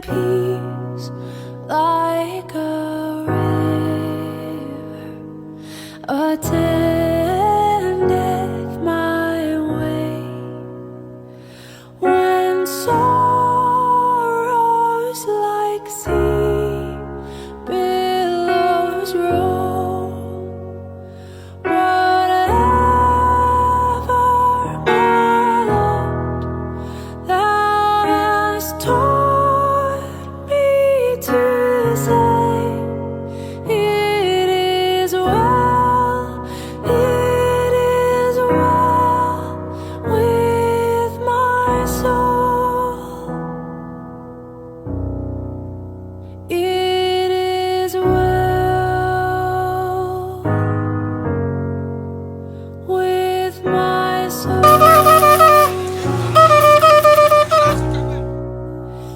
Peace like a river attendeth my way. When sorrows like sea billows roll, whatever my lot, thou hast taught me to say, it is well, it is well with my soul. It is well with my soul.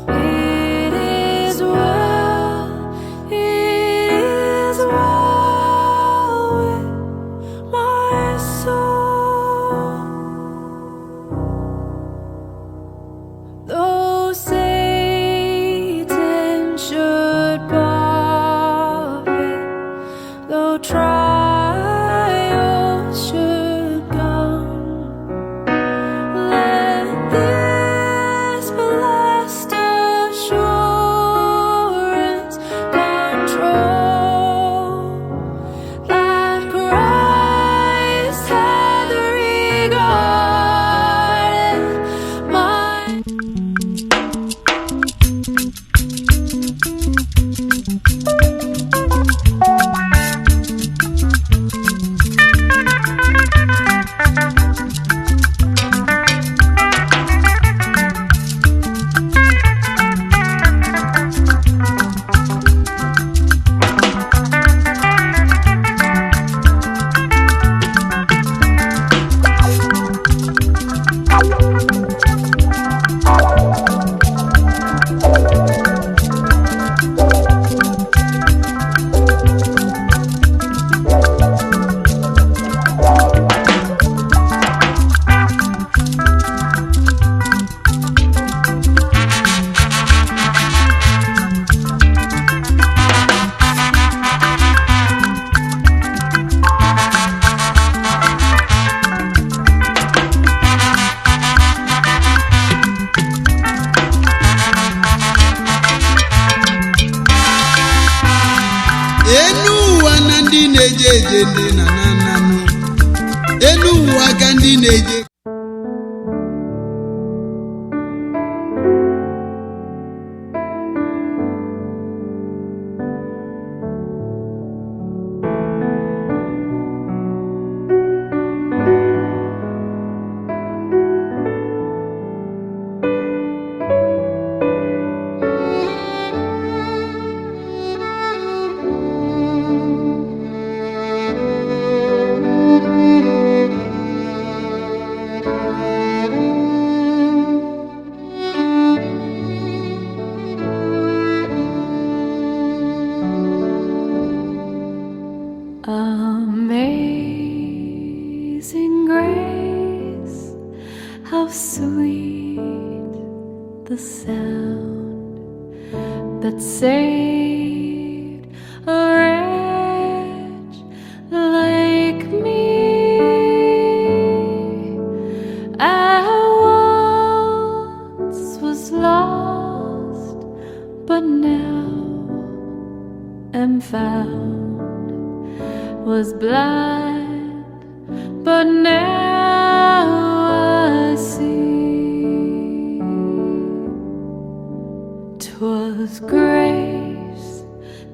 It is well, it is well with my soul. Though Satan should buffet, though trials should come, let this blessed assurance control that Christ hath regarded my. Enu ụwa na ndị na-eje eje, ndị na na nanụ enu ụwa ka ndị na-eje. Amazing grace, how sweet the sound that saved a wretch like me. I once was lost, but now am found. Was blind, but now I see. 'Twas grace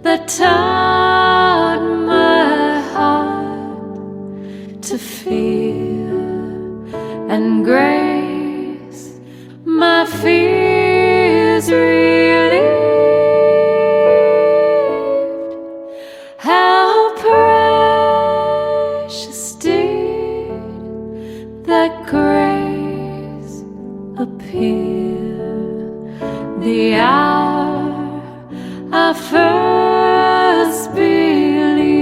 that taught my heart to fear, and grace my fears relieved. How precious did that grace appear the hour I first believed.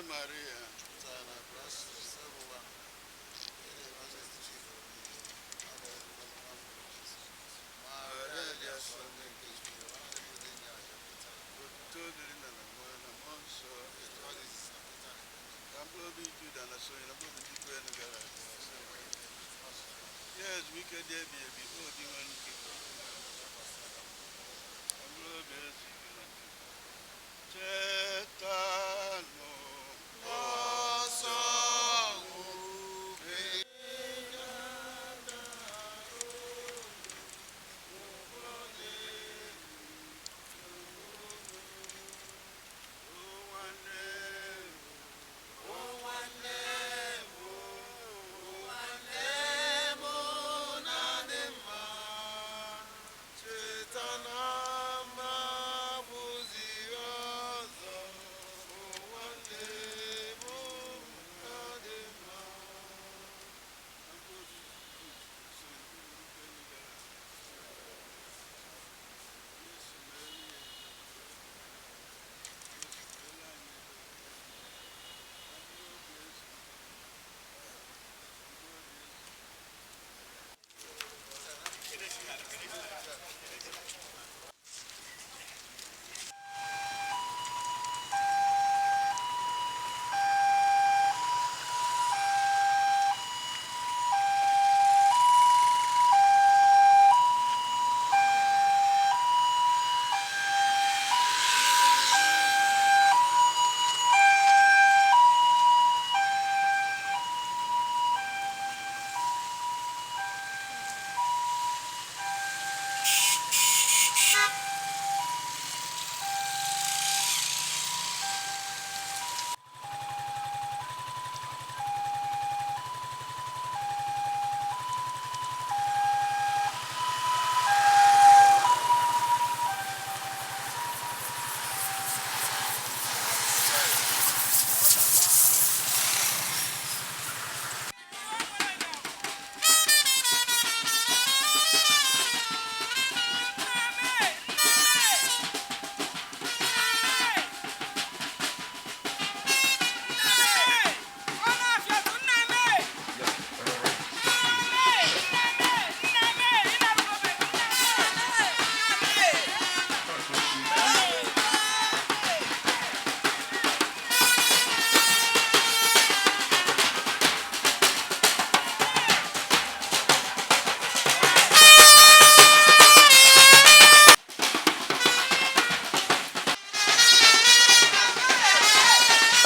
Maria. Maria dị asọ nne nke Chukwu. Otuto dịrị nna na nwa na mmụọ nsọ. Ka mkpụrụ obi Juda na sonye na mkpụrụ obi ndị kwere gara aga. Nye ezumike dị ebi ebi o dị nwe nke. Ka mkpụrụ obi ezu ike na ndokwa. Chetanụ ọsọ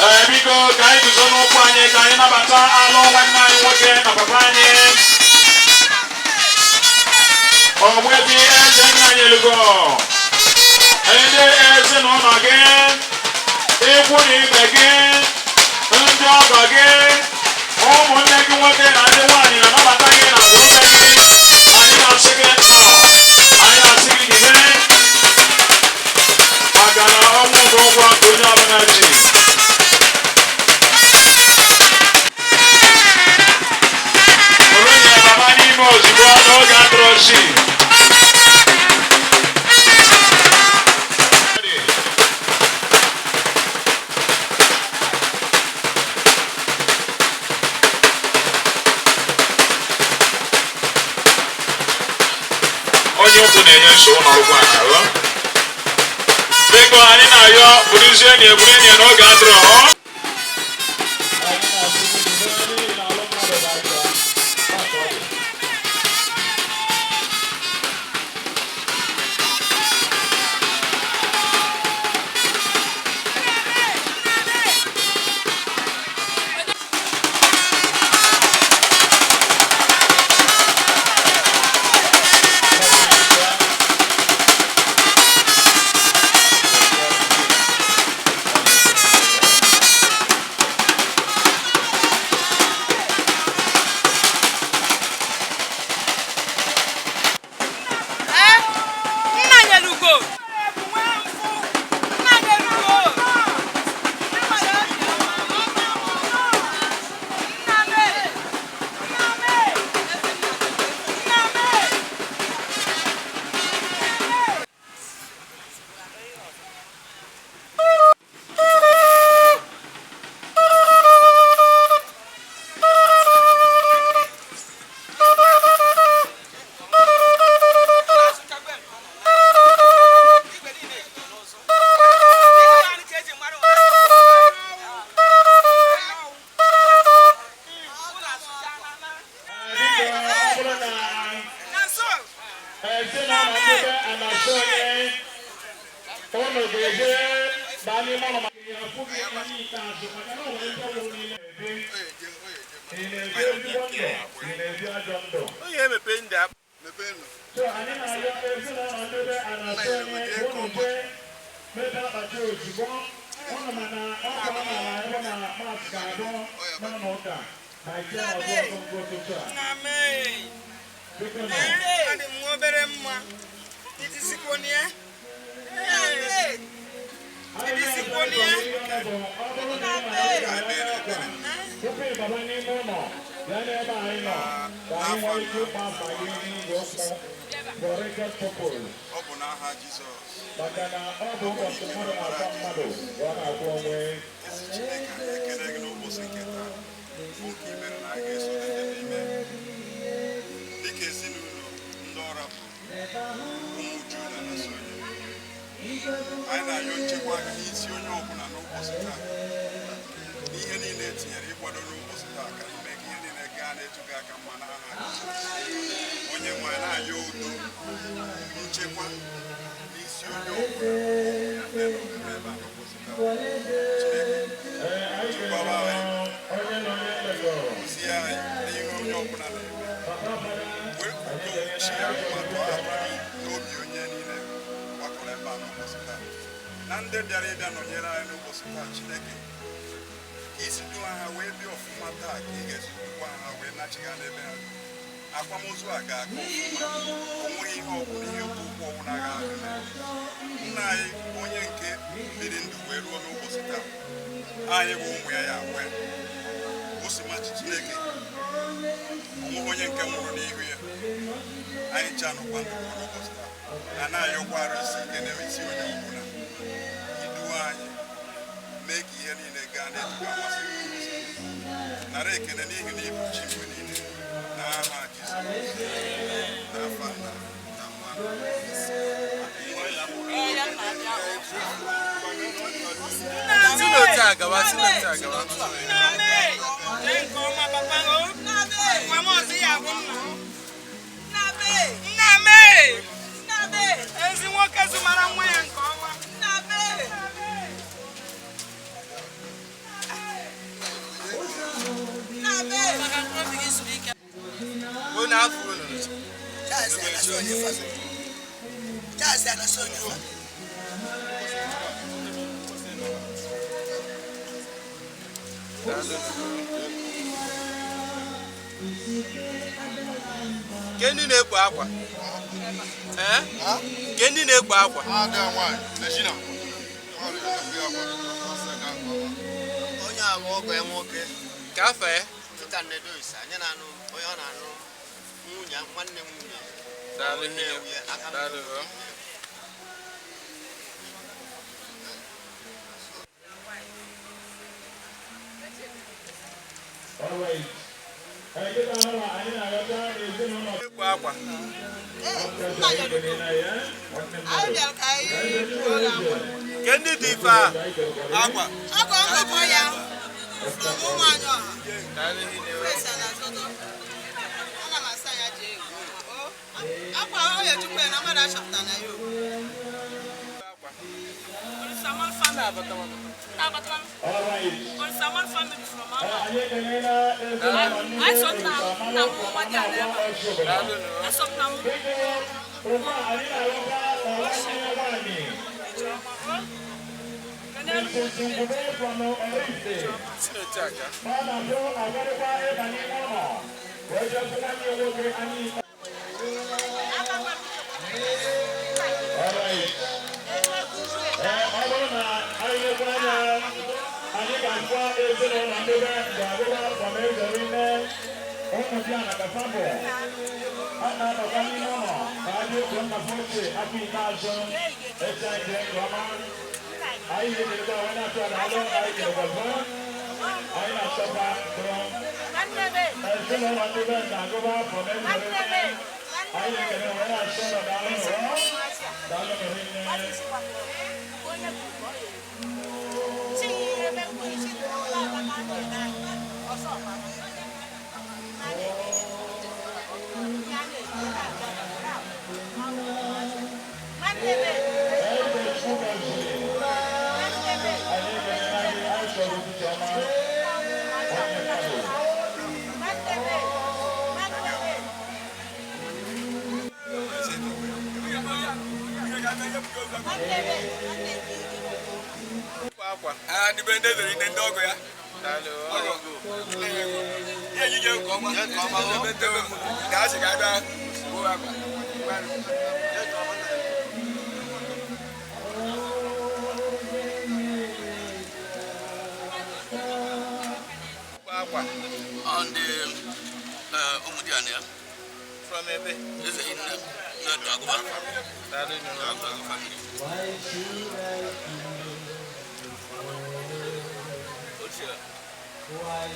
Ee, biko ka anyị guzo n'ụkwụ anyị ka anyị nabata alụ nwanne anyị nwoke na papa anyị Ogbuefi eze nna anyị elugo ndị ezinụlọ gị, ikwu na ibe gị, ndị ọgọ gị, ụmụnne gị nwoke na ndị nwaanyị na-anabata gị na ngwurube gị. Anyị na-asị gị nnọọ, anyị na-asị gị jide maka na ọnwụ bụ ụgwọ nke onye ọbụla ji. Bụrụ ya baba n'ime ozugbo n'oge adịrọzi. Onye ukwu na-enye nsogbu n'ọgwụ a o. Biko anyị na-ayọ bụrụzie na eburu enyi n'oge adịrọ ọ. Ụnụ ga-eje baa n'ime ụlọ maka ihe afụ gị anya ikpeazụ, maka na ọ nwere ndị ọbụla niile na-ebi. Ị na-ebi ezigbo ndụ, ị na-ebi ajọ ndụ. Onye emepe ndị akpa. So anyị na-arịọ ezinụlọ ndị be a na-asị onye unu jee mepee akpati ozugbo ụnụ, mana ọkwa amaala ebe na mas ga-abụ n'ụlọ ụka na ike ọgụ ọgụ nke ụtụtụ a. Biko nụ. Adị m nwa obere mma. Itisikwo na ya. Anyị na-arịọ ihe bụ ọ bụrụ na ị mara ụka ebe ụka tupu ị baba n'ime ụlọ, bịa n'ebe anyị nọ ka anyị nwee ike ịkpa afa gị n'igwe okwu for record purpose. Ọ bụ n'aha Jizọs. Maka na ọ bụ ụbọchị mmadụ na-akwa mmadụ ka ọ na-akwụ onwe. Ezi Chineke, anyị ekele gị n'ụbọchị nke taa bụ nke i mere na anyị ga-eso ndị n'ime dịka ezinụlọ ndị ọra bụ ụmụ Juda na Sonye. Anyị na-ayọ nchekwa gị n'isi onye ọbụla n'ụbọchị taa, n'ihe niile e tinyere ịkwado n'ụbọchị taa, ka ime ka ihe niile gaa na-etu gị aka mma n'aha Jizọs. Onye nwe anyị, na-ayọ udo, nchekwa n'isi onye ọbụla ndị nọ n'ebe a n'ụbọchị taa. Chineke, Ee, anyị chekwaba ga-enwe anyị, onye nọ onye megoro. kụzie anyị n'ihe onye ọbụla na-eme. Papa fada, Wee anyị udo ga-enye chi na atụmatụ ahụ n'obi onye niile gbakọrọ ebe a n'ụbọchị taa na ndị bịara ịbịa nọnyere anyị n'ụbọchị taa. Chineke, ka isi duo ha wee bịa ọfụma taa, ka ị ga-esi dukwa ha wee nachiga n'ebe ha. Akwamozu a ga-aga ọfụma, o nweghị ihe ọbụla, ihe ụkwụ ụkwụ ọbụla ga-adị na ya. Nna anyị onye nke biri ndụ wee ruo n'ụbọchị taa, anyị bụ ụmụ ya, ya wee osimachi. Chineke, onweghị onye nke nwụrụ n'ihu ya, anyị ncha nọkwa ndụ ruo n'ụbọchị taa. A na-ayọkwa arụ isi ike n'isi onye ọbụla, iduo anyị mee ka ihe niile gaa n'etu ga-amasị gị n'ụbọchị taa. Nara ekele n'ihi na ịbụ chi mgbe niile, n'aha Jizọs, n'afa Nna na Nwa na Si n'otu a gawa, si n'otu a gawa. Jee nke ọma, papa o. Gwa m ọzọ ya bụ nna m. Nna m ee. Ezi nwoke zụmara nwa ya nke ọma. Unu afọ unu. Charles Anasonia family. Charles Anasonia family. Ke ndị na-ekpo akwa? Ee? Ke ndị na-ekpo akwa? Ada nwanyị, Regina. Ọ na-ekwu akwa, ọ sị ka nke ọma. Onye a bụ ọgọ ya nwoke. Ka afọ ya? Chuka Nnedois, anyị na-anụ onye ọ na-anụ nwunye nwanne nwunye. Daalụ Nne hinne. nwunye, aka m. Daalụ. O. All right. Ee, kịta ahụ anyị na-arịọta ezinụlọ Ekpo akwa. Anyị bịara ka anyị kwuo gị akwa. Ke ndị dị ife a? Akwa. Ọgọ ọgọ ya from ụmụ anyị ọha. Daalụ hinne. O. Presa na Zodo. Ana m asa ya jee egwu. O, akwa ọ ya ejikwa ya na mmadụ achọpụta na ya o. Orisaman family. All right. Orisaman family from Ee, Ama. anyị ekelela ezinụlọ ndị Anyị so nna nna m nwa dị ala ebe a. Daalụ nụ. Eso m na m Biko, ugbu a anyị na-arịọkwa na nwanne ya nwaanyị, Ijeọma. O, kenelu m Mrs. Ngube from Oraifite. Si n'otu a gaa. Ọ na-abụ agarịkwa ịba n'ime ụlọ wee jee fụ nwanne ya nwoke anyị. All right. Ee, ọ bụrụ na anyị lekwa anya, anyị ga-akwa ezinụlọ ndị be ga-abụba from eze nne ụmụ di a na kasabụ a na-anọkwa n'ime ụlọ ka a dị otu nna ochie aka ikpeazụ echi. Anyị jee nke ọma, anyị ga-ekelekwa onye na-atụ ala alụ, anyị kelekwazụ, anyị na-achọkwa bụrụ ezinụlọ ndị be ga-agụba from eze nne. Anyị na-ekele onye na-achọ ụlọ. Daalụ nụrụ, daalụ nụrụ nne. Eze Chukwukazie. Akwa. Ah, ndị be ndị ezere nne ndị ọgọ ya. Daalụ. Ọgọ. Ihe ejije nke ọma. Ebe ndị ebe m ga-asị ka abịa gbuo akwa. Akwa. On the Umudiania. From ebe? Eze Hinne, na Dagoba. Daalụ. Dagoba family. Ochie.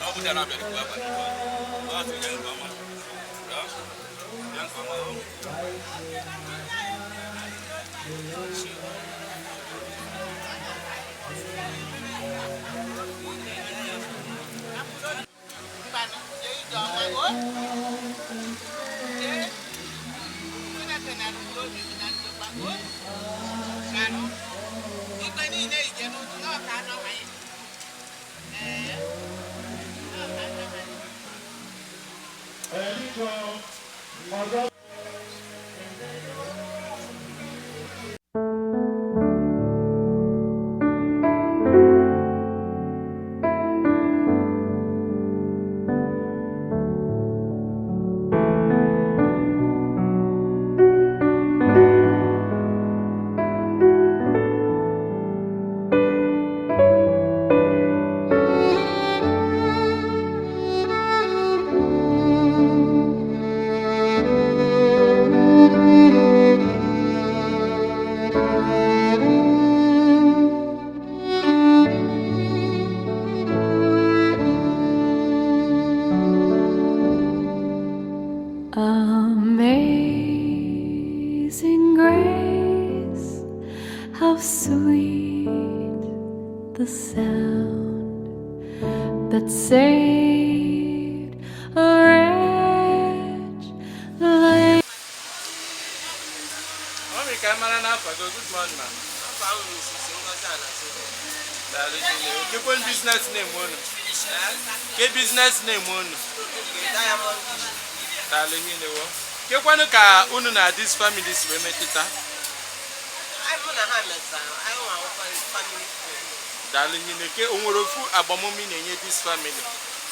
Ọ bụ na abịa dịkwa akwa. Ọ sị ya nke ọma. Ya nke ọma. Amazing grace, how sweet the sound that saved a wretch like Mami, ka mara n'afọ gị. Good morning, ma. Afọ ahụ Mrs. Ngozi Anasị. Daalụ Chineke. Kekwe business name unu? Ke business name unu? Okay, Diamond Dish. Daalụ Chineke. Kekwanụ ka unu na this family si wee metụta? Anyị mụ na ha metụtara, anyị nwa family friend. Daalụ Chineke. Ke o nwere ofu agbamume ị na-enye this family?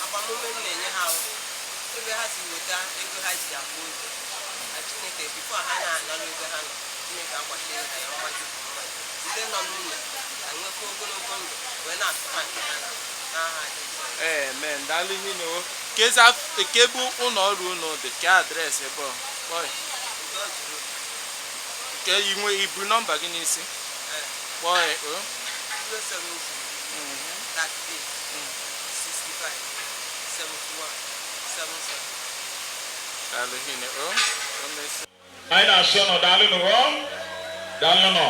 Agbamume m na-enye ha bụ ebe ha si weta ego ha ji akwụ ụzọ. Na Chineke, before ha na-analụ ebe ha nọ, Chineke akwachiri ha ya mmaji kwuru mmaji. Ndị nọ n'ụlọ ga-enwekwa ogologo ndụ wee na-atụkwa nke ha na n'aha Jizọs. Amen. Daalụ Chineke. Keza kebu ụlọ ọrụ unu dị ka adreesị ebe ọ? Kpọọ ya. Udo juru. Ke inwe ibu nọmba gị n'isi? Kpọọ ya. O. 070 38 65 71 77. Daalụ Chineke. O. O mesịa. Anyị na-asị ọnụ daalụ nụ daalụ nụ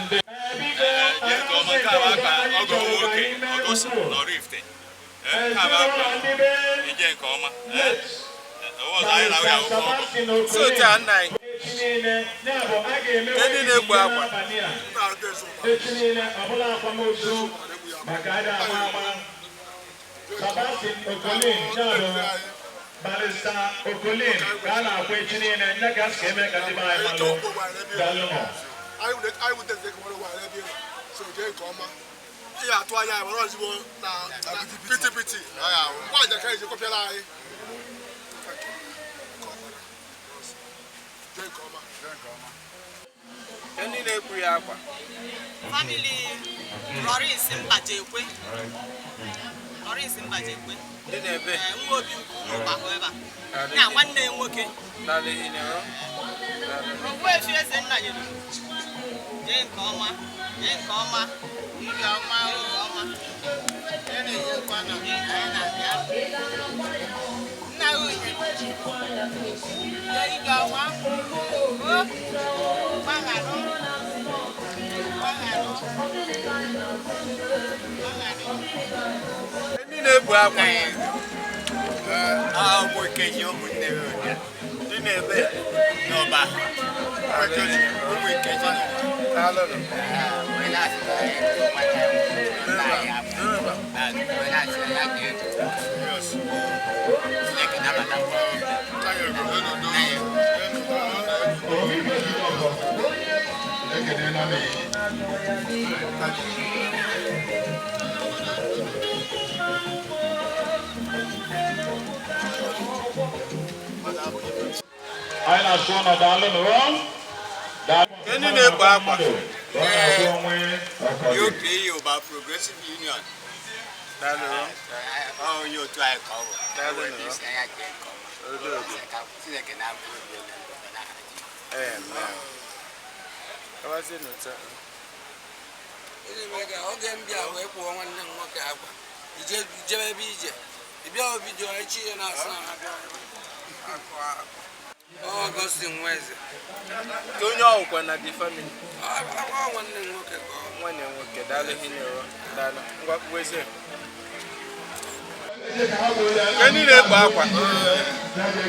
ndị Ihe nke ọma nke a bụ akpa ọgọ nwoke ọgọst nọrọ ifte. Nke a bụ akpa ije nke ọma. Ọwọ́ ọzọ anyị na-ahụ ya akwụkwọ ọgọ. So otu a nna anyị. Ndị na-egbu akwa. Echi niile ọbụla akwamozu maka a ga-agba agba. Sebastian Okolin ya bụ Barrister Okolin ka a na-akwa echi niile nne ka a sị ka eme ka ndị be anyị malụ. Daalụ nụ. Anyị wutere ka nwere wara ebe so jee nke ọma. Ihe atụ anya anyị were ozigbo na piti piti. Nwaanyị ka eji kọpịara anyị. Jee nke ọma. Ndị na-ekpu ya akwa. Family Lawrence Mbajekwe. Lawrence Mbajekwe. Ndị na-ebe. Ee, nwa obi ukwu n'ụgbakọ ebe a. Na nwanne ya nwoke. Daalụ Chineke. Ogbuefi eze nna nyere. Jee nke ọma. Jee nke ọma. Nke ọma, nke ọma. Nna ya unye. Jee nke ọma. O. Gbagharụ. Gbagharụ. Gbagharụ. Ndị na-ebu akwa. Ụmụ Nkechi ụmụnne m Ndị na-ebe. n'ọba. Ụmụ Nkechi Daalụ nụ. wee na-asị ka anyị nwanne ya nwoke nna anyị afọ. Wee na-asị na ya ga-ebu. Chineke nabata mkpụrụ obi. Ekelela m gị. Anyị na-asụ ụnụ daalụ nụ. Ndị na-ekpo akwa. UPU bụ Progressive Union. Daalụ. Ọ onye otu anyị ka ọ bụ. Daalụ nụ. Isi anya jee nke ọma. Odo. Chineke na-abụ obi onye ndụ n'aha Amen. Kawazie n'otu a. Gịnị mere ka oge m bịa wee kpụọ nwanne m nwoke akwa ijebe ebe ije ịbịa obido echi ya na-asa Ọgọstin Nweze. Ka onye ọwụkwa na the family. Ọ nwanne m nwoke ka ọ. Nwanne m nwoke, daalụ hinne o. Daalụ. Ngwa kpuwezie. Ke ndị na-ekpo akwa.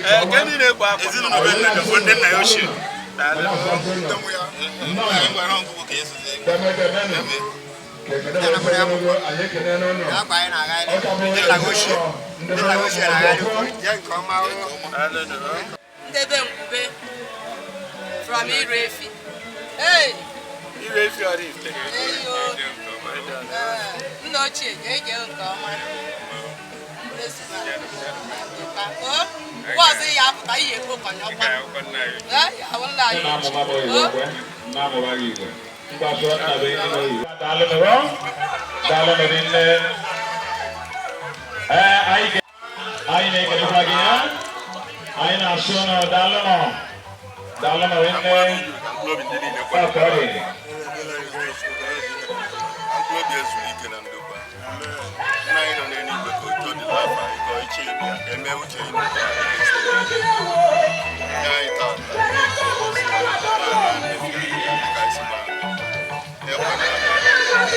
Ee, ke ndị na-ekpo akwa. Ezinụlọ be nna bụ ndị nna ya ochie. Daalụ. Anyị gwara ọgụgụ ka esozi Akwa anyị na-agha ndị nna gị ochie. Ndị nna gị ochie na-agha jee nke ọma. Daalụ nụ. Ndebe nkwube from Irefi. Hey! Ire efi Oraifite. Eyo. Ee, nna ochie ga-ege nke ọma. Mgbe ọzọ ya apụta ihe ekpokọnye ọkwa. Ee, ya ahụ nna anyị ochie. O? Daalụ nụ. Daalụ nụ rinne. Ee, anyị na-ekelekwa gị ya. Anyị na-asụ ụnụ daalụ nụ. Daalụ nụ rinne. Mkpụrụ obi ndị niile Ọ ka ọ dị. Mkpụrụ obi ezuru ike na ndokwa. Nna anyị nọ n'eluigwe ka otuto dị n'afọ anyị ka iche bịa ka emee uche gị n'ụwa dịka esi eme n'eluigwe. Nye anyị tata nri nke ụbọchị gbaghara anyị mmehie anyị dịka anyị si gbaghara. Ekwela ka anyị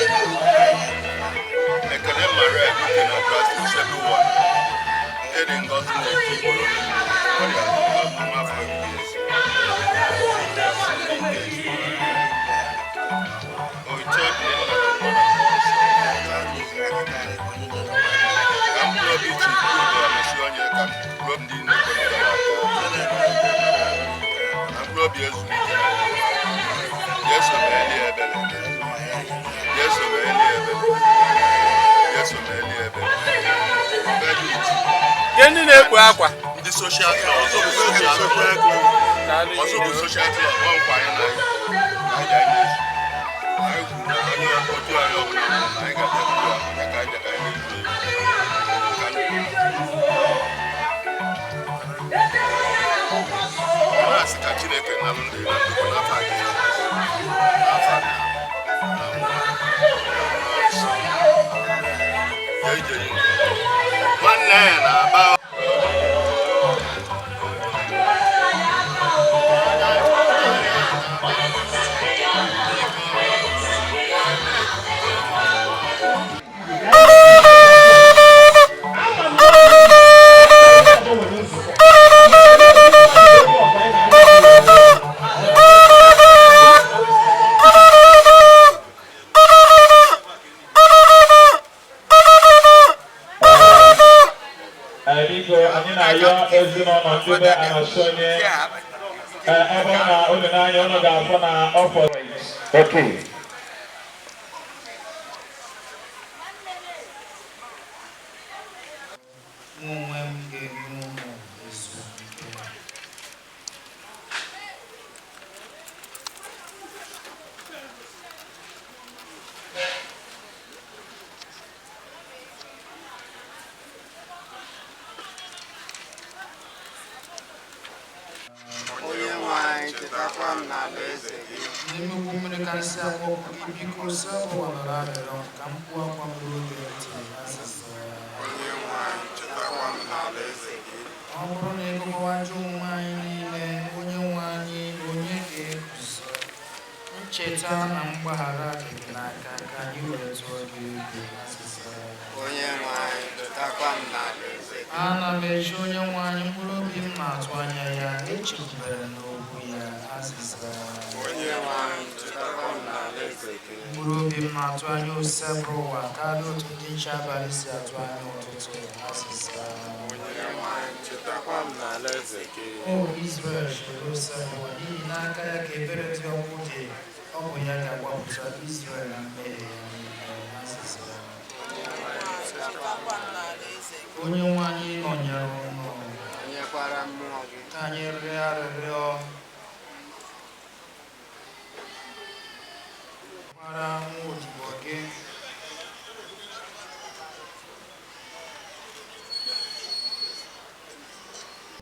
Ekele Maria Dike na Kraịst Osebe ụwa. Ndị dị ngọzi na-eti igboro ọrịa ngọzi n'afọ ebube ezi. Oche dị nna na nwa na mmụọ nsọ. Ka mkpụrụ obi Chukwu ga-emesi onye ka mkpụrụ obi ndị na-ekwere gara aga. Ka mkpụrụ obi ezuru ike na ndokwa. Jesu meeli ebere. Jesu meeli ebere. Jesu meeli ebere. Benedict. Ke ndị na-ekpo akwa. Ndị social club, ọzọ bụ social club. Ọzọ bụ social club, ọ nkwa anyị na anyị. Anyị ga anyị Anyị kwuru na onye otu anyị ọbụla nwụrụ na anyị ga-abịa kwuo ya ka anyị bịa ka anyị mezuo ya. Ka anyị Ọ na-asị ka Chineke nalụ ndị na ndokwa n'afọ a Jizọs. N'afọ a na nwa na mmụọ nsọ. Ya ije ije. Nwanne ya na-aba. Ee, biko anyị na-ayọ ezinụlọ ndị be Anasonye. Ee, ọ bụrụ na unu n'anya unu ga-afụ na ọ fọrọ. Okay. Mụ onwe m ga-enye unu ezumike. Onye nwe anyị chetakwa m n'alaeze gị. N'ime mmiri karịsịa akpọkụ gị, biko saa ụwa nọrọ arịrịọ m ka m kwuo akwa m ruo oge ntị. Azịza. Onye nwe anyị chetakwa m n'alaeze gị. Ọ bụrụ na ịgụkọwa ajọ omume anyị niile, onye nwe anyị, onye ga-eguzo? Ncheta na mgbaghara dị gị n'aka ka anyị wee tụọ gị egwu. Azịza. Onye nwe anyị chetakwa m n'alaeze gị. Ana m eche onye nwe anyị, mkpụrụ obi m na-atụ anya ya, echekwubere m n'okwu ya. Azịza. Onye nwe anyị chetakwa m n'alaeze gị. Mkpụrụ obi m na-atụ anya osebụrụ ụwa karịa otu ndị nche abalị si atụ anya ụtụtụ. Azịza. Onye nwe anyị chetakwa m n'alaeze gị. O Izrel chere osebụrụ ụwa, n'ihi n'aka ya ka ebere dị ọkụ dị. Ọ Ọ bụ ya ga-agbapụta Izrel na mmehie ya niile. Azịza. Onye nwe anyị nọnyere unu. Nyekwara mmụọ gị. Ka anyị rịọ arịrịọ. Gbara nwa odibo gị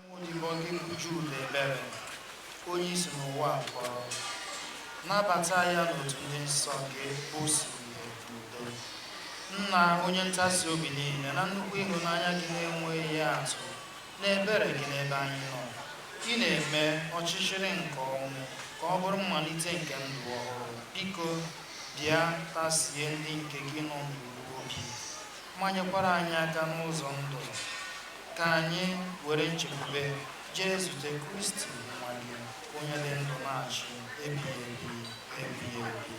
nwa odibo gị bụ Jude Ebere, onye isi n'ụwa kpọrọ. Nabata ya n'otu ndị nsọ gị bụ siri n'udo. Nna onye ntasi obi niile, na nnukwu ịhụnanya gị na-enweghị atụ na ebere gị n'ebe anyị nọ, ị na-eme ọchịchịrị nke ọnwụ ka ọ bụrụ mmalite nke ndụ ọhụrụ. Biko bịa tasie ndị nke gị nọ n'uru obi, manyekwara anyị aka n'ụzọ ndụ, ka anyị were nchekwube jee zute Kristi nwa gị, onye dị ndụ na-achị ebighị ebi ebighị ebi.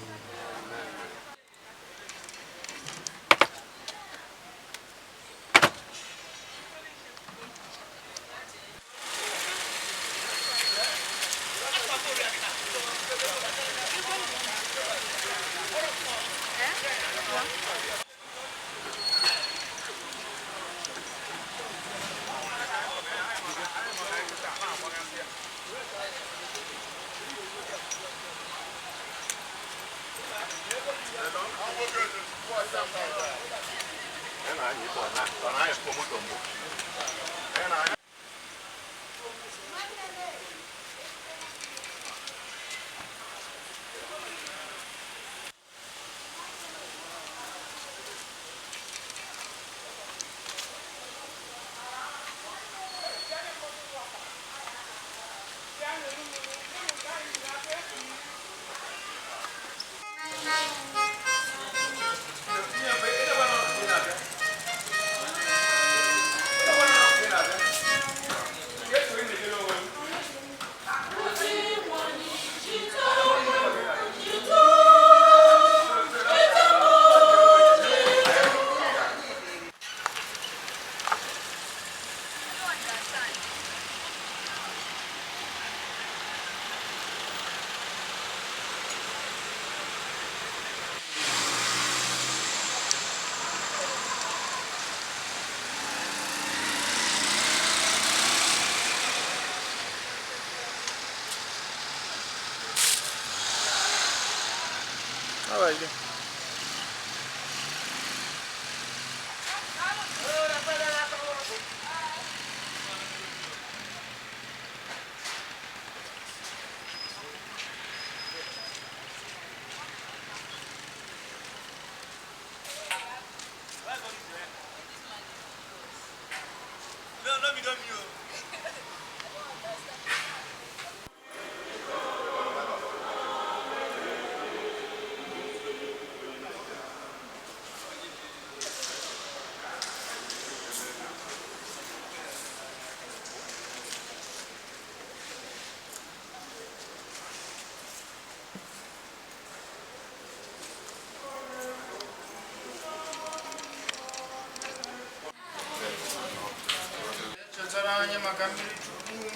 Chetara anyị maka mmiri Chukwu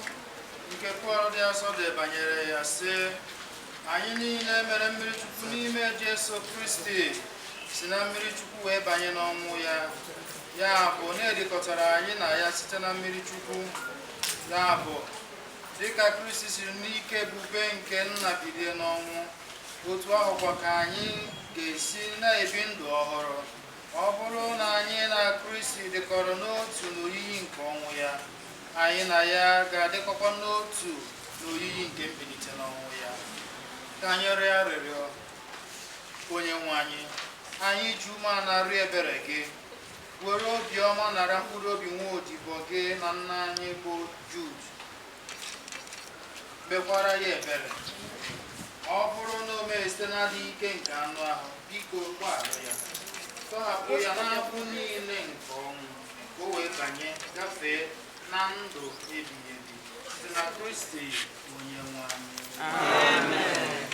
nke Pọl dị asọ debanyere ya, sị: anyị niile mere mmiri Chukwu n'ime Jesu Kristi si na mmiri Chukwu wee banye n'ọnwụ ya. Ya bụ na-edikọtara anyị na ya site na mmiri Chukwu. Ya bụ, dịka Kristi siri n'ike ebube nke nna bilie n'ọnwụ, otu ahụkwa ka anyị ga-esi na-ebi ndụ ọhụrụ. Ọ bụrụ na anyị na Kristi dịkọrọ n'otu n'oyiyi nke ọnwụ ya, anyị na ya ga-adịkọkwa n'otu n'oyiyi nke mbilite n'ọnwụ ya. Ka anyị rịọ arịrịọ. Onye nwe anyị, anyị ji umeala rịọ ebere gị, were obiọma nara mkpụrụ obi nwa odibo gị na nna anyị bụ Jude, mekwara ya ebere. Ọ bụrụ na o mee site n'adịghị ike nke anụ ahụ, biko gbaghara ya, tọhapụ ya n'agbụ niile nke ọnwụ, ka o wee banye gafee na ndụ ebighị ebi site na Kristi onye nwe anyị. Amen.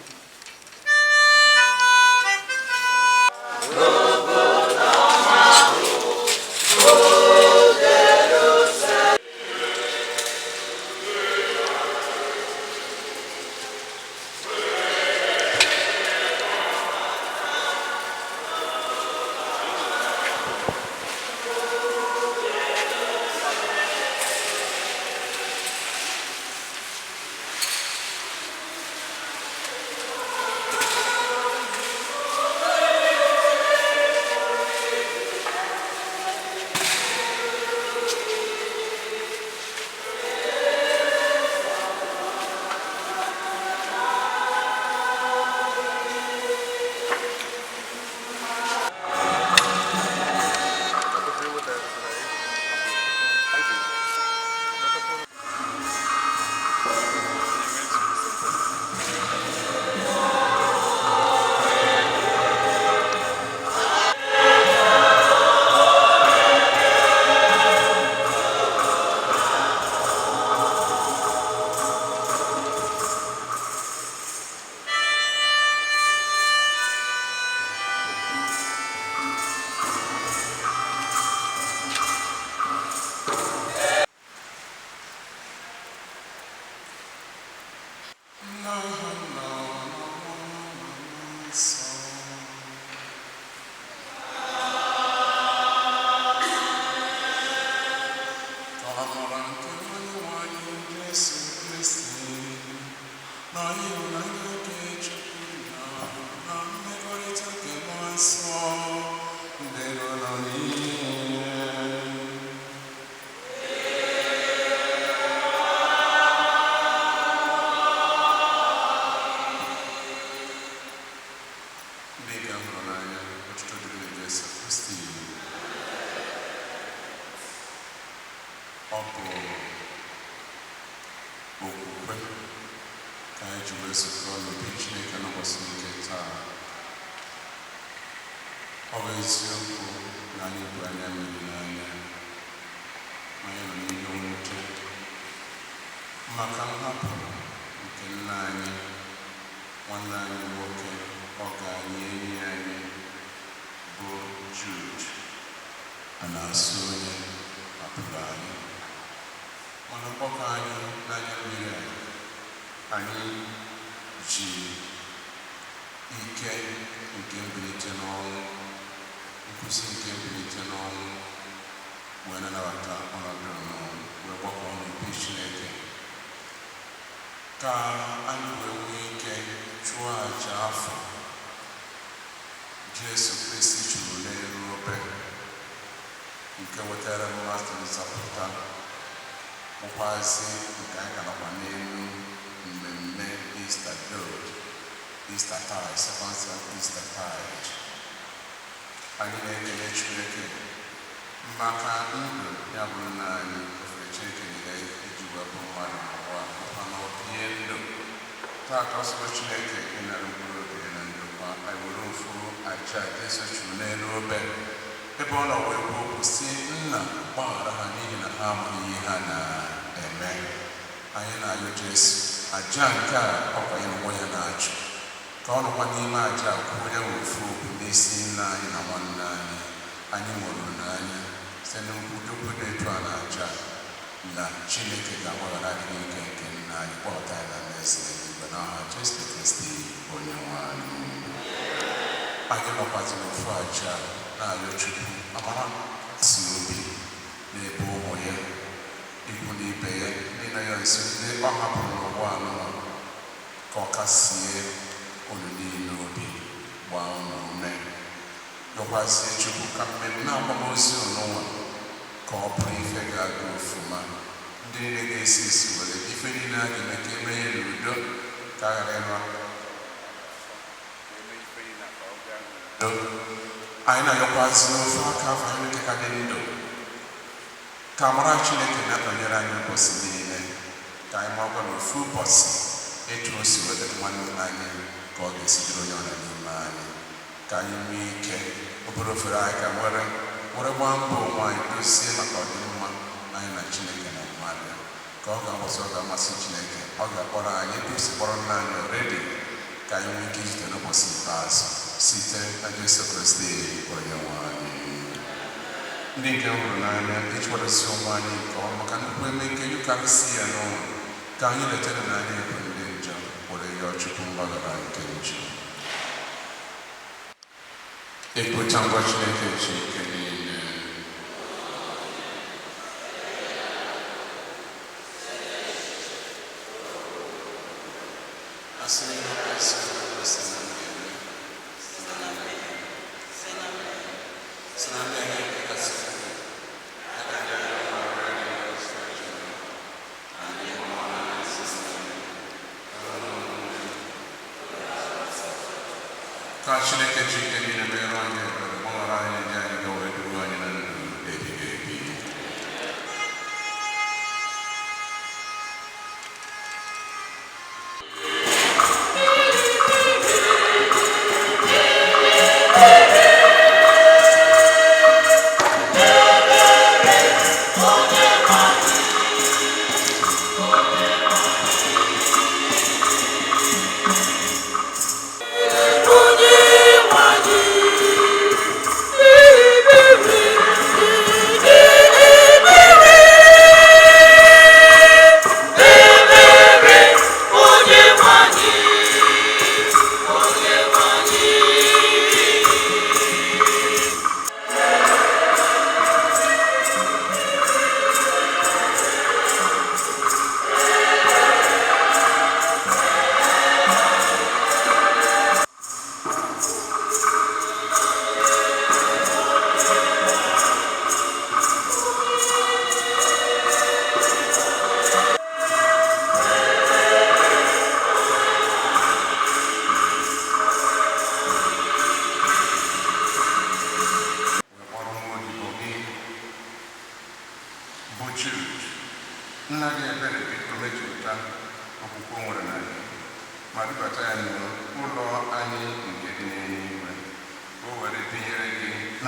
Ndị nke m hụrụ n'anya, ọtụtụ dịrị Jesu Kristi. Ọ bụ okwukwe ka anyị ji wee zukọ n'obi Chineke n'ụbọchị nke taa. Ọ bụ eziokwu na anyị bụ anya mmiri n'anya, ma anyị nọ n'ihe mwute maka nhapụ nke nna anyị, nwanne anyị nwoke, ọga anyị, enyi anyị bụ Jude a na-asụ onye hapụrụ anyị. Mana mgbakọ anyị n'anya mmiri a, anyị ji ike nke mbilite n'ọnwụ, nkwụsị nke mbilite n'ọnwụ, wee nanabata ọnọdụ n'ọnwụ, wee gbakọ n'obi Chineke ka anyị wee nwee ike chụọ àjà afọ Jesu Kristi chụrụ n'elu obe, nke wetara mmadụ nzọpụta, bụkwazi nke anyị ka nọkwa n'elu mmemme Easter Dod, Easter Tide, second Easter Tide. Anyị na-ekele Chineke maka ndụ ya bụ nna anyị ofere Chineke nyere iji wee bụ mmadụ n'ụwa, bụkwa na ọ bie ndụ taa ka ọ sọrọ Chineke ịnara mkpụrụ obi ya na ndokwa. Anyị were ofu aja Jesu chụrụ n'elu obe, ebe ọ nọ wee kwuo okwu si, "Nna, gbaghara ha n'ihi na ha amaghị ihe ha na-eme." Anyị na-ayọ Jesu aja nke a ọkwa ya onwe ya na-achụ, ka ọ nọkwa n'ime aja a kwuo ya ofu okwu n'isi nna anyị na nwanne anyị anyị nwere n'anya, site n'nkwudo dị etu a na aja na Chineke ga-agbaghara anyị n'ike nke nna anyị, kpọpụta anyị na alaeze eluigwe, n'aha Jesu Kristi onye nwe anyị. Anyị nọkwazi n'ofu aja na-ayọ Chukwu amara si obi n'ebe ụmụ ya, ikwu na ibe ya, ndị nọ ya nso, ndị ọ hapụrụ n'ụwa anụnwa, ka ọ kasie unu niile obi, gbaa unu ume. Yọkwazie Chukwu ka mmemme akwamozu n'ụwa ka ọ bụrụ ife ga-aga ofuma, ndị niile ga-esi esi were ife niile a ga-eme ka eme ya n'udo, ka a ghara ịnụ udo. Anyị na-ayọkwazi n'ofe aka afọ anyị nke ka dị ndụ, ka amara Chineke na-anọnyere anyị ụbọchị niile, ka anyị makwa na ofu ụbọchị, etu o si weta nwanne anyị ka ọ ga-esi dịrị onye ọra n'ime anyị, ka anyị nwee ike obere ofere anyị ka nwere were gbaa mbọ onwe anyị dozie maka ọdịmma anyị na Chineke na mmadụ, ka ọ ga-agbasa, ọ ga-amasị Chineke, ọ ga-akpọrọ anyị ebe o si kpọrọ nna anyị already, ka anyị nwee ike izute n'ụbọchị ikpeazụ, site na Jesu Kristi onye nwe anyị. Ndị nke m hụrụ n'anya, ijikwadosi onwe anyị nke ọma maka nnukwu eme nke Yukarịsịa n'ụwa, ka anyị letara na anyị bụ ndị njọ, were yọọ Chukwu mgbaghara nke njọ. Ekwucha ngwa Chineke ji ike niile. Asị na ezi kwesịrị na mmehie, si na mmehie nke kasị ukwuu, aka ndị agha na-arụ dị nsọ jụrụ, na ndị mmụọ na-esi ka Chineke ji ike niile mere anyị ebere, gbaghara anyị ndị anyị ga wee duo anyị na ndụ ebighị ebi. Onye nwe anyị, ebere.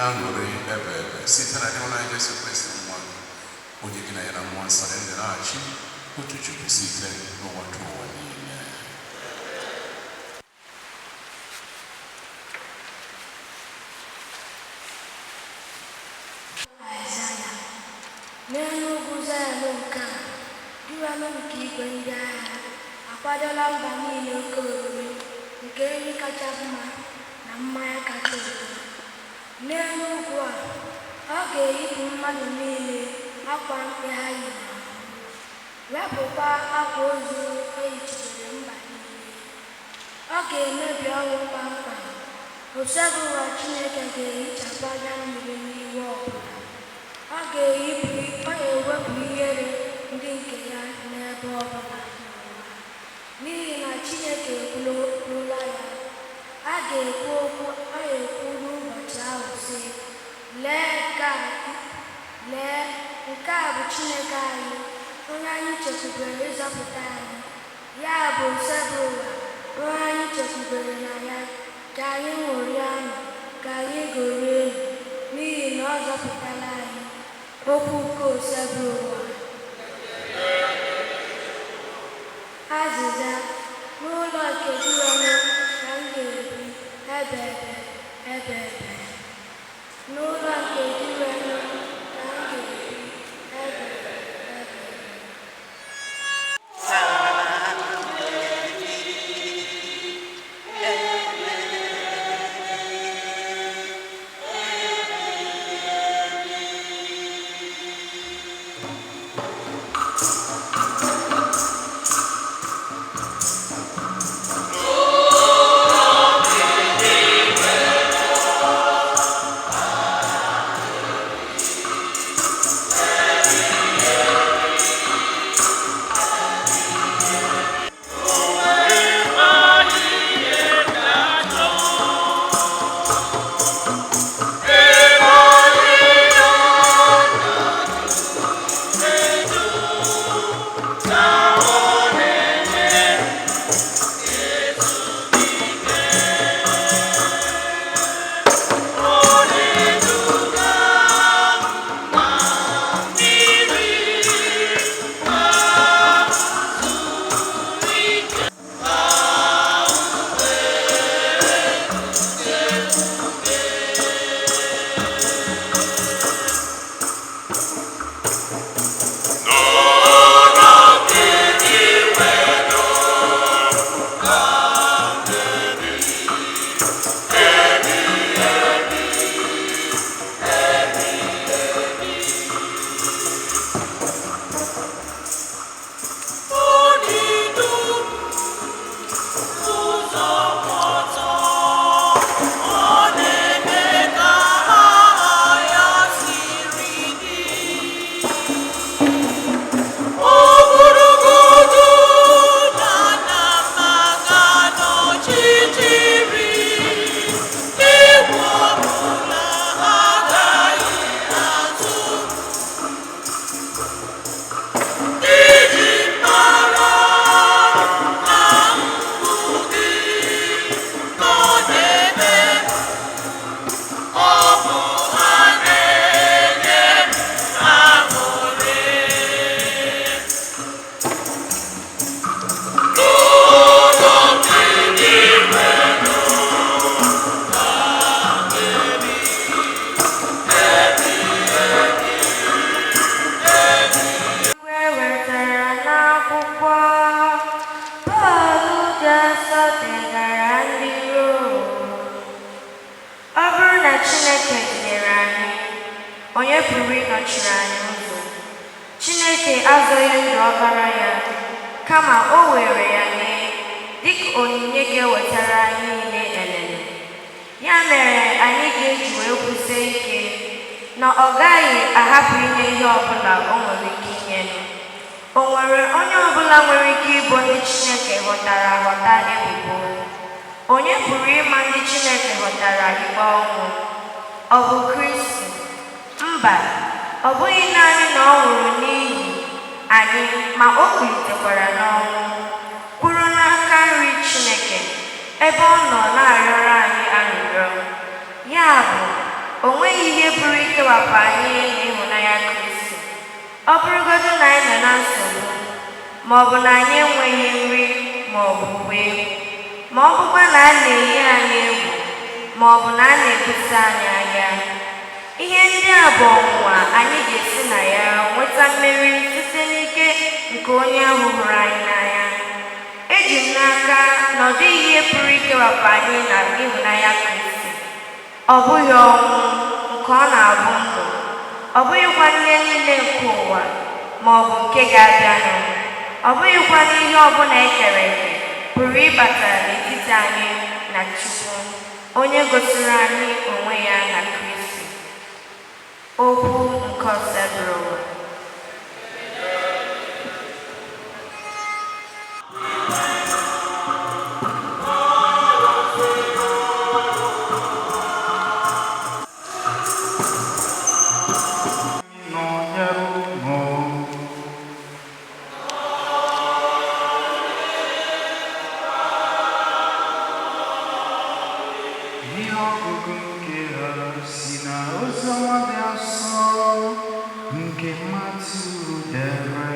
Na-aṅụrị ebe ebe site na Dinwenụ anyị Jesu Kristi nwa gị, onye gị na ya na mmụọ nsọ dị ndụ na-achị otu Chukwu site n'ụwa dị ụwa niile. Aịzaya. N'elu ugwu Zayọn nke a, Dinwenụ nke igwe ndị agha akwadola mba niile oke oriri nke nri kacha mma na mmanya kacha ụtọ. N'elu ugwu a, ọ ga-eyipụ mmadụ niile akwa mkpe ha yi n'ahụ, wepụkwa akwa ozu eyichibere mba niile. Ọ ga-emebi ọnwụ kpamkpam. Osebụwa Chineke ga-ehichapụ anya mmiri n'iwe ọbụla. Ọ ga-eyipụ ọ ga-ewepụ ihere ndị nke ya n'ebe ọbụla n'ụwa. N'ihi na Chineke ekwuola ya, a ga-ekwu okwu a ga-ekwu n'ụbọchị ahụ sị, lee nke a lee nke a bụ Chineke anyị, onye anyị chekwubere ịzọpụta anyị. Ya bụ Osebụwa, onye anyị chekwubere na ya, ka anyị ṅụrịa ọṅụ, ka anyị gorie egwu, n'ihi na ọ zọpụtala anyị. Okwu nke Osebụwa. Azịza, n'ụlọ nke Dinwenụ ka m ga-ebi ebe ebe ebe ebe. N'ụlọ nke Dinwenụ ka m ga-ebi ebe ebe ebe ebe. E wetara n'akwụkwọ Pọl dị asọ degara ndị Rom. Ọ bụrụ na Chineke dịnyere anyị, onye pụrụ ịnọchiri anyị ụzọ? Chineke azọghị ndụ ọkpara ya, kama o were ya nye dịka onyinye ga-ewetara anyị niile elele. Ya mere anyị ga-eji wee kwụsie ike na ọ gaghị ahapụ inye ihe ọbụla o nwere ike inyenụ. O nwere onye ọbụla nwere ike ịbụ ndị Chineke ghọtara aghọta ebubo? Onye pụrụ ịma ndị Chineke ghọtara ikpe ọnwụ? Ọ bụ Kristi? Mba, ọ bụghị naanị na ọ nwụrụ n'ihi anyị ma o bilitekwara n'ọnwụ, kwụrụ n'aka nri Chineke, ebe ọ nọ na-arịọrọ anyị arịrịọ. Ya bụ, O nweghị ihe pụrụ ikewapụ anyị na ịhụnanya Kristi. Ọ bụrụgodu na anyị nọ na nsogbu, ma ọ bụ na anyị enweghị nri ma ọ bụ uwe, ma ọ bụkwa na a na-eyi anyị egwu, ma ọ bụ na a na-ebuso anyị agha. Ihe ndị a bụ ọnwụnwa anyị ga-esi na ya nweta mmeri site n'ike nke onye ahụ hụrụ anyị n'anya. Eji m n'aka na ọ dịghị ihe pụrụ ikewapụ anyị na ịhụnanya Kristi. Ọ bụghị ọnwụ nke ọ na-abụ ndụ, ọ bụghịkwa ihe niile nke ụwa ma ọ bụ nke ga-abịanụ, ọ bụghịkwa n'ihe ọbụla e kere eke pụrụ ịbata n'etiti anyị na Chukwu, onye gosiri anyị onwe ya na Kristi. Okwu nke Osebụrụwa. Nọnyere unu. Ihe ọgụgụ nke ha si na Oziọma dị asọ nke Matiu dere.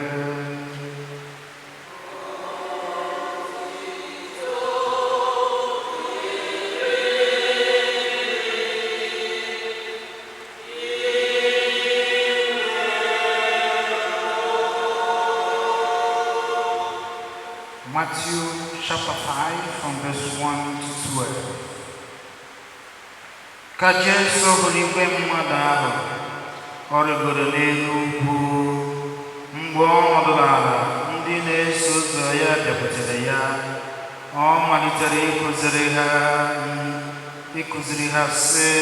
Matthew chapter 5 from verse 1 to 12. Ka Jesu hụrụ igwe mmadụ ahụ, ọ rịgoro n'elu ugwu. Mgbe ọ nọdụrụ ala, ndị na-eso ụzọ ya bịakwutere ya. Ọ malitere ịkụziri ha sị,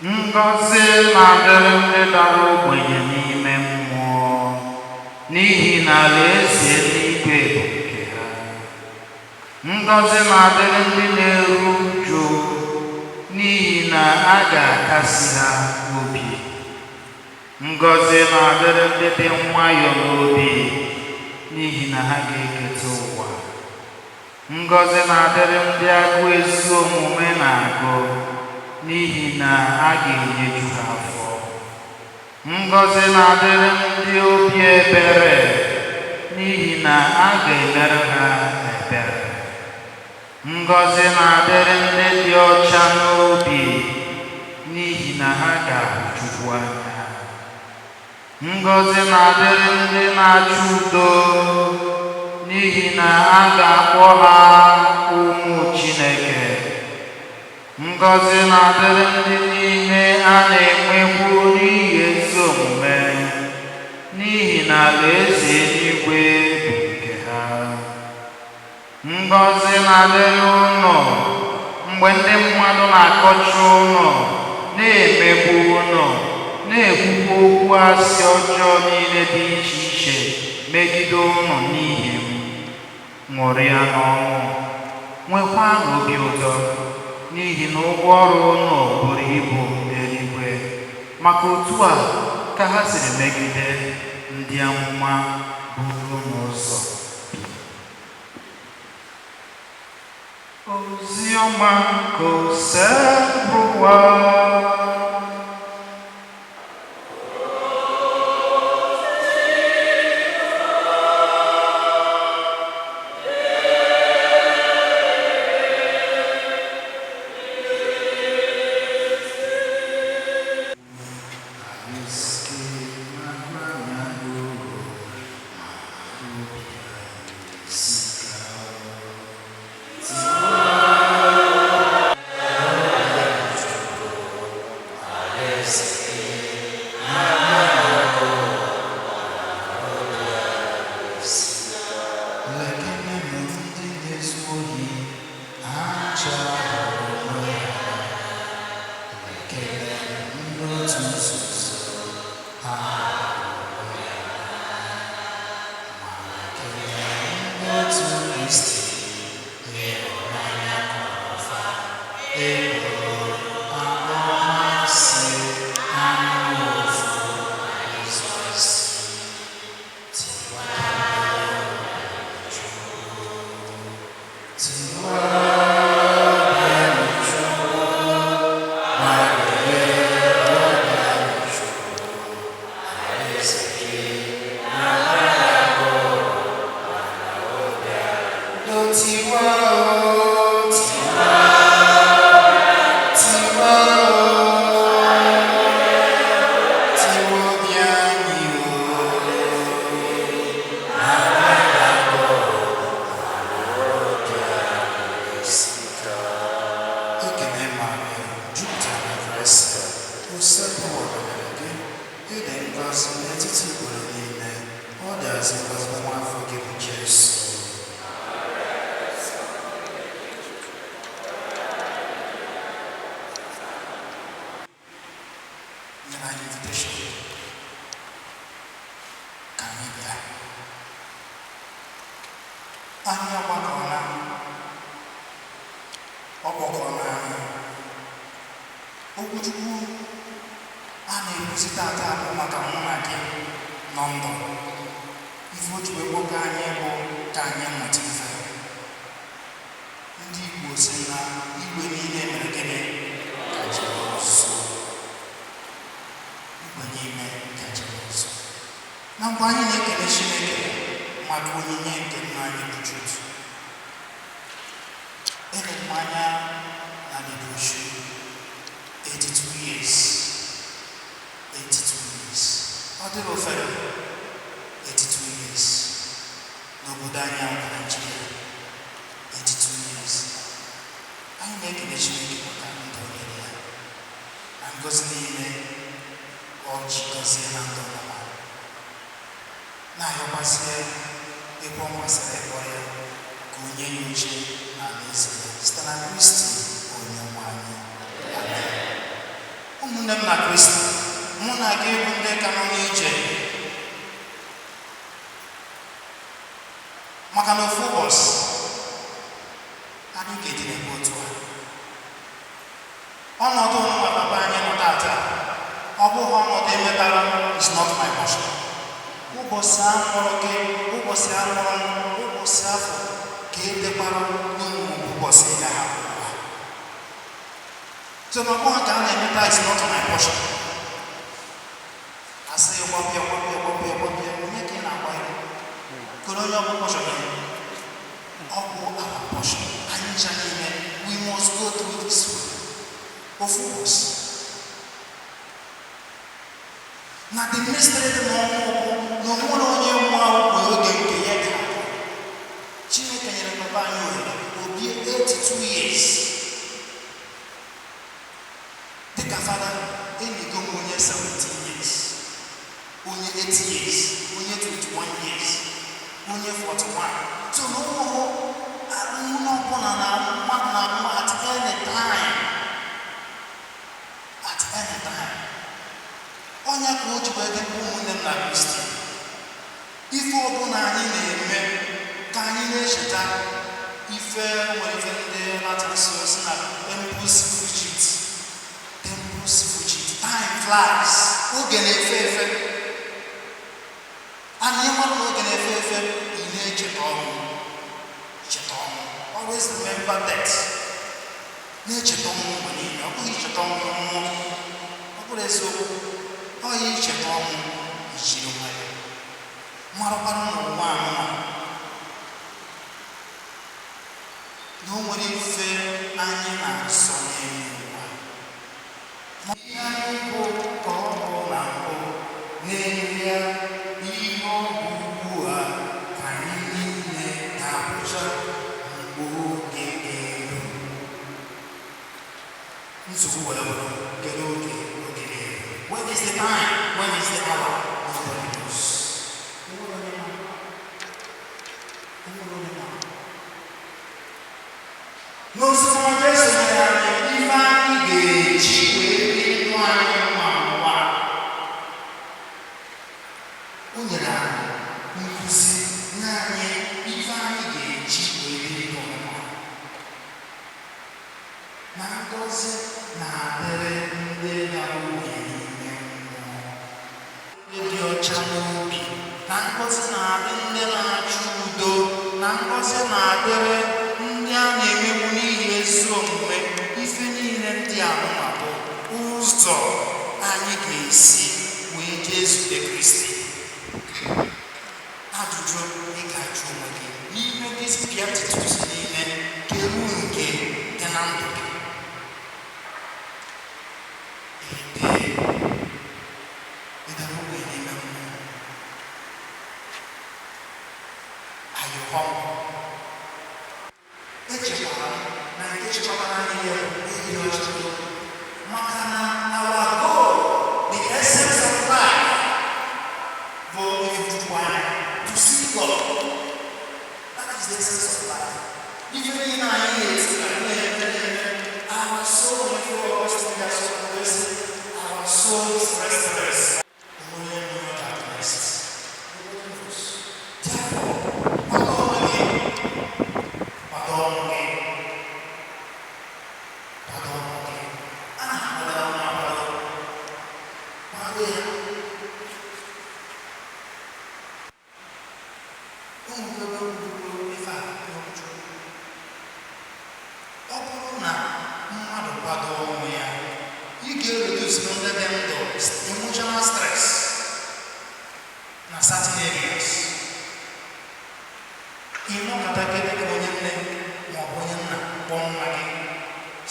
Ngọzi na-adịrị ndị dara ogbenye n'ime mmụọ, n'ihi na alaeze eluigwe bụ nke ha. Ngọzi na-adịrị ndị na-eru uju, n'ihi na a ga-akasi ha obi. Ngọzi na-adịrị ndị dị nwayọọ n'obi, n'ihi na ha ga-eketa ụwa. Ngọzi na-adịrị ndị agụụ ezi omume na-agụ, n'ihi na a ga-enyeju ha afọ. Ngọzi na-adịrị ndị obi ebere, n'ihi na a ga-emere ha ebere. Ngọzi na-adịrị ndị dị ọcha n'obi, n'ihi na ha ga-ahụ Chukwu anya. Ngọzi na-adịrị ndị na-achọ udo, n'ihi na a ga-akpọ ha ụmụ Chineke. Ngọzi na-adịrị ndị niile a na-emegbu n'ihi ezi omume, n'ihi na alaeze eluigwe bụ nke ha. Ngọzi na-adịrị unu mgbe ndị mmadụ na-akọcha unu, na-emegbu unu, na-ekwukwa okwu asị ọjọọ niile dị iche iche megide unu n'ihi m. Ṅụrịa n'ọṅụ, nwekwanụ obi ụtọ, n'ihi na ụgwọ ọrụ unu buru ibu n'eluigwe, maka otu a ka ha siri megide ndị amụma buru unu ụzọ. Oziọma nke Osebụrụwa. Ekene Maria, jupụtara na Kraịst, Osebụwa nọnyere gị, ị dị ngọzi n'etiti ikporo niile, ọ dịazị ngọzi nwa afọ gị bụ Jesu. Nyere anyị invitation ka anyị bịa. Anyị agbakọla, ọ kpọkọrọ anyị. Okwuchukwu a na-ekwuzi tata bụ maka mụ na gị nọ ndụ. Ife o ji wee kpọkọ anyị bụ ka anyị mụta ife. Ndị Igbo sị na igwe niile mere gịnị ka jere ọzọ. Igwe niile ka jere ọzọ. Na mgbe anyị na-ekele Chineke maka onyinye nke nna anyị bụ Jude. Ele m anya na the brochure, 82 years, 82 years. Ọ dịrị ofere, 82 years n'obodo anyị ahụ bụ Naịjirịa, 82 years. Anyị na-ekele Chineke maka ndụ o nyere ya na ngọzi niile ọ ji gọzie na ndụ ọma, na-ayọkwazie ebe ọ masịrị ịkpọrọ ya ka onye ya oche na alaeze ya site na Kristi onye nwe anyị. Amen. Ụmụnne m na Kristi, mụ na gị bụ ndị ka nọ n'ije, maka na ofu ụbọchị anyị ga-edinebe otu a. Ọnọdụ nwa papa anyị nọ tata, ọ bụghị ọnọdụ emetara, is not my portion. Ụbọchị a mụrụ gị, ụbọchị a mụrụ m, ụbọchị afọ ka e dekwara n'ụmụ ụbọchị ị ga-ahapụ ụwa. So na ọ bụghị ka a na-emeta is not my portion. Asị gbapịa gbapịa gbapịa gbapịa, onye ka ị na-agba ya? Koro onye ọ bụ portion ya? Ọ bụ our portion. Anyị ncha niile, we must go through this way. Ofu ụbọchị. Na the mystery dị n'ọnwụ bụ na o nwere onye nwa bụ oge nke ya ga-abụ. Chineke nyere papa anyị ohere o bie 82 years. Dịka fada, enyigo m onye 17 years, onye 8 years, onye 21 years, onye 41. So na ụmụ onye ọbụla na mmadụ na-anwụ at any time. At any time. Ọnya ka o ji wee dị mkpa, ụmụnne m na Kristi, ife ọbụla anyị na-eme ka anyị na-echeta ife nwere ife ndị Latin si osi na tempus fugit, tempus fugit, time flies. Oge na-efe efe. Anyị mara na oge na-efe efe, ị na-echeta ọnwụ, cheta ọnwụ. Always remember death. Na-echeta ọnwụ mgbe niile. Ọ bụghị icheta ọnwụ mmụọ, ọ bụrụ eziokwu, ọ ya icheta ọnwụ ijiri nwayọọ marakwana n'ụwa anụma na o nwere ife anyị na-asọ n'elu ụwa. Ma ihe anyị bụ ka ọ bụ na mbụ n'elu ya, ihe ọ bụ ugbu a ka anyị niile ga-abụcha mgbe oge ga-eru. Nsogbu wee bụrụ, kedu oge oge ga-eru? When is the time? When is the hour? Nobody knows. Enwere onye ma. Enwere onye ma. N'ozizi ọma Jesu nyere anyị ife anyị ga-eji wee bie ndụ anyị mma n'ụwa. O nyere anyị nkụzi, nye anyị ife anyị ga-eji wee bie ndụ n'ụwa. Na ngọzi na-adịrị ndị dara ogbenye n'ime mmụọ, ndị dị ọcha n'obi, na ngọzi na-adị ndị na-achọ udo, na ngọzi na-adịrị ndị a na-emegbu n'ihi ezi omume. Ife niile ndị a nụma bụ ụzọ anyị ga-esi wee jee zute Kristi. Ajụjụ ị ga-ajụ onwe gị n'ime these beatitudes niile, kedu nke dị na ndụ gị? Ị dara ogbenye n'ime mmụọ? Are you humble? Echekwara m na nke chịkọtara anyị ya bụ ịdị ịrịọ Chukwu maka na our goal, the essence of life, bụ ịfụ Chukwu anya, to see God. That is the essence of life. Ife niile anyị na-eti na na-eme na-eme, our soul, before us, our soul is restless. Onye nwe darkness. Therefore, kwado onwe gị, kwado onwe gị, kwado onwe gị. A na-akwado onwe akwado, kwado ya. Ụmụ ebe kwuru ife a n'okwuchukwu. Ọ bụrụ na mmadụ kwado onwe ya, ị ga-ereduce ndị dị ndụ emotional stress na certain areas. Ịnọkọta gị dịka onye nne maọbụ onye nna, kpọọ nwa gị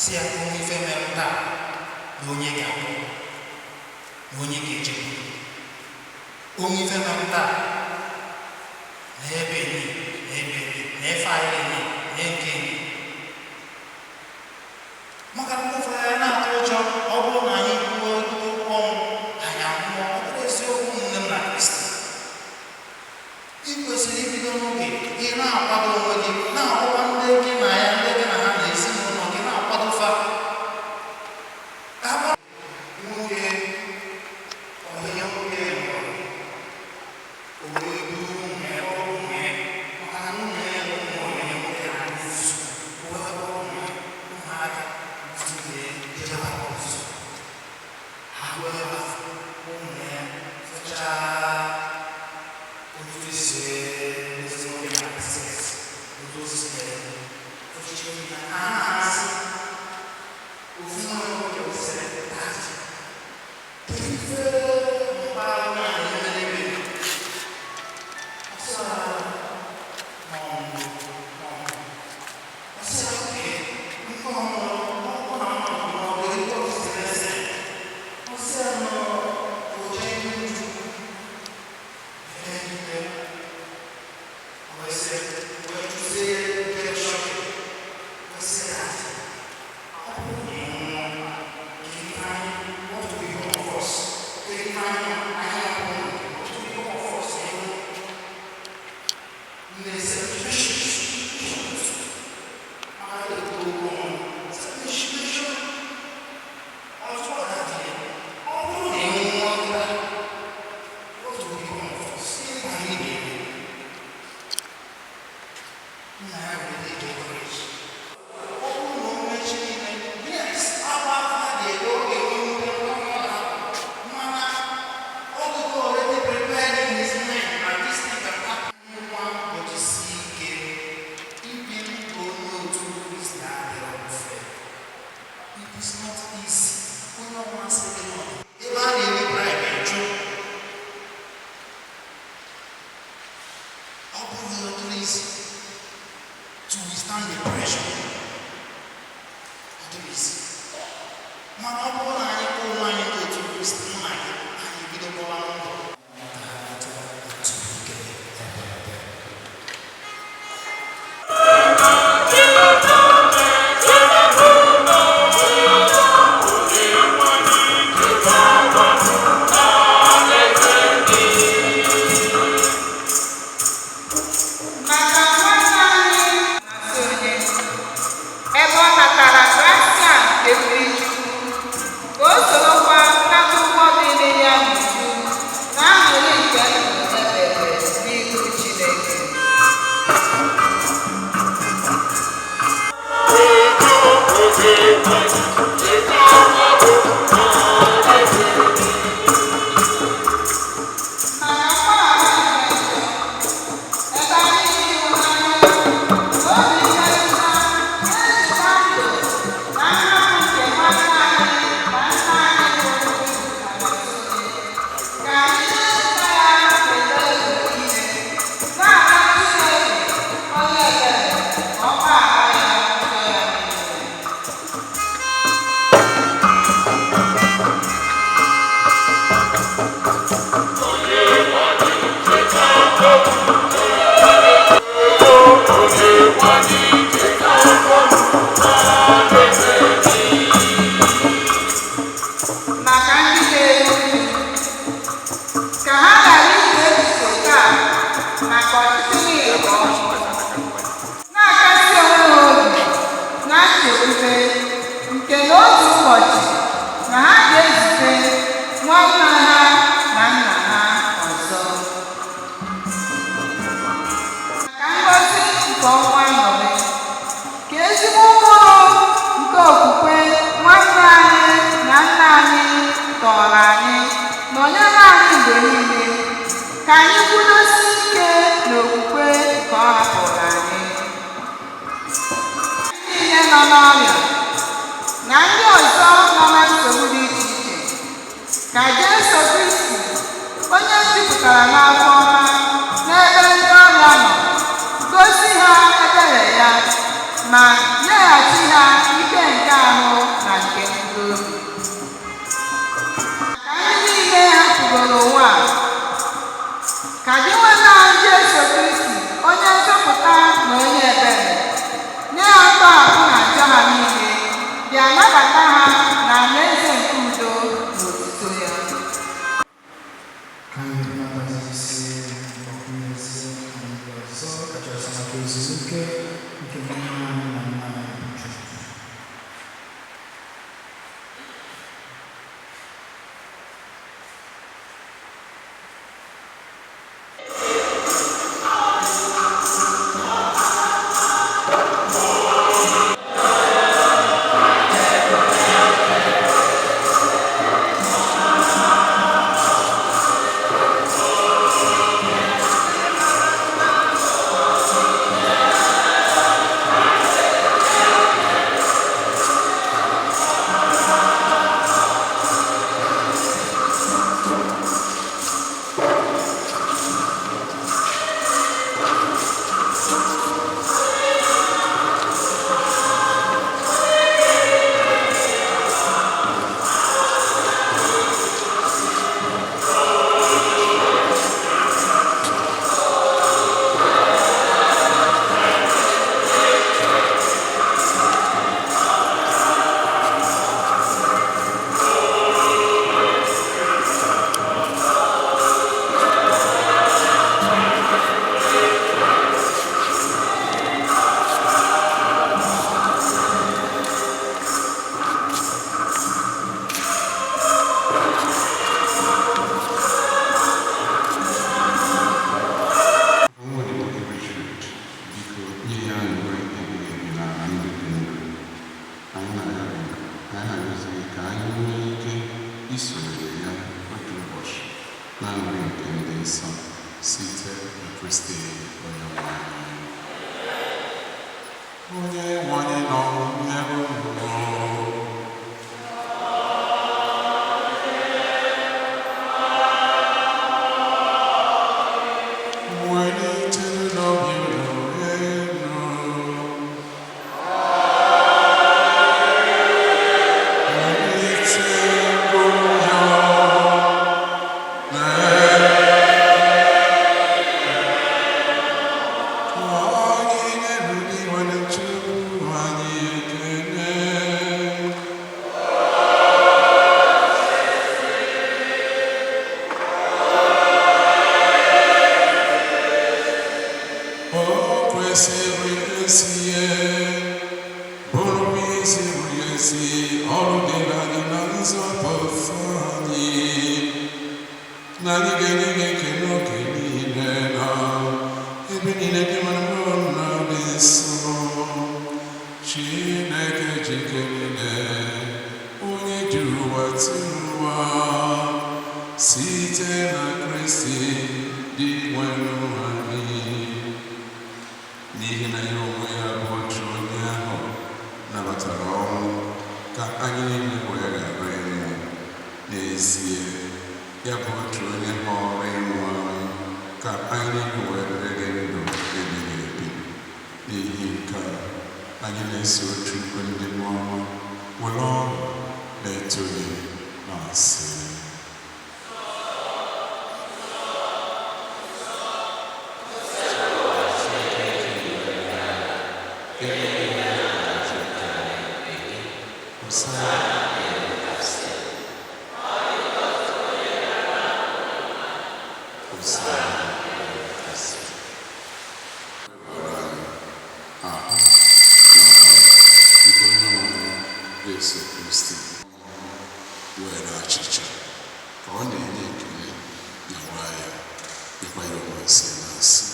si ya, onwe ife mere taa na onye ga-abụ na onye ga-echekwa, onwe ife mere taa na ebe enyi na ebe enyi na efe anyị enyi na nke enyi, maka na mgbe ụfọdụ anyị na-atụ ụjọ, ọ bụrụ na anyị kwuo ekwute okwu ọnwụ, anyị anwụọ. Ọ bụrụ eziokwu, ụmụnne m na Kristi, ị kwesịrị ibido n'oge ị na-akwado onwe gị, na-akwakwa ndị gị na ya, ndị gị na ha na ezinụlọ gị, na-akwado fa ka nwoke ọhịa nwoke nọrọ o wee buru ụmụ ya, kpọrọ ụmụ ya, maka na nwunye ya na ụmụ ya nwoke na-adị nso. O wee kpọrọ ụmụ ya, ụmụaka tinye jebe ọzụzụ ha, wee ebe ụmụ ya fechaa otu esi ezi nwoke na sex, otu o si eme ochiche na ha na-asị ofu nwa nwoke sịrị, "Daddy, kedu ife mgba onye a na-eme n'ebe ị nọ?" Ọ sị, "Mom, mom." Ọ sị, "Okay, nke ọmụrụ ọ na mmadụ na ọ ga-eri ọtụtụ eze." Ọ sị ya nọ oje ihu Chukwu eluigwe. O wee sị, wee jụzie nke chọrọ. O sị, "Daddy, ọ bụrụ na ị nwụọ, kedu ife anyị, what will become of us? Kedu ife anyị abụọ, what will become of us?" Ịhụ nne ọzọ, Daddy, ọ bụrụ na ị nwụọ taa, what will become of us? Gịnị ka anyị ga-eme? Nna ya were take courage. Ọ bụrụ na o mechi niile, yes, agba afọ a ga-ego oge enwe mana ọ dịgo already prepared in his mind na this thing can happen. Nwa ụbọchị si ike ibi ndụ onye otu Kristi adịrọ mfe. It is not easy. Onye ọbụla sị gị nọ ebe a na-eri bribe, jụ. Ọ bụrụ ọ dịrị easy to withstand the pressure, ọ dịrị easy. Mana ọ bụrụ na anyị kpọọ onwe anyị ndị otu Kristi, mụ na gị, anyị ebido gbawa mbọ. Otu ike ebere. Maka nwanne anyị na onye ebe ọ natara grasia nke mmiri Chukwu. Tọrọ anyị, nọnyere anyị mgbe niile, ka anyị kwudosie ike n'okwukwe nke ọ hapụrụ anyị. Ndị niile nọ n'ọrịa na ndị ọzọ nọ na nsogbu dị iche iche, ka Jesu Kristi, onye jupụtara n'afọ ọma n'ebe ndị ọrịa nọ, gosi ha ebere ya ma nyeghachi ha ike nke ahụ na nke mkpụrụ obi. Ka ndị niile hapụgoro ụwa a, ka gị nweta Jesu Kristi, onye nzọpụta na onye ebere, nye ha ntọhapụ na njọ ha niile, bịa nabata ha na alaeze nke udo na otuto ya. Ka anyị nabatazie mgbakwunyezi ndị ọzọ, kachasị maka ezumike nke nwanne anyị na nna anyị bụ Chukwu. Nwa odibo gị Richard, biko nye ya aṅụrị ebighị ebi n'ala ndị dị ndụ. Anyị na-arịọ gị, anyị na-arịọzi gị ka anyị nwee ike isonyere ya otu ụbọchị na aṅụrị nke ndị nsọ site na Kristi onye nwe anyị. Onye nwe anyị nọnyere unu. Welite n'obi unu elu. Welite mkpụrụ ya Ka anyị na-ebuli nwanne Chukwu anyị ekele. O kwesịrị ezie, bụrụ ihe ziri ezi, ọrụ dịrị anyị na nzọpụta anyị, na anyị ga-enye gị ekele oge niile na ebe niile dị mara na dị nsọ. Chineke jike niile, onye juru ụwa tiri ụwa, site na Kristi dị nwenụ anyị. N'ihi na ya onwe ya bụ otu onye ahụ nabatara ọnwụ ka anyị niile wee ghara ịnwụ. N'ezie, ya bụ otu onye họrọ ịnwụ anwụ ka anyị niile wee dịrị ndụ ebighị ebi. N'ihi nke a, anyị na-eso otu ukwe ndị mmụọ ọma were ọṅụ na-eto gị na-asị: Ahụ na ọbara nke onye nwe anyị Jesu Kristi were achịcha ka ọ na-enye ekele na ya nyekwa ya onwe nsị na nsị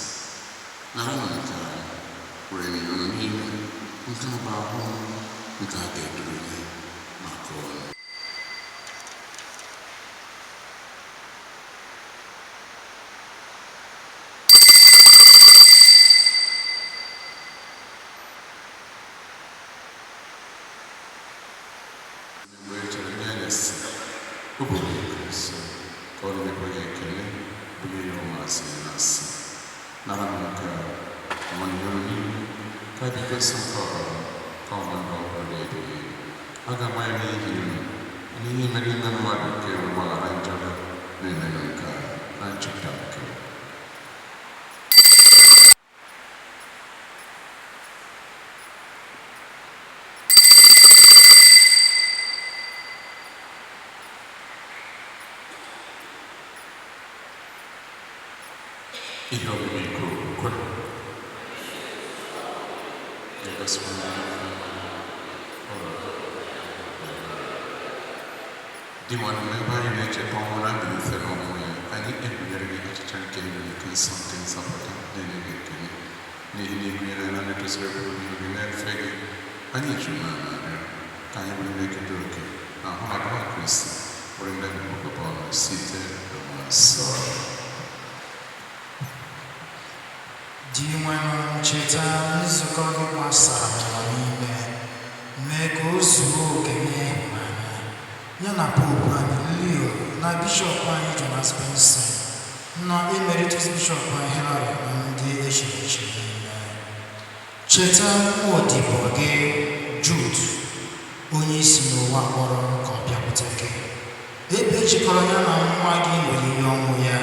nara na nke a were nye unu niile. Nke a bụ ahụ m nke a ga-eduru nye maka unu. O bụ onye nsọ ka ọ na-emekwa gị ekele bunye ya ụmụazị ya na-asị nara m nke a nwanne m niile ka biko nsọ nke ọbara ka ọma ndụ ọhụrụ na-ebighị ebi a ga-agba ya n'ihi unu n'ihe mere ime mmadụ nke mgbaghara njọ ha na-emenụ nke a na ncheta nke ihe omume nke okwukwe na-egosikwa dị nwanne ebe anyị na-echeta ọnwụ na mbilite n'ọnwụ ya anyị ebunyere gị achịcha nke ndụ nke nsọ nke nzọpụta na-enye gị ekele n'ihi na ịgụnyere na ndị tosiri ekwuru n'ihu gị na-efe gị anyị juru na narịọ ka anyị bụrụ ndị eketa oke na ahụ na ọbara Kristi bụrụ ndị na-ekpokọba ọnụ site na mmụọ nsọ. Dinwenụ, cheta nzukọ gị gbasara n'ụwa niile, mee ka o zuo oke n'ịhụnanya, ya na Popu anyị Leo na Bishọp anyị Jonas Benson na Emeritus Bishọp anyị Hilary na ndị echiri echi niile. Cheta nwa odibo gị Jude, onye isi n'ụwa kpọrọ ka ọ bịakwute gị, ebe ejikọrọ ya na nwa gị n'olili ọnwụ ya,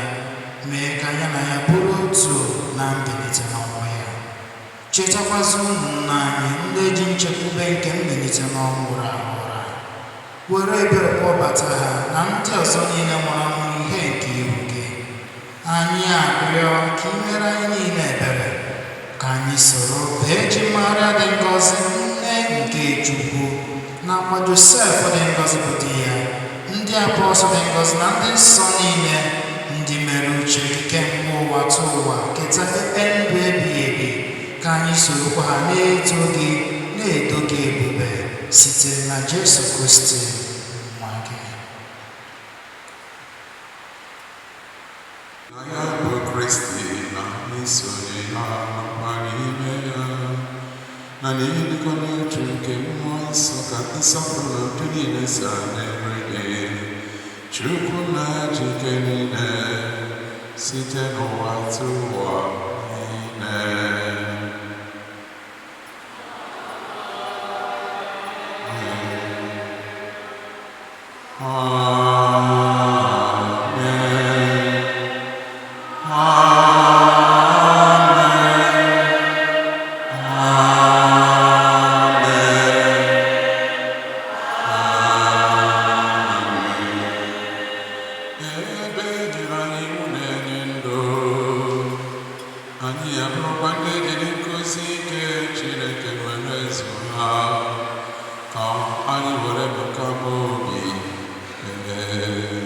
mee ka ya na ya bụrụ otu na mbilite n'ọnwụ ya. Chetakwazị ụmụnna anyị ndị ji nchekwube nke mbilite n'ọnwụ rahụ ụra, were ebere kpọbata ha na ndị ọzọ niile nwụrụ anwụ n'ihe nke ihu gị. Anyị arịọ ka ị mere anyị niile ebere, ka anyị soro Virgin Maria dị ngọzi, nne nke Chukwu, nakwa Josef dị ngọzi bụ di ya, ndị apọstụl dị ngọzi na ndị nsọ niile, ndị mere uche gị kemgbe ụwa tụ ụwa, keta ebe ndụ ebighị ebi, ka anyị sorokwa ha na-eto gị na-edo gị ebube site na Jesu Kristi nwa gị. Na ya bụ Kristi na isonye ya nakwa n'ime ya na n'ịdịkọ n'otu nke mmụọ nsọ ka nsọpụrụ na udo niile si na-enwe gị Chukwu na jike niile site n'ụwa tụ ụwa niile. Amen. Ebe ejiri anyị iwu na-enye ndụ, anyị abụrụkwa ndị jiri nkuzi ike Chineke were zụ ha, ka anyị were maka obi kelee.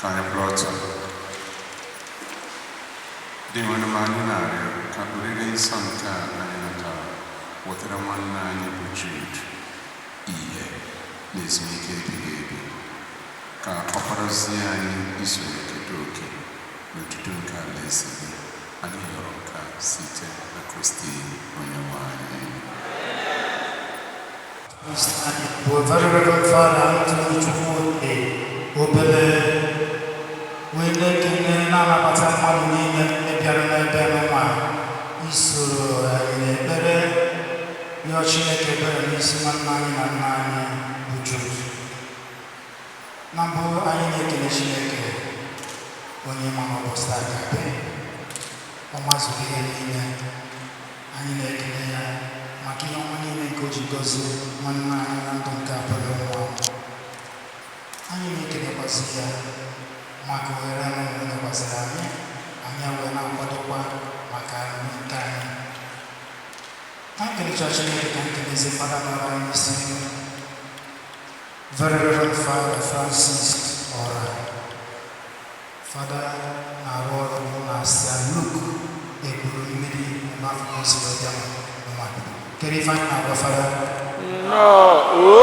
Ka anyị bụrụ otu. Dị nwere m anyị na-arịọ ka oriri nsọ nke a anyị natara wetara nwanne anyị bụ Jude ihe na ezumike ebighị ebi. Ka ọ kwadozie anyị isoro kedu oke n'otuto nke alaeze gị. Anyị rịọrọ nke a site na Kristi onye nwe anyị. Bụ Very Reverend Father Anthony Chukwuoke Obele, wee na-ekene, na-anabata mmadụ niile ndị bịara n'ebe nwa isoro anyị n'ekpere, rịọ Chineke ebere n'isi nwanne anyị na nna anyị bụ Jude. Na mbụ, anyị na-ekele Chineke onye ma n'ụbọchị taa ga-abịa. Ọ mazuru ihe niile. Anyị na-ekele ya maka ihe ọma niile nke o ji gọzie nwanne anyị na ndụ nke abụrụ nwa. Anyị na-ekelekwazị ya maka ohere ahụ o nyekwaziri anyị, anyị wee na-akwadokwa maka nke anyị. Na nkelecha Chineke, ka nkelezi Fada nọrọ anyị isi, Very Reverend Father Francis Ora. Fada na-arụ ọrụ na St. Luke Eburu Mmiri n'afọ ozi wee bịa nwa. Kedu ife anyị na-agwa Fada? Nnọọ o.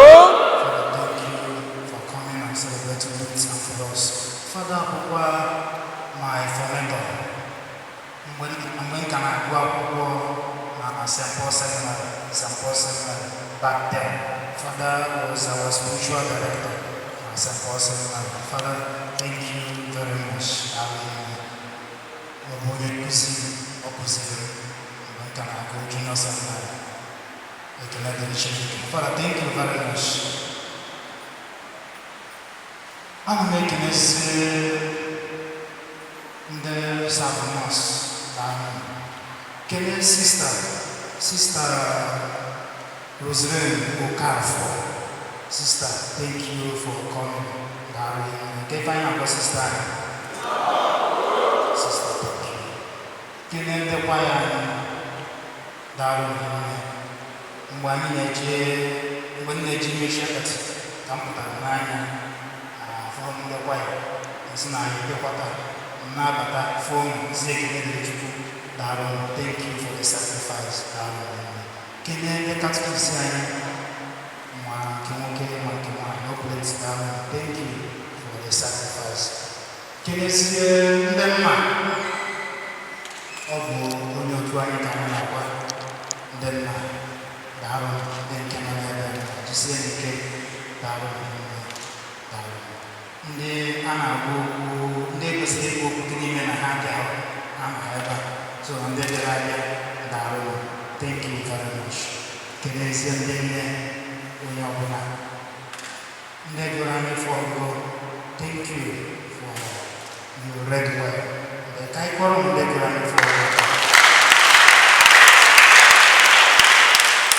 Father, thank you for coming and celebrating with and for us. Father akwụkwọ, my formator. Mgbe m ka na-agụ akwụkwọ na St. Paul Seminary, St. Paul Seminary back then, Father was our spiritual director na St. Paul Seminary. Father, thank you very much. Ọ bụ onye nkụzi, ọ kụziri mgbe m ka na-agụ junior seminary. Ekele dịrị Chineke. Father, thank you very much. Ana m ekelezi ndị serve mass na kelee Sister Rosemary Okafor. Sister, thank you for coming. Daalụ. Nke ife anyị na-akpọ sister anyị. Sister, thank you. Kelee ndị kwaya anyị. Daalụ nne. Mgbe anyị na-eje, mgbe m na-eje ime shepherd, ka m pụtara n'anya afụrụ m ndị kwaya esi na anyị bịakwata m na-abata fụọ m zi. Ekele dịrị Chukwu. Daalụ, thank you for the sacrifice. Daalụ nne. Kelee ndị catechist anyị, ma nke nwoke ma nke nwaanyị, opleti. Daalụ, thank you for the sacrifice. Kelezie ndị nna, ọ bụ onye otu anyị ka anyị na-agwa ndị nna. Daalụ, ndị nke nọ n'ebe a, jisie ike. Daalụ nne, daalụ. Ndị a na-agwa okwu, ndị kwesịrị ikwu okwu dị n'ime na ha abịaghị, ha nọ ebe a. So ndị bịara abịa, daalụ, thank you very much. Kelezie ndị nne, onye ọbụla ndị gụrụ anyị fọ ọgụgụ, thank you for you read well. Ka anyị kpọrọ ndị gụrụ anyị fọ ọgụgụ.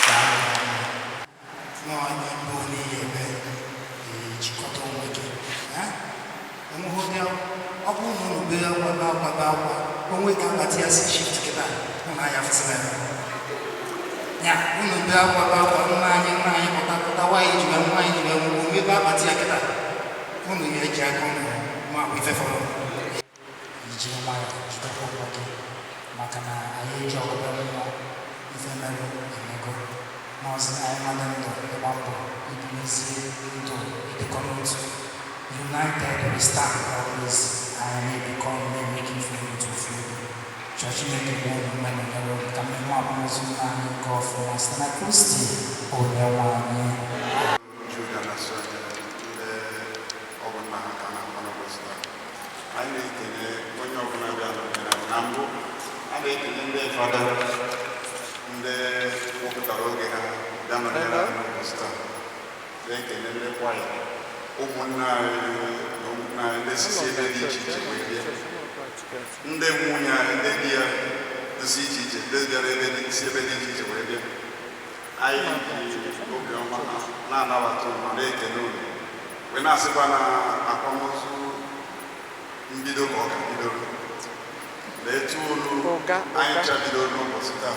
Daalụ. N'onye mbụ n'ihi ebe ejikọta onwe gị, enweghị ụdị ọ bụrụ na unu bee akwa, bee akwa, bee akwa, onwe ka akpati ya si shift kịta ụnụ anya fụsịrị ya. Unu bee akwa, bee akwa, nna anyị, nna anyị, pụta, pụta, nwaanyị ji wee, nwaanyị ji wee nwụọ, ebe akpati ya kịta unu ya eji aka unu ma ife fọrọ ijiri nwayọ jidekwa ụgwọ gị, maka na anyị eji ọgụgụ mmụọ. Ife merụ emego n'ọzọ, anyị nwadị ndụ ịgba mbọ ibimezie ndụ ịdịkọ n'otu. United we stand always. Anyị na-ebikọ ọnụ, na-eme ka ife n'otu ofu obi. Chọọ Chineke bụ unu mma nọnyere unu, ka mmemme akwamozu nna anyị nke ọfụma site na Kristi onye nwe anyị. Juda na Soja, ndị ọ bụ nna ha ka na-akpa n'ụbọchị taa. Anyị na-ekele onye ọbụla bịa nọnyere anyị. Na mbụ, a na-ekele ndị fada, ndị wepụtara oge ha bịa nọnyere anyị n'ụbọchị taa. Na-ekele ndị kwaya, ụmụnne anyị na ụmụnne anyị ndị sisi ebe dị iche iche wee bịa, ndị nwunye anyị, ndị di ya si iche iche, ndị bịara ebe dị si ebe dị iche iche wee bịa. Anyị ji obiọma na-anabata unu ma na-ekele unu, wee na-asịkwa na akwamozu mbido ka ọ ka bidoro na etu olu anyị ncha bidoro n'ụbọchị taa.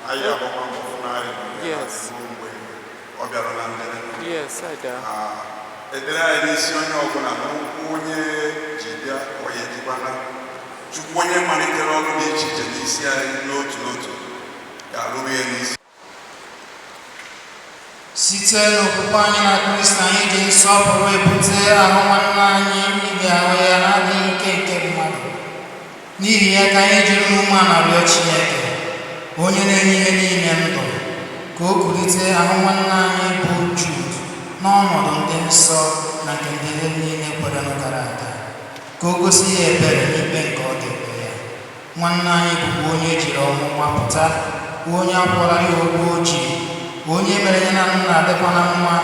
Anyị agbakwa mbọ fụ na anyị nọnyere ruo mgbe ọ bịara na njedebe. Yes, I do. Ekpere anyị n'isi onye ọbụla na ụkwụ onye ji bịa, onye jikwana Chukwu onye malitere ọrụ dị iche iche n'isi anyị n'otu n'otu ga-arụrụ ya n'isi. Site n'okwukwe anyị na Kristi, anyị ji nsọpụrụ ebute ahụ nwanne anyị n'ihi ahụ ya na-adịghị ike nke mmadụ. N'ihi ya ka anyị jiri umeala rịọ Chineke, onye na-enye ihe niile ndụ, ka o kulite ahụ nwanne anyị bụ Jude n'ọnọdụ ndị nsọ na nke ndị niile kwerenụ gara aga, ka o gosi ya ebere n'ikpe nke ọ ga-ekpe ya. Nwanne anyị bụkwa onye ejiri ọnwụ gbapụta, onye akwụra ya ụgwọ o ji, onye mere ya na nna adịkwa na mma,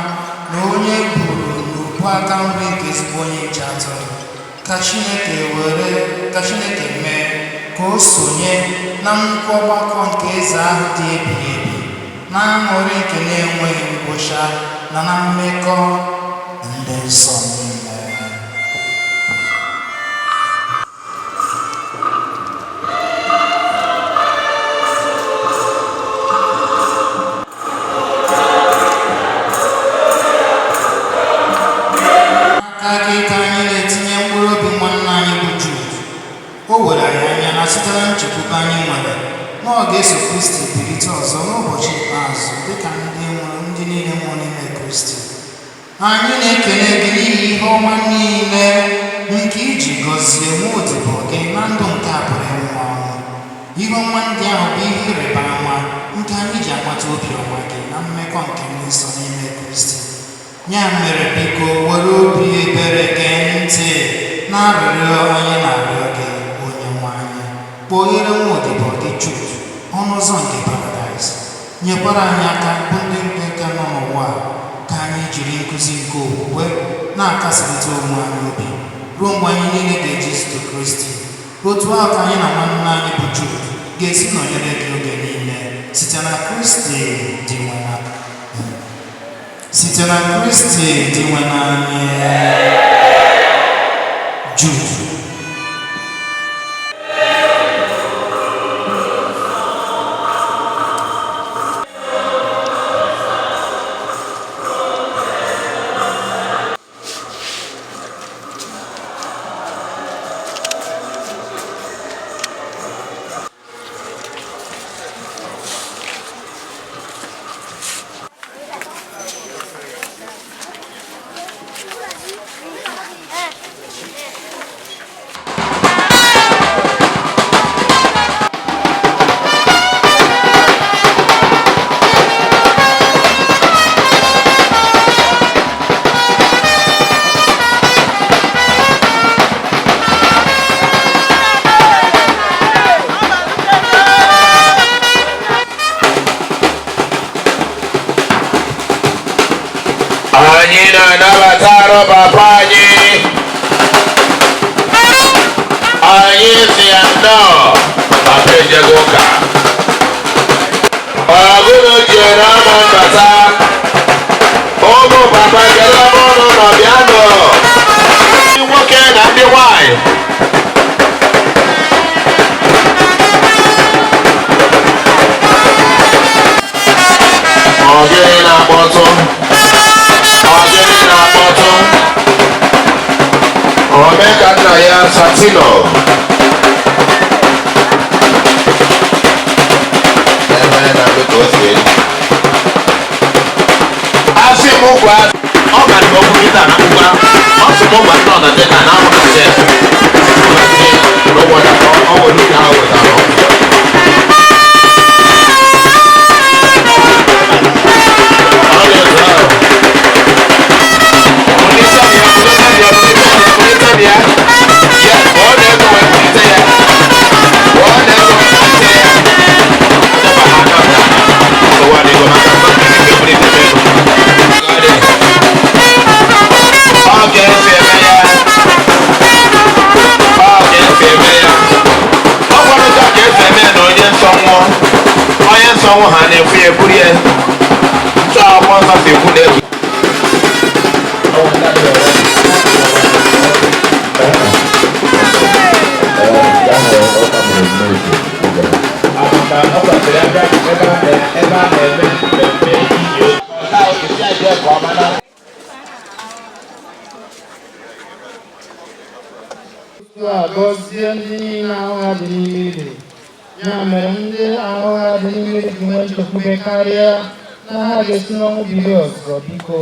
na onye buru n'ubu aka nri nke ezigbo onye nche atụrụ. Ka Chineke were ka Chineke mee ka o sonye na nnukwu ọgbakọ nke eze ahụ dị ebighị ebi, na aṅụrị nke na-enweghị ngwụcha na na mmekọ ndị nsọ niile. N'aka gị ka anyị na-etinye mkpụrụ obi nwanne anyị bụ Jude. O were anyị anya na site na nchekwube anyị nwere na ọ ga-eso Kristi bilite ọzọ n'ụbọchị ikpeazụ, dịka ndị nwụrụ ndị niile nwụrụ n'ime Kristi. Anyị na-ekele gị n'ihi ihe ọma niile nke iji gọzie nwa odibo gị na ndụ nke a pụrụ ịnwụ anwụ. Ihe ọma ndị ahụ bụ ihe ịrịba ama nke anyị ji amata obiọma gị na mmekọ nke ndị nsọ n'ime Kristi. Ya mere, biko, were obi ebere gee ntị na arịrịọ anyị na-arịọ gị, onye nwe anyị. Kpọghere nwa odibo gị Jude ọnụ ụzọ nke paradaịs, nyekwara anyị aka bụ ndị nke ka nọ n'ụwa a, ka anyị jiri nkụzi nke okwukwe na-akasịrịta onwe anyị obi ruo mgbe anyị niile ga-eji zute Kristi. Otu ahụ ka anyị na nwanne anyị bụ Jude ga-esi nọnyere gị oge niile, site na Kristi dị nwe site na Kristi dị nwe anyị. Jude. Anyị na-anabata arụ papa anyị. Anyị si ya nnọọ. Papa ejego ụka. Ọgụnụ jere ama mbata. Ụmụ papa, kedu ebe ụnụ nọ? Bịanụ, ndị nwoke na ndị nwanyị. Ọ gịnị na-akpọtụ? Ọ gịnị na-akpọtụ? Omeka nna ya Satino. Ebe onye na-abịa ka o si eri. Asị m gwa ọ gara m okwu kịta na ngwa ọ sị m gwa ndị ọna dịka na ahụ na n'ụgwọ na ọ nwere ike ahụ wetara ọkụ. Ọ na-ezu ahụ. Kulite ya, kulite ya, kulite ya. Yes, ọ na-ego wee kulite ya. Ọ na-ego wee kulite ya. Ndeba ha aka na nsogbu adịghị maka mmadụ nke kulite m ego. Ọ ga-esi eme ya. Ọ ga-esi eme ya. Ọ gwara otu a ka esi eme ya na onye nsọ nwụọ. Onye nsọ nwụ, ha na-ekwu ya ekwuru ya. Ntụ akwụkwọ nsọ si ekwu na egwu. Ebe a na-eme mmemme iyi ozu. Otu a gọzie ndị niile ahụ ha dị n'ime ili. Ya mere ndị ahụ ha dị n'ime ili ji nwee nchekwube karịa. Na ha ga-esi n'ọnwụ bilie ọzọ. Biko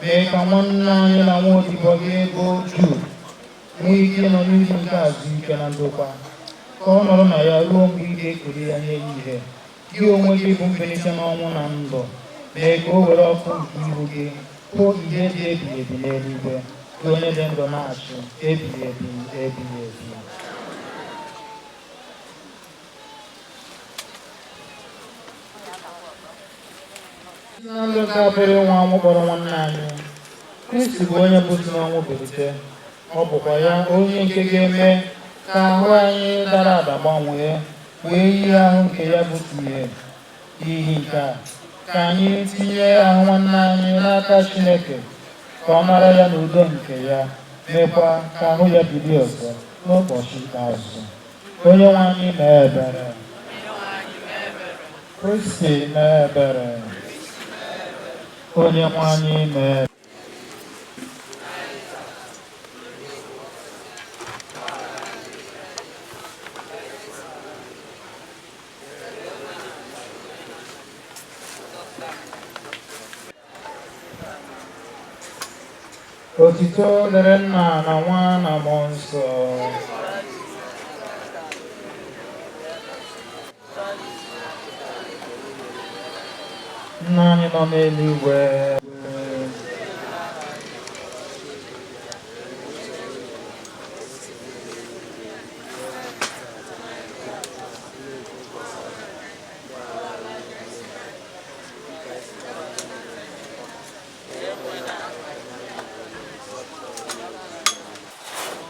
mee ka nwanne anyị na nwa odibo gị bụ Jude nwee ike ịnọ n'ili nke azụ ike na ndokwa, ka ọ nọrọ na ya ruo mgbe ị ga-ekuli ya nye ihe. Gị onwe gị bụ mbilite n'ọnwụ na ndụ, mee ka o were ọkụ nke ihu gị hụ ihe dị ebighị ebi n'eluigwe, gị onye dị ndụ na-achị ebighị ebi ebighị ebi. Na ndụ nke apụrụ ịnwụ anwụ kpọrọ nwanne anyị Kristi bụ onye bụ si n'ọnwụ bilite. Ọ bụkwa ya onye nke ga-eme ka ahụ anyị dara ada gbanwee wee yie ahụ nke ya bụ ihe. N'ihi nke a, ka anyị tinye ahụ nwanne anyị n'aka Chineke, ka ọ nara ya n'udo nke ya, mekwa ka ahụ ya bilie ọzọ n'ụbọchị ikpeazụ. Onye nwe anyị mee ebere. Kristi mee ebere. Onye nwe anyị mee. Otito dịrị Nna na Nwa na Mmụọ Nsọ. Nna anyị nọ n'eluigwe.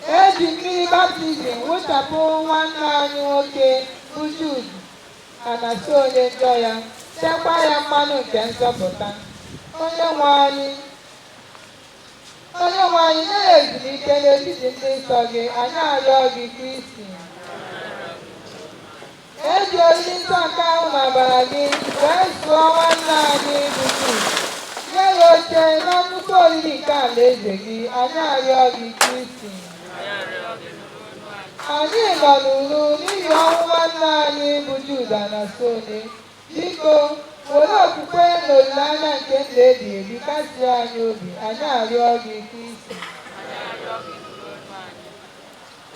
E ji mmiri baptizim wụchapụ nwanne anyị nwoke bụ Jude Anasi onye njọ ya, tekwa ya mmanụ nke nzọpụta. Onye nwe anyị, Onye nwe anyị, nye ya ezumike n'etiti ndị nsọ gị, anyị arịọ gị, Kristi. E ji oriri nsọ nke ahụ na ọbara gị wee zụọ nwanne anyị bụ Jude, nye ya oche na nnukwu oriri nke alaeze gị, anyị arịọ gị, Kristi. Anyị nọ n'uru n'ihi ọnwụ nwanne anyị bụ Jude Anasone. Biko, were okwukwe na olileanya nke ndụ ebighị ebi kasie anyị obi, anyị arịọ gị, Kristi.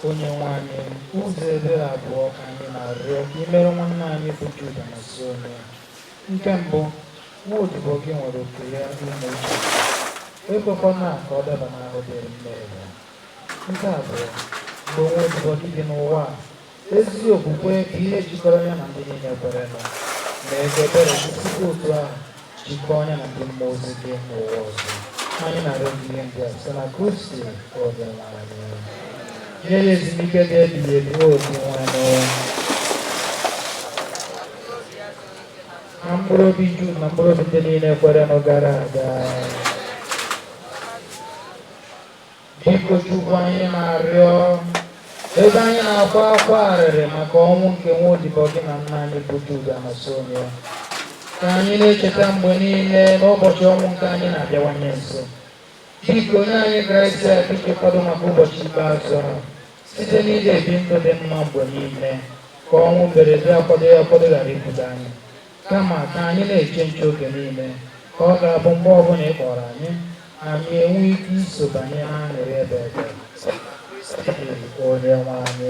Onye nwe anyị, ụzọ ebere abụọ ka anyị na-arịọ ka i mere nwanne anyị bụ Jude Anasone. Nke mbụ, nwa odibo gị nwere oke ya ime uche. Ekwekwana ka ọ daba n'ahụ dịrị mmehie. Nke abụọ, mgbe nwa odibo gị dị n'ụwa a, ezi okwukwe bụ ihe jikọrọ ya na ndị niile kwerenụ. Mee ka ebere gị site otu ahụ jikọọ ya na ndị mmụọ ozi gị n'ụwa ọzọ. Anyị na-arịọ gị ihe ndị a site na Kristi onye nwe anyị. Nye ya ezumike dị ebighị ebi, o Dinwenụ. Na mkpụrụ obi Jude na mkpụrụ obi ndị niile kwerenụ gara aga. Biko Chukwu, anyị na-arịọ, ebe anyị na-akwa akwa arịrị maka ọnwụ nke nwa odibo gị na nna anyị bụ Jude Anasonye, ka anyị na-echeta mgbe niile n'ụbọchị ọnwụ nke anyị na-abịawanye nso. Biko nye anyị grasia iji kwado maka ụbọchị ikpeazụ a, site n'ide ebi ndụ dị mma mgbe niile, ka ọnwụ mberede akwadoghị akwado ghara ibute anyị, kama ka anyị na-eche nche oge niile, ka ọ ga-abụ mgbe ọbụla ị kpọrọ anyị, anyị enwe ike iso banye n'aṅụrị ebe ebe. Onye nwe anyị.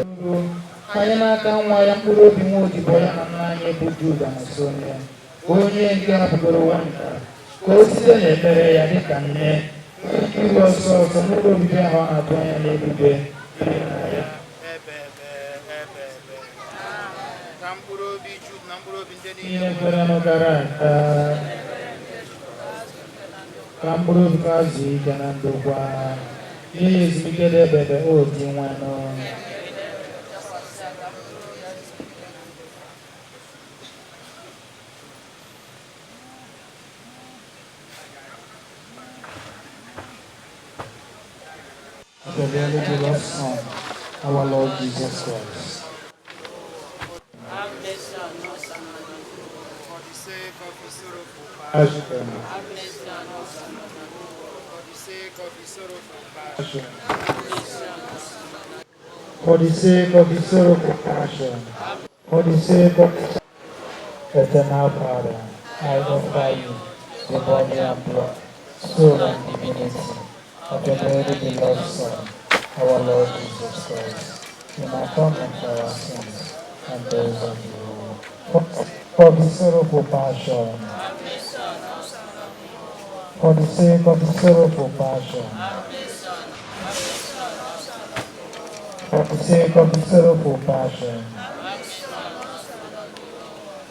Anyị n'aka nwa ya, mkpụrụ obi nwa odibo ya na nna anyị bụ Jude Anasonye, onye nke hapụgoro ụwa nke a, ka o site n'ekpere ya dịka nne nwee ike iru ọsọ ọsọ n'ụlọ obibi ahụ ọ na-atụ anya n'eluigwe biri na ya. Ebe ebe ebe ebe. Ka mkpụrụ obi Jude na mkpụrụ obi ndị niile kwerenụ gara aga, ka mkpụrụ obi ha zuo ike na ndokwa, nye ya ezumike dị ebebe, o Dinwenụ. The dearly beloved Son, our Lord Jesus Christ. Have mercy on us and on us. For the sake of his sorrowful Passion. passion. Have mercy on us and on us. For the sake of his sorrowful passion. Passion. For the sake of his sorrowful passion. For the sake of his eternal Father. I offer you the body and blood, soul and divinity of your dearly beloved Son, our Lord Jesus Christ, in atonement for our sins and those of the whole world. For the sorrowful passion, for the sake of the sorrowful passion, for the sake of the sorrowful passion,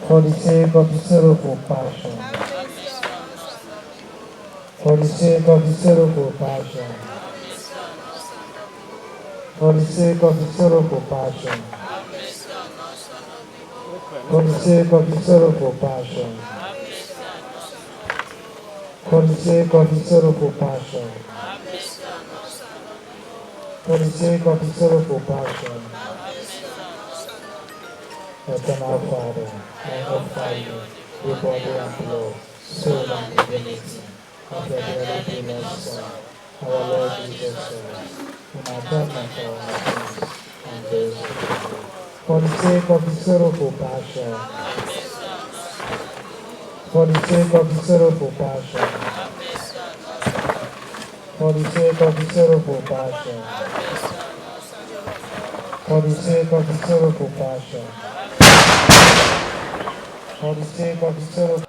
for the sake of the sorrowful passion, for the sake of the sorrowful passion, for the sake of the sorrowful passion, for the sake of the sorrowful passion, for the sake of the sorrowful passion, for the sake of the sorrowful passion. Eternal Father, I offer you the body and blood, soul and divinity of your dearly beloved Son, our Lord Jesus Christ, in atonement for our sins and those of the world. For the sake of the sorrowful passion, for the sake of the sorrowful passion, for the sake of the sorrowful passion, for the sake of the sorrowful passion, for the sake of the sorrowful,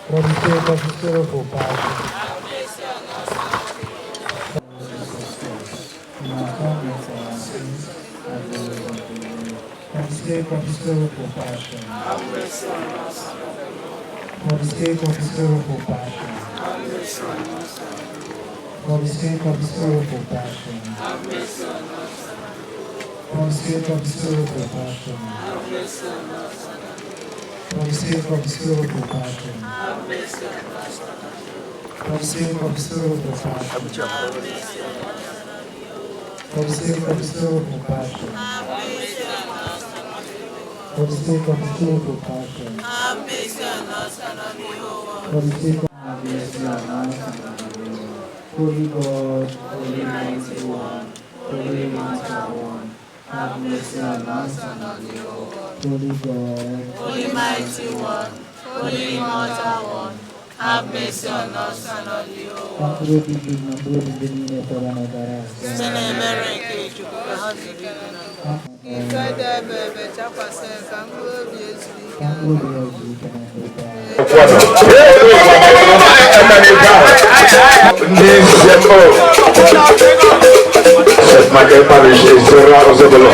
for the sake of the sorrowful passion. For the sake of the sorrowful passion, for the sake of the sorrowful passion, for the sake of the sorrowful passion, for the sake of the sorrowful passion, for the sake of the sorrowful passion, for the sake of the sorrowful passion, for the sake of the sorrowful passion, for the sake of the sorrowful passion, for the sake of Holy God, Holy Mighty One, Holy Immortal One, have mercy on us and on the whole world. Holy God, Holy Mighty One, Holy Immortal One, have mercy on us and on the whole world. Site n'ebere nke Chukwu ka ha zuru ike na ndụ. Ife dị ebe ebe chakwasị ka mkpụrụ obi ezuru ike Ndị CMO St. Michael Parish Ezera Ozebolo.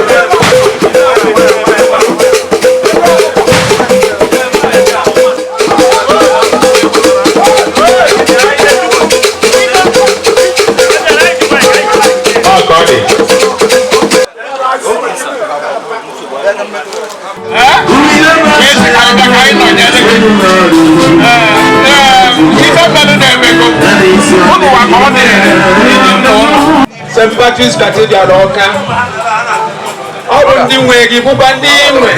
St. Patrick's Cathedral Ọka ọ bụ ndị nwe gị bụkwa ndị nwe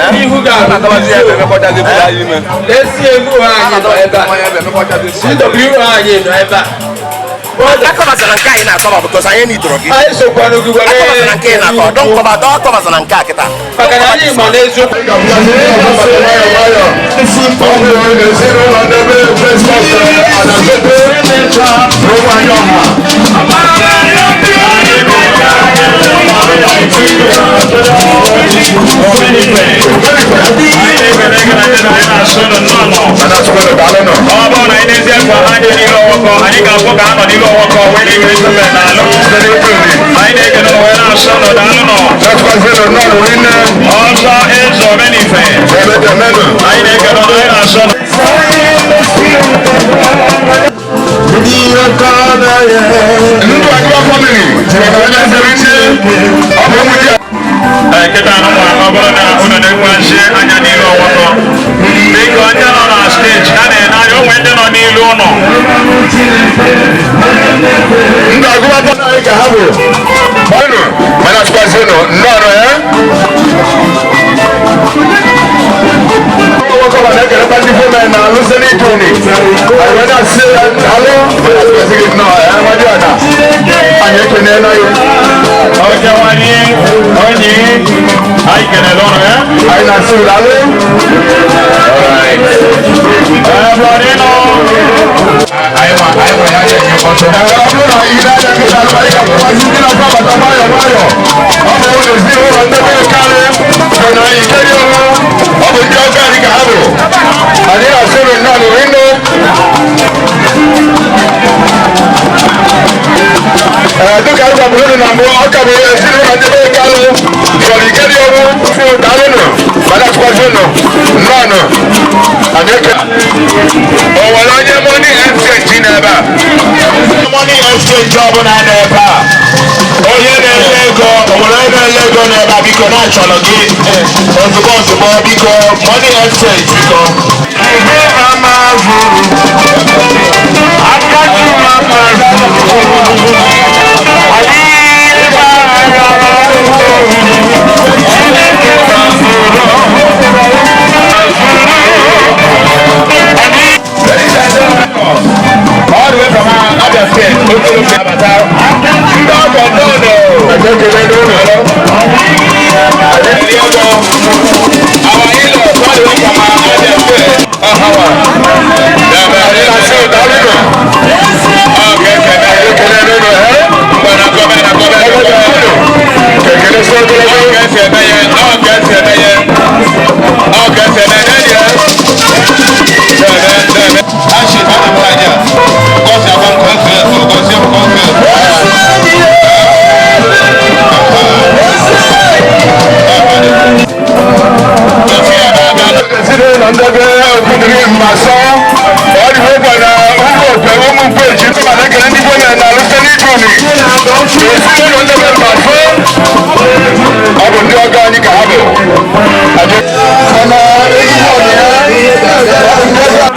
ndị ihu ga-abụ ACMO anyị nọ ebe a, CWO anyị nọ ebe a. Akọbazana nke anyị na-akọba because anyị nidoro gị. Anyị sokwanụ gị were Akọbazana nke ị na-akọ, don't cover, don't akọbazana nke a kịta. Maka na anyị ma n'eziokwu. Ọ bụrụ na anyị n'ezie kwa anyị n'ilu ọgbakọ, anyị ga-akwụ ka ha nọ n'ilu ọgbakọ wee na-ekele ife mere n'alụ. Anyị na-ekele ụlọ wee na-asọ nọ daalụ nọ. Ọzọ eze omenife. Anyị na-ekele ụlọ anyị na-asọ nọ. Nkịta anụnwa ọ bụrụ na unu na-ekwe nsi anya n'ilu ọgbakọ, biko ndị nọ na steji a na-ene anya onwe ndị nọ n'ilu ụlọ. Ndị agụmakwụkwọ anyị ka ha bụ unu mana sịkwazịnụ nnọọ ya. Nwoke na-ekelekwa ndị fome na alụsị n'ike unu. Anyị wee na-asị ya alụ mana sịkwazị gị nnọọ ya nwadị ọna. Anyị ekene na ya. Oke nwanyị onyi anyị kelele ụnụ ya. Anyị na-asị unu alụ. Alright. Dịka a gwaburu unu na mbụ, ọ ka bụ ezinụlọ ndị be Kalụ chọrọ ikeri ọnwụ daalụnụ mana tụkwasị unu nnọọnụ. Anyị eke o nwere onye money exchange n'ebe a, money exchange ọbụla n'ebe a, onye na-ele ego, o nwere onye na-ele ego n'ebe a? Biko, na-achọrọ gị ozugbo ozugbo, biko, money exchange, biko. Ihe ama zuru aka mama zuru. All the way from Abia State, Okolo Abata. Ndị ọgọ n'ụlọ. Our in-laws all the way from Abia State. Ọhawa. Ezinụlọ ndebe okwudiri mmasọ ọ dị ụgwọ na ụgwọ ope ụmụ mkpeji mana ekele ndị Igbo na alụsite n'Ijuni. Ezinụlọ ndebe mmasọ ọ bụ ndị ọgọ anyị ka ha bụ. Mana ezigbo ọnụ ya ọ bụ ndị ọgọ.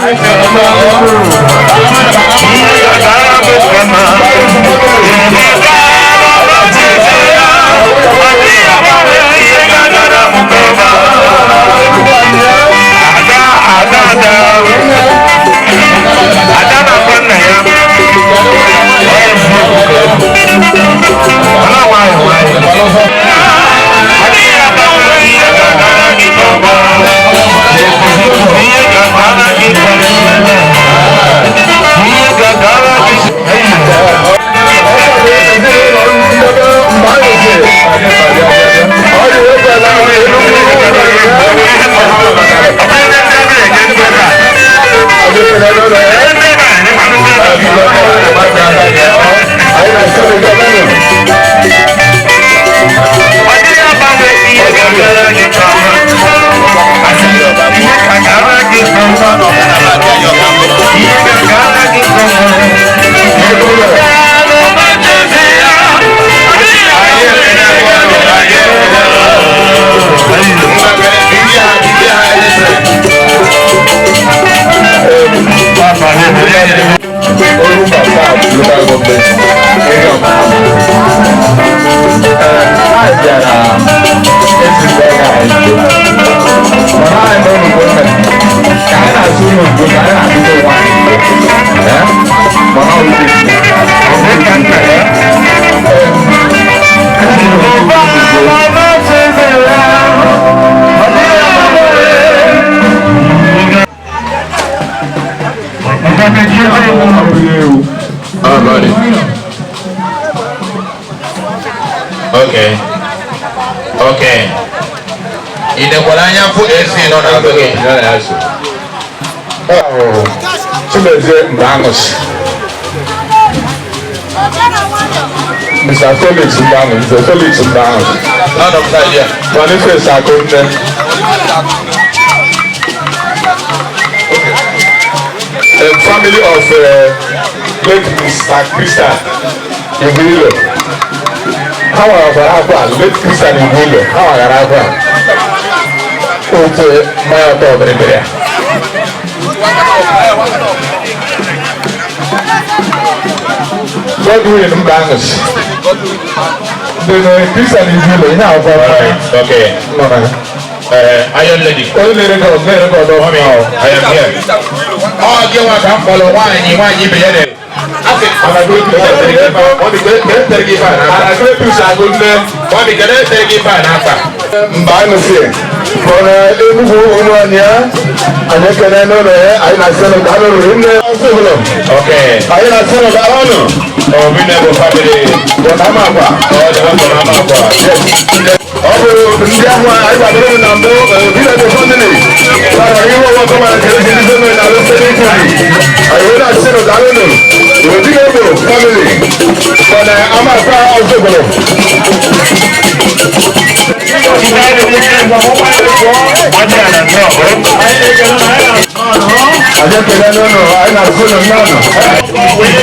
Okay. Okay. Ị nekwara anya fụ AC nọ na be gị? Chimezie Mbanus. Mr. Felix Mbanus, Mr. Felix Mbanus. None of that, yeah. Boniface Akunne. A family of late Mr. Christian Igwilo. Ha nwere akwa late Christian Igwilo. Ha nwere akwa. Otu mmanya ọtọ bịrịbịrị a. Godwin Mbanus. The Christian Igwilo, ihe akwa. Okay. Nọ na. Iron Lady. Onye na-erekọd na-erekọd Mommy, I am here. Ọ gị nwa ka m kpọrọ nwaanyị nwaanyị ibe ya na asị tere gị ife a n'akpa. Mọmi, kedu tere gị ife a n'akpa? Mba anụsie. From Enugu Umuania, anyị ekele n'ụlọ ya, anyị na-asị ụnụ daalụ rinne. Okay. Anyị na-asị ụnụ daalụ. Obinabo family. Bụ na Amakwa. Ọ dị mma na Amakwa. Yes. Ọ bụ ndị ahụ anyị gbadoro na mbụ Obinabo family. Gbara ihe ọwa gọvanọ ka esi ndị zomere na alụsị n'ikwu. Anyị wee na-asị ụnụ daalụ. Obinabo family. Bụ na Amakwa Ozubulu. Anyị ekele n'ụlọ, anyị na-asị ụnụ nnọọ.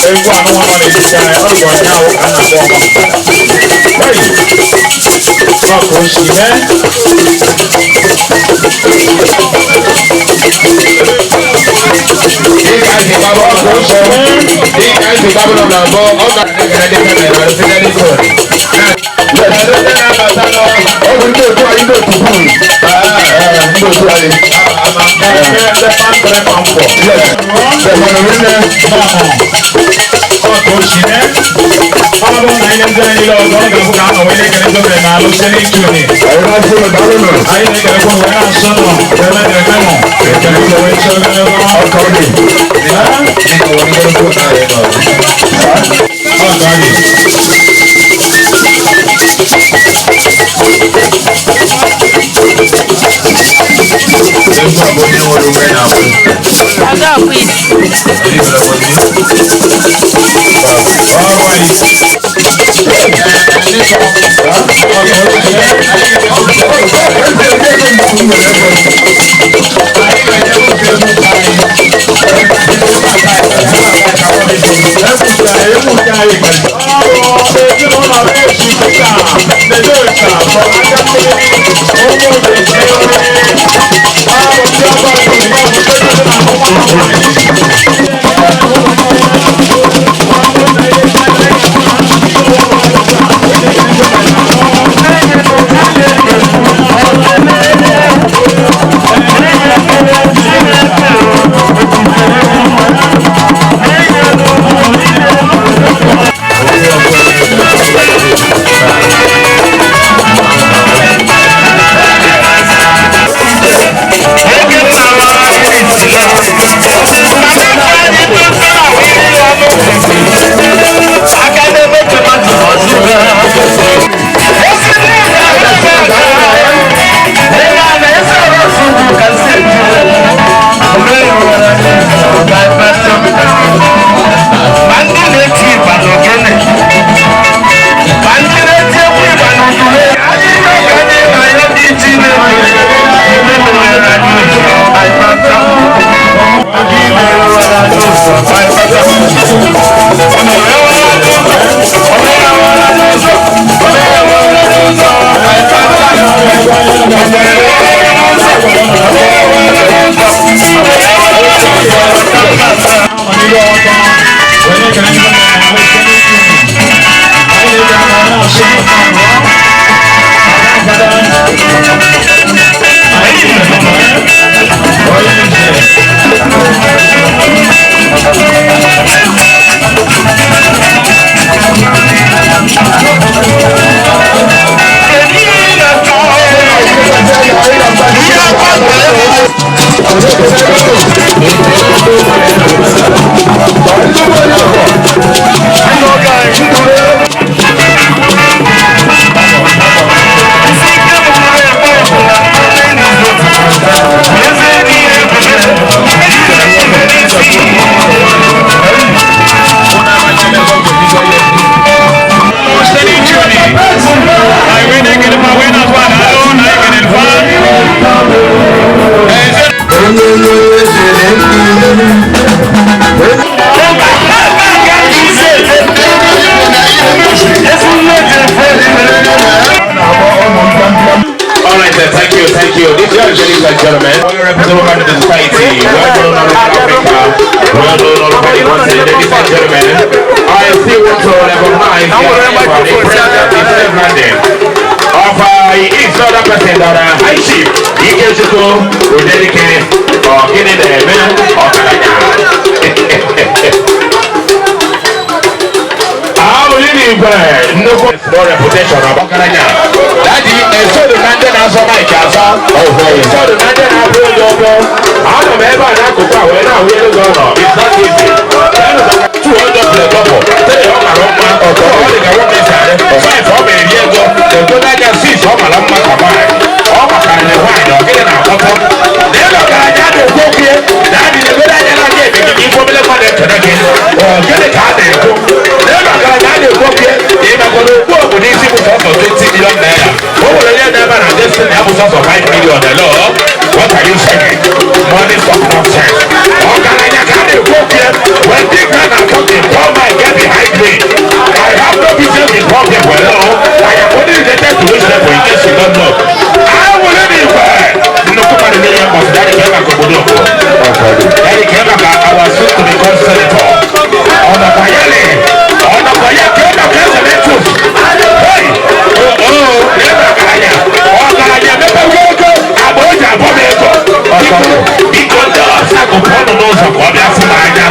Egwu anụnwa nọ n'etiti anyị, ọ bụ onye ahụ ka a na-akpọ ọgba. Ọ ka o si mee. Ọ bụ ndị otu anyị, ndị otu kwuru. Ndị otu anyị. Ọ bụrụ na ihe ndị anyị niile ọzọ, ọ ga-abụ ka a nọ wee na-ekele ndị obere na alụ site n'ikuni. Anyị na-ekelekwa wee na-asọ nọ ebe na-eme nọ. Ekele ụlọ wee chọọ ogologo. Ladies and gentlemen, I still want to recognize the president of each other person that High Chief Ikechukwu Odenike Ogini na-eme ọgaranya. Igwe nnukwu no reputation of ọgaranya. Daddy, esodu na ndị na-azọ maịkị azọ. Esodu na ndị na-abụ onye ụgwọ. Anọ m ebe a n'akụkụ a wee na-ahụ elu gị ọnọ. It's not easy. 200 play couple. Three ọ mara mma. Ọ dị ka nwoke si adị. 5 ọ ma-eri ego. Ego n'anya 6 ọ mara mma ka nwaanyị. Ọ makarịrị nwaanyị ọ gịnị na-akpọtọ. Na elu ọgaranya na-ekwu okwu ya. Na adị na-egodo anya na ndị ebe gị ka ife obele mmadụ ekele gị. Ọ gịnị ka a na-ekwu? Na elu ọgaranya na-ekwu okwu ya. Ịmakwana okwu okwu n'isi bụ sọsọ 20 million naira. O nwere onye na-ebe na destiny ya bụ sọsọ 5 million. Hello? What are you saying? Money stop nonsense. Ọgaranya ka a na-ekwu okwu ya. When big men are talking, poor man get behind me. I have no business with poor people. Hello? I am only related to rich people in case you don't know. I will be where. Nnukwu mmadụ niile mbọsị daddy ka ebe ka obodo okwu. Daddy ka ebe ka our soon to become senator. Ọnọkwa ya le. Ọnọkwa ya ka ebe ka eze na-etus. Hey! Oh, ebe ọgaranya. Ọgaranya mepegwo ego. Agba o ji abọ m ego. Biko ndị ọbstakụl pụọ nọ n'ụzọ ka ọ bịa fụ m anya.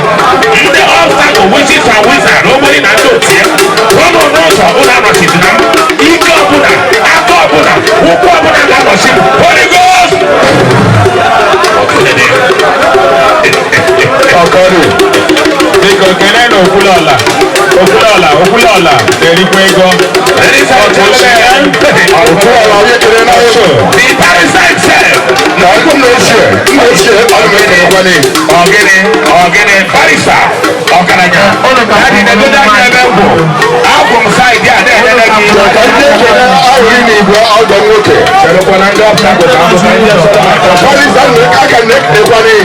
Ndị ọbstakụl witches and wizards ogbori na ndị otu ya. Pụọ nọ n'ụzọ ụlọ anọchizina m. Ike ọbụla, aka ọbụla, ụkwụ ọbụla ga-anọchi m. Holy Ghost! Ọkọrị, biko kelee na Okwuluọla. Okwuluọla, Okwuluọla na-erikwa ego. Ladies and gentlemen, Okwuluọla onye kere na oche. The parasite self. Na ọkụ nna ochie, nna ochie ọnụ m ekelekwa n'ihi. Ọgịnị, ọgịnị, barista, ọgaranya. Daddy na-egodo anya ebe m kwụ. Akwụ m saịdị a na-enene gị. Ka ndị ekele ahụghị n'igwe ọgọ nwoke. Cherekwa na ndị ọbstakụl ka abụta ndị ọsọ Barista aka na-ekelekwa n'ihi.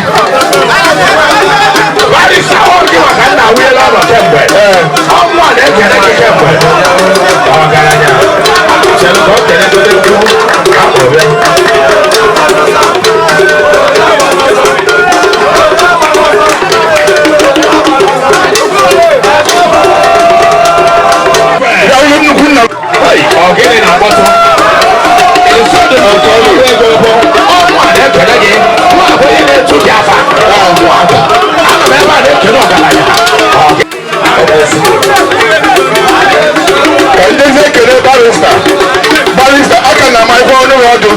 Barista ọ gị maka nna wụnyela ọnọ kemgbe. Ọmụ a na-ekele gị kemgbe. Ọgaranya. Chere ka ọ kelegodo gị. Akpụ bịa. Ọgịnị na-akpọtụ. Ụfọdụ na-akọrọ ego bụ ọmụ a na-ekele gị. Mụ abụghị na-etu gị afa. Ọmụ abụ. Ana m ebe a na-ekele ọgaranya. Ka ndị ezi ekele barista. Barista aka na-ama ikwe ọnụ ya ọdụ.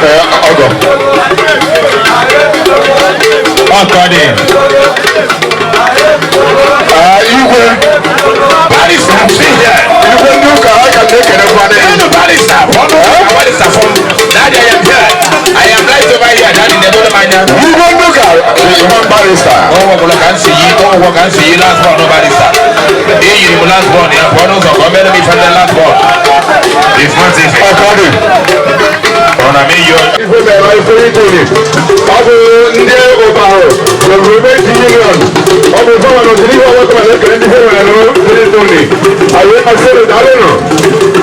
Ee, ọgọ. Ọkọdị. Igwe. Barista si here. Igwe ndị ụka aka na-ekelekwa n'ihi. Enu barista, ọnụ ụka barista fọm. Daddy, I am here. I am right over here. Daddy, na-egodo m anya. Igwe ndị ụka ịma barista. Ọgwụgwọ ka m si yi, ọgwụgwọ ka m si yi last born barista. Eyiri m last born ya pụọ n'ụzọ ka ọ mere m ife ndị last born. It's not easy. Ọkọdị. Ọ na m eyi onye. Ife mere ife itoli. Ọ bụ ndị ụbahụ Gọọmenti Union. Ọ bụ gọvanọ jiri ihe ọgbakọ ma na-ekele ndị ife mere n'ụlọ itoli. Anyị asịrị daalụnụ.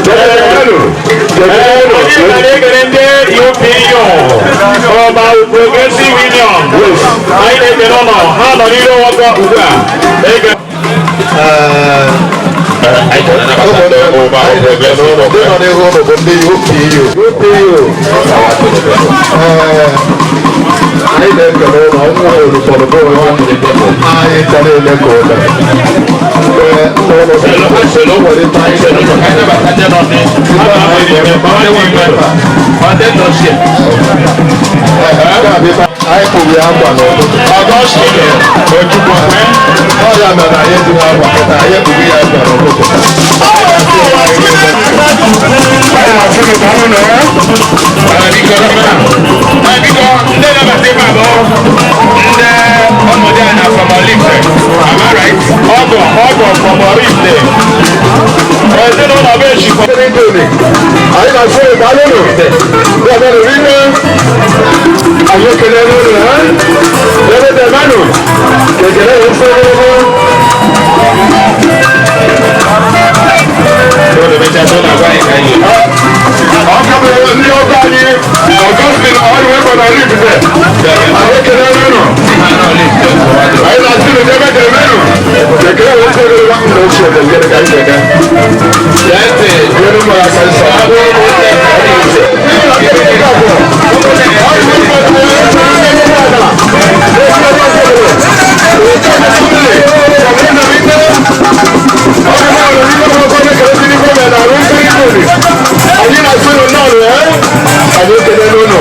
Daalụnụ. Onye na-ekele ndị UPU, Ọba Progressive Union. Anyị na-ekele ụlọ, ha nọ n'iru ọgbakọ ugbu a. Ndị nọ n'ihu ụlọ bụ ndị UPU. UPU. Anyị na-ekele ụlọ nwa olùkọ́lù bụ anyị ncha niile ka ụlọ. Ee, nna ụlọ anyị kpụrụ ya akwa n'ụtụtụ. Ọ ya mere anyị ejighị akwa kịta, anyị ekpughi ya akwa n'ụtụtụ. Biko, ndị nabata ebe a bụ ndị ọnọdụ a na from Oraifite. Am I right? Ọgọ, ọgọ from Oraifite. Ezinụlọ bụ ejikọ. Anyị na-asị daalụnụ. Ya mere rinne. Anyị ekele n'ụlọ ha. Ebe demanụ. Ekele ya ofe ogologo. Ọ ka bụ ndị ọgọ anyị Augustine Ọrụ Ego na Oraifite. Anyị ekele n'ụlọ. Anyị na-asị ochie na gịnị ka anyị ga-eme? Gee ntị, onye mara aka nsọ. Anyị na-asụ ụlọ nnọọ anyị ekele n'ụlọ.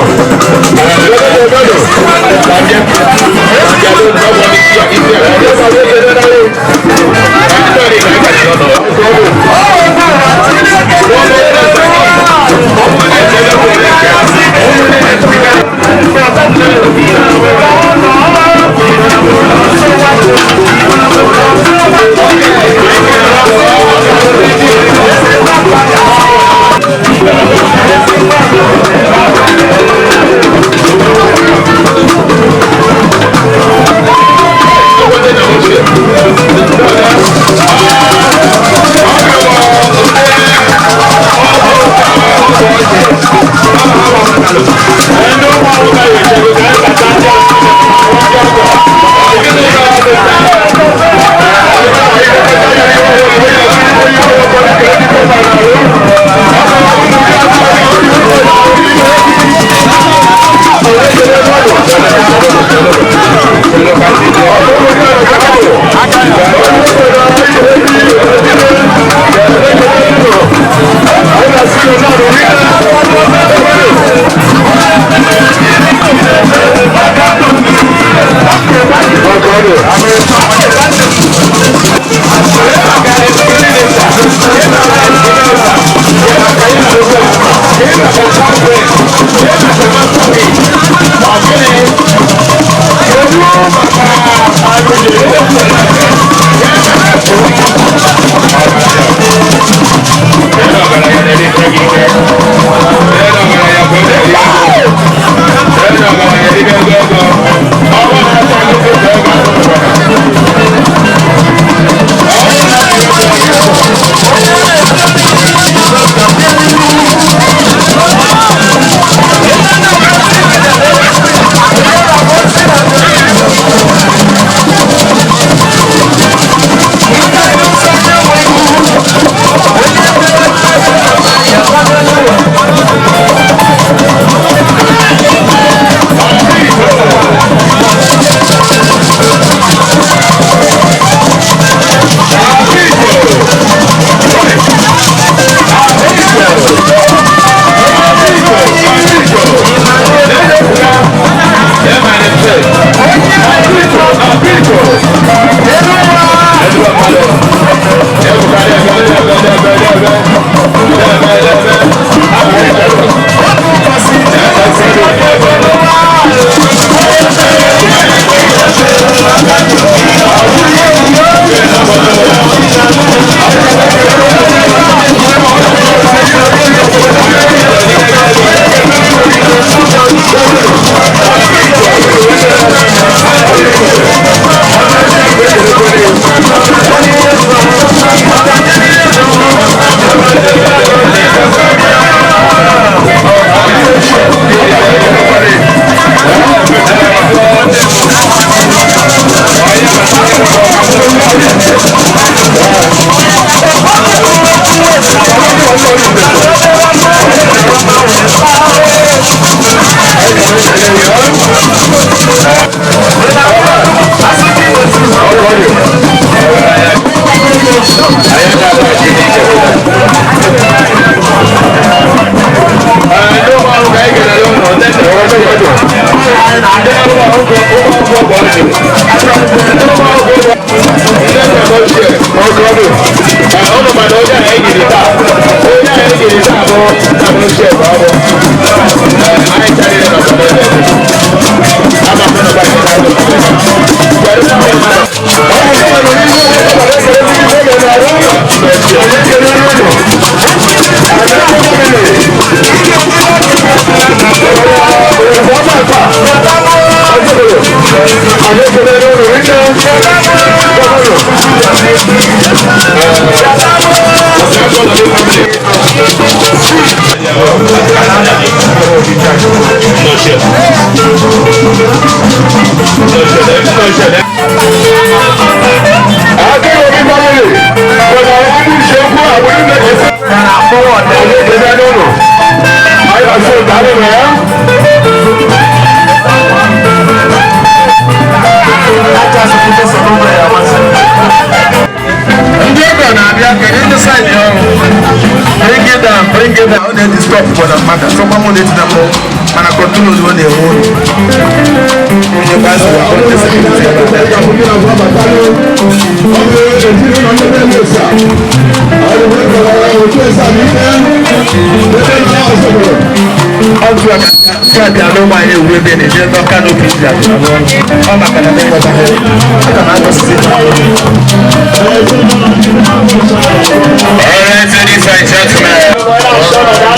Akéwì family. Ndị ọgọ na-abịa kedu ndị saịdị ọrụ? Bring it down, bring it down. Ọ na-edistọp bụ na mmadụ sọkwa mụ na-etina mụ mana kọntrol ọ na-enwe ụlọ. Nke a bịa n'ụmụ anyị ewu ebe na-eje ndị ọka n'obi ji abịa ọ maka na enwetaghị aga m agọsizi. All right, ladies and gentlemen.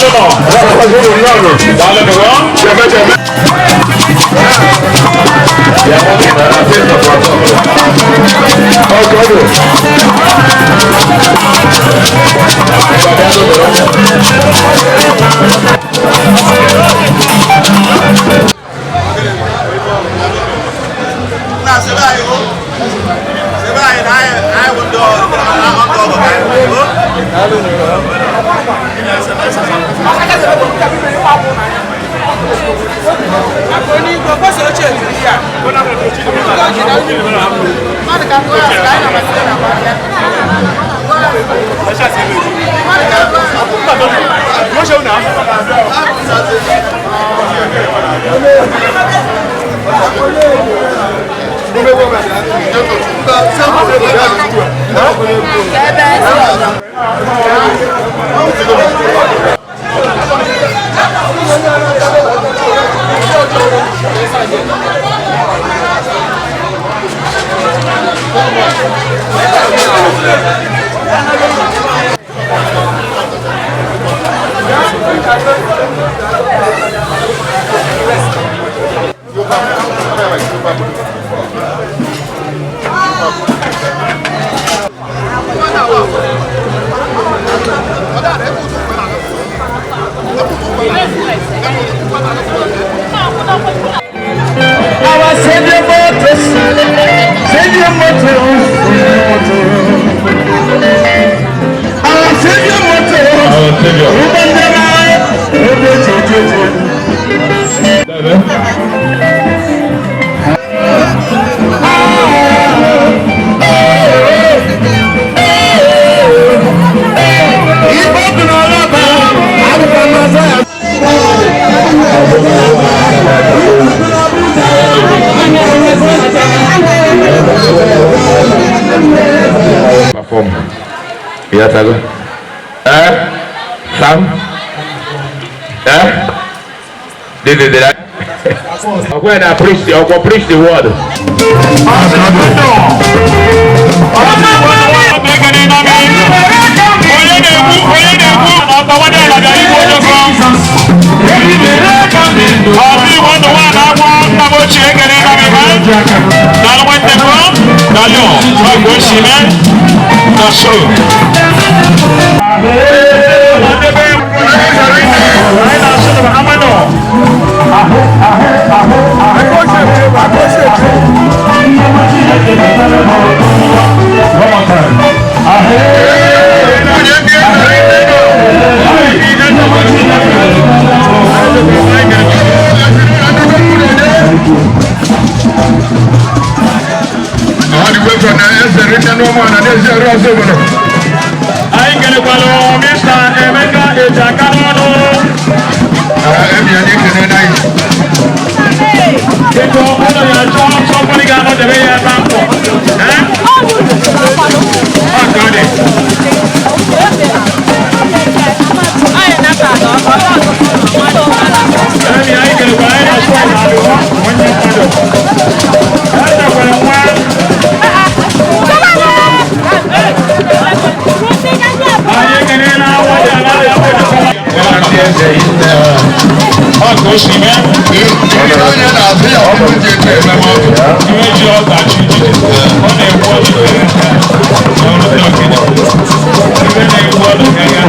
Our Savior Motors, Savior Motors, Our Savior Motors, Our Savior. Perform. Ya tago. Eh? Sam? Eh? Did did I? When I preach the, I preach the word. Anyị kelekwalụ Mr. Emeka Ejaka n'ọnụ. Biko, ụlọ ya chọọ somebody ga-anọdebe ya ebe ahụ. Eh? Ọ ka ọ dị. Emi, anyị kelekwara anyị na-asụ ala alụọ, onye mmadụ. Ezekwere nwa. Anyị ekelela nwa dị ala ya bụ Ọ ka o si mee. Iwe ji ọdachi jide, ọ na-egbu ọdụ ọrụ ndị ogene. Iwe na-egbu ọdụ gaga.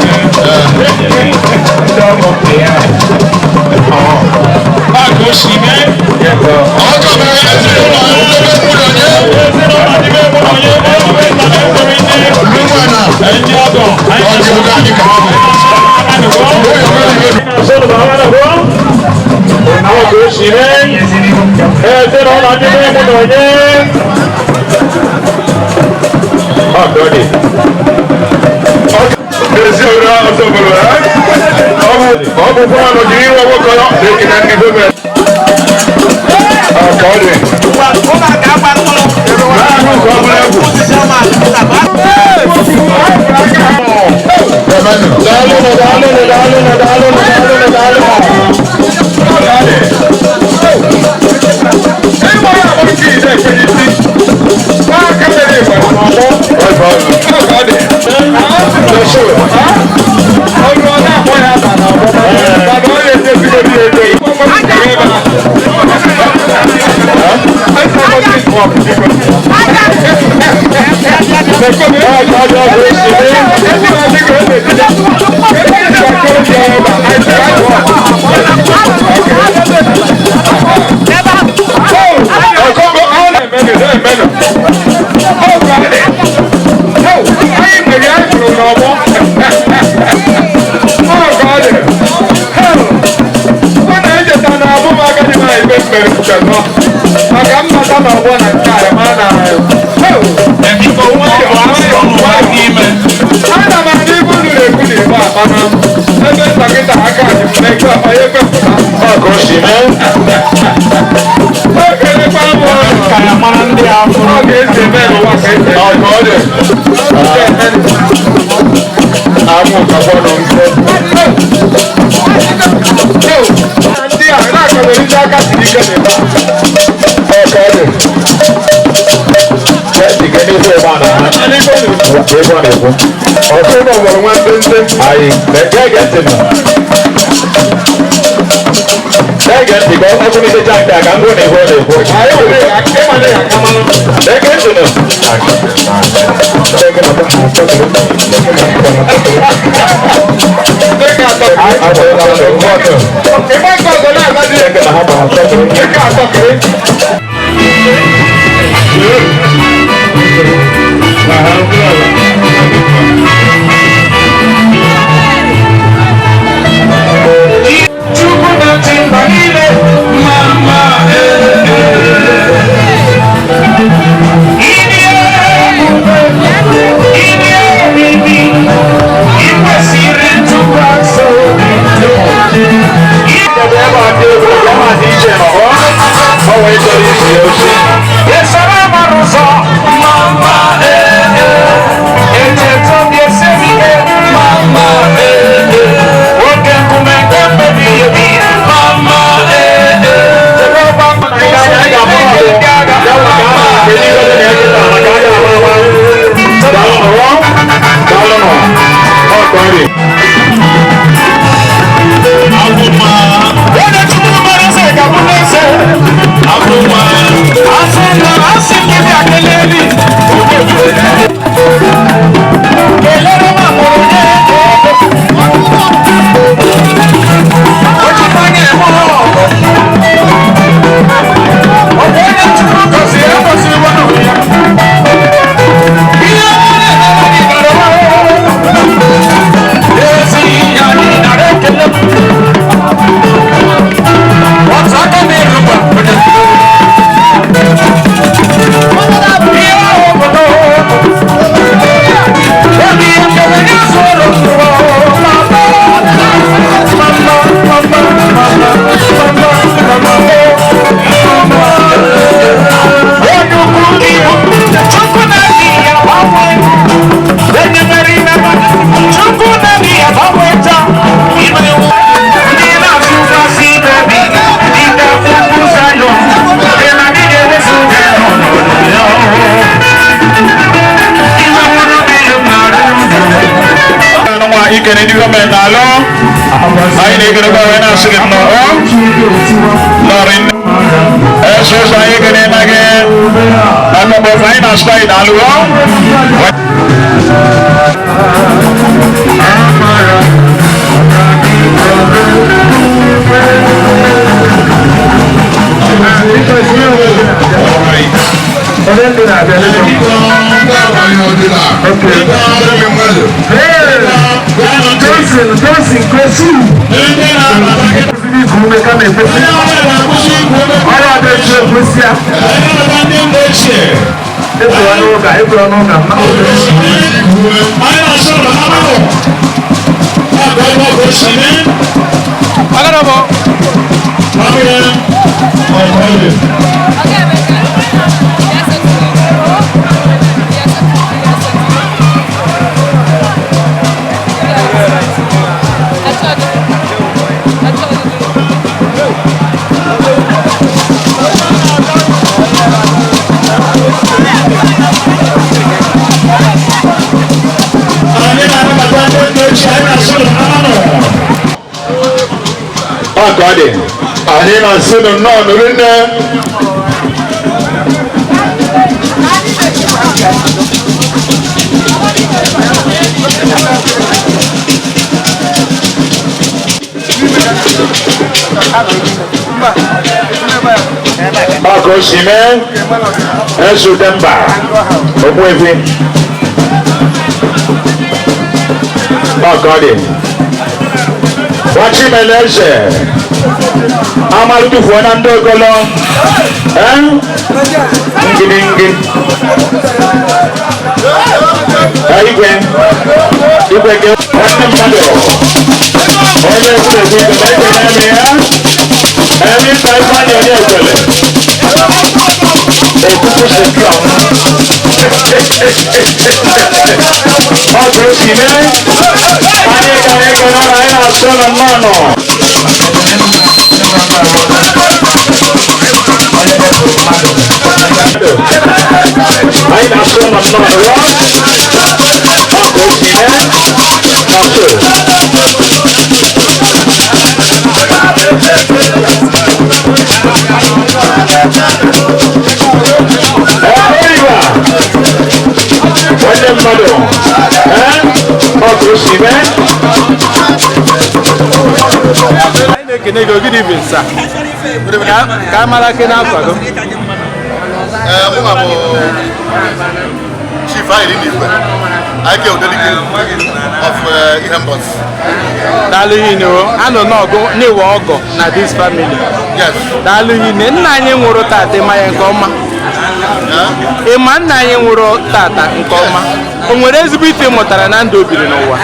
Ọ ka o si mee. Ezinụlọ dị be mụ na onye, onye? Ọ ka ọ dị. Ezi ọrụ ọzọ bụrụ ọ bụkwa ọnọdụ iwe nwoke na-ekene ndị gọọmenti. Ọ ka ọ dị. Naanị nke ọ bụla egwu. Daalụnụ, daalụnụ, daalụnụ, daalụnụ, daalụnụ, daalụnụ. Maka mmata na ọgbọ na nke a ma na ana m adị ibu unu na-ekwu na igbe akpana ebe ntakịta aka dị m na eke onye kwepụta Ọ ka o si mee. Ekelekwa m Ka ya mara ndị ahụ. Ọ ga-esi eme n'ụwa ka esi Ọ ka ọ dị. Amụ kakwa nọ nso. Ndị a na-akọrọ ndị aka siri ike na ebe Ọ ka ọ dị. Ike n'ihu ebe a na-aha. Ebe ọ na-ekwu. Ọtụtụ nwere nwa ntente. Anyị na-ege ntị nọ. Na-ege ntị ka ọ kwụnitecha nke a ka m gụọ na ihu ọ na-ekwu. Anyị were ya ịma na ya akamanụ. Ege ntị nọ. Ịgba nke ọzọ na-agazi nke atọ kere. Chukwu na-achị mba niile mma mma Ịdị ebube, ịdị omimi, ị kwesịrị ntụkwasị obi. Ebe a dị egwu, ebe a dị iche nọ. Ọ nwere chọrọ isi ya ozi. Esoro amara ụzọ mma mma echeta obi esiri ike mma mma oke nkume nke mmebi ebi mma mma Jehova ndị agha mma mma. Onye Chukwu mere eze ga-abụ n'eze. Asị na asị gị bịa kelee mi. Kelere m amụrụ onye Ojikwa anya eme ọgọ. Ọ bụ onye Chukwu gọziri agọziri nwa ya. Ihe ọma na-emere gị bara ụba. Ezi ihe anyị nara ekele m. Otu aka na-erukwa onye ihe ahụ obodo obi ekele ya zụrụ mama mama mama mama mama mama onye ukwu ibu Chukwu na-adị ya gbanwe onye mere ime Chukwu na-adị ya gbanwe taa ime ndị na-atụ ụgasị ibe bi dịka ugwu Zayọn dị na ndị ga-ewezuga n'ọnọdụ ya ihe nwere obi ya narị Nwa ikene ndị gọọmenti alụ. Anyị na-ekelekwa wee na-asị gị nnọọ. Lọrị nne. Eso ụzọ anyị ekene na gị. Na nnọkọ anyị na-asụ anyị daalụ. All right. Onye ndị na-abịa n'ebe Okay. Hey! Johnson, Johnson, Kosu! Iku ume kama ekwesị. Ọrụ abịa echi ekwesị ya. Ekwela n'ụka, ekwela n'ụka, mma Ọ dị anyị na-asị nụ nnọọ nụrụ nne. Maka o si mee ezute mba Ogbuefi. Maka ọ dị Nwachimeleze amalụtufuo na ndị ogolo ngidingi igwe igwe gị nwanne mmadụ onye ekwurekwu igwe na ekene eme ya eme ịta ifeanyị onye ekwele okuku sekụọ ọ bụ osi mee anyị gara ego na anyị na-asụ na nnọọ. Anyị na-asụ na nnọọ ọ bụ osi mee ọsụ. Nwanne mmadụ ọ bụ osi mee. Anyị na-ekene gị. Good evening, sir. Ka amara ke n'afọ gị. Mụnwa bụ Chief Irene Igwe, Ike Odelike of Ihembos. Daalụ hinne o. Anọ n'ọgụ n'iwe ọgọ na this family. Yes. Daalụ hinne. Nna anyị nwụrụ tata, ịma ya nke ọma? Ịma nna anyị nwụrụ tata nke ọma? O nwere ezigbo ife ị mụtara na ndụ o biri n'ụwa?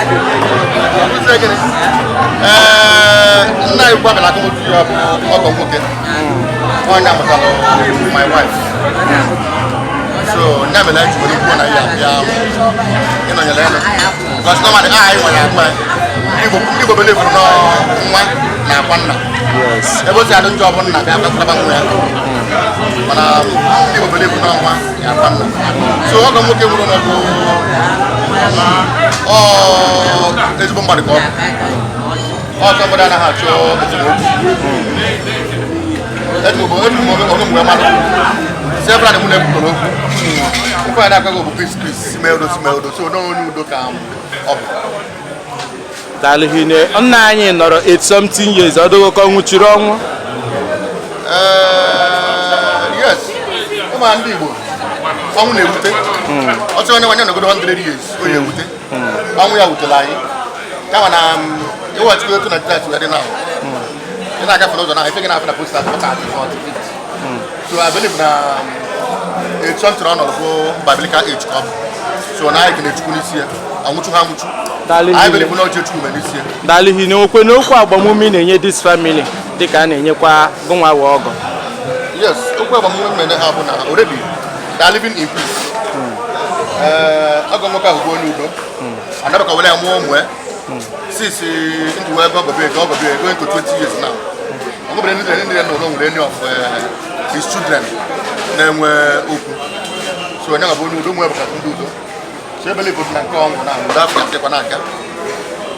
Nna anyị gwabara akụmụtu ya bụ ọgọ nwoke. Onye amụtalụ my wife. So nya mere anyị ji were kwuo na ya bịa ịnọnyere ya. Because normally anyị nwere akpa ndị Igbo believe nọ nwa na akwa nna. Ebe o si adị njọ bụ nna bịa kpatara nwa ya. Mana ndị Igbo believe nọ nwa ya akwa nna. So ọgọ nwoke nwụrụ n'ọgụ ọ ezigbo mmadụ ka ọ bụ. Ọsọ mmadụ anaghị achọ esemokwu. Ejigbo onye mgbe mmadụ several mụ na-ekwukọrọ okwu. Ife anyị na-akwaghị bụ peace peace, si mee udo, si mee udo. So n'onye udo ka ọ bụ. Daalụ hinne. Nna anyị nọrọ 8 something years, ọ dịghị ka ọ nwụchiri ọnwụ. Yes. Ụmụ ndị Igbo ọnwụ na-ewute. Ọsọ onye nwanyị nọgodo 100 years o na-ewute. Ọnwụ ya wutere anyị. Kama na ịwachikwa otu na Jizọs wee dị na ị na-agafe n'ụzọ na ife gị na-afụ na posta atọ 30 40 50. So I believe na etu ọ tụrụ ọnọdụ bụ biblical age ka ọ bụ. So na anyị ga-echukwu n'isi ya anwụchu ha anwụchu. Anyị believe na oche chukwu mere n'isi ya. Daalụ hinne. Okwe n'okwu agbamume ị na-enye this family dịka a na-enyekwa gụnwa wee ọgọ. Yes, okwu agbamume mere ha bụ na already they are living in peace. Ọgọ nwoke ahụ bụ onye udo. Anabaka were ya mụọ ụmụ ya. Since ndị wee go going to 20 years now. Ọ bụrụ ndị nọ nwere any of his children na-enwe okwu. So onye bụ onye udo nwe bụ ndị udo. So ebele bụ na nke ọnwụ na udo afọ ya na-aga.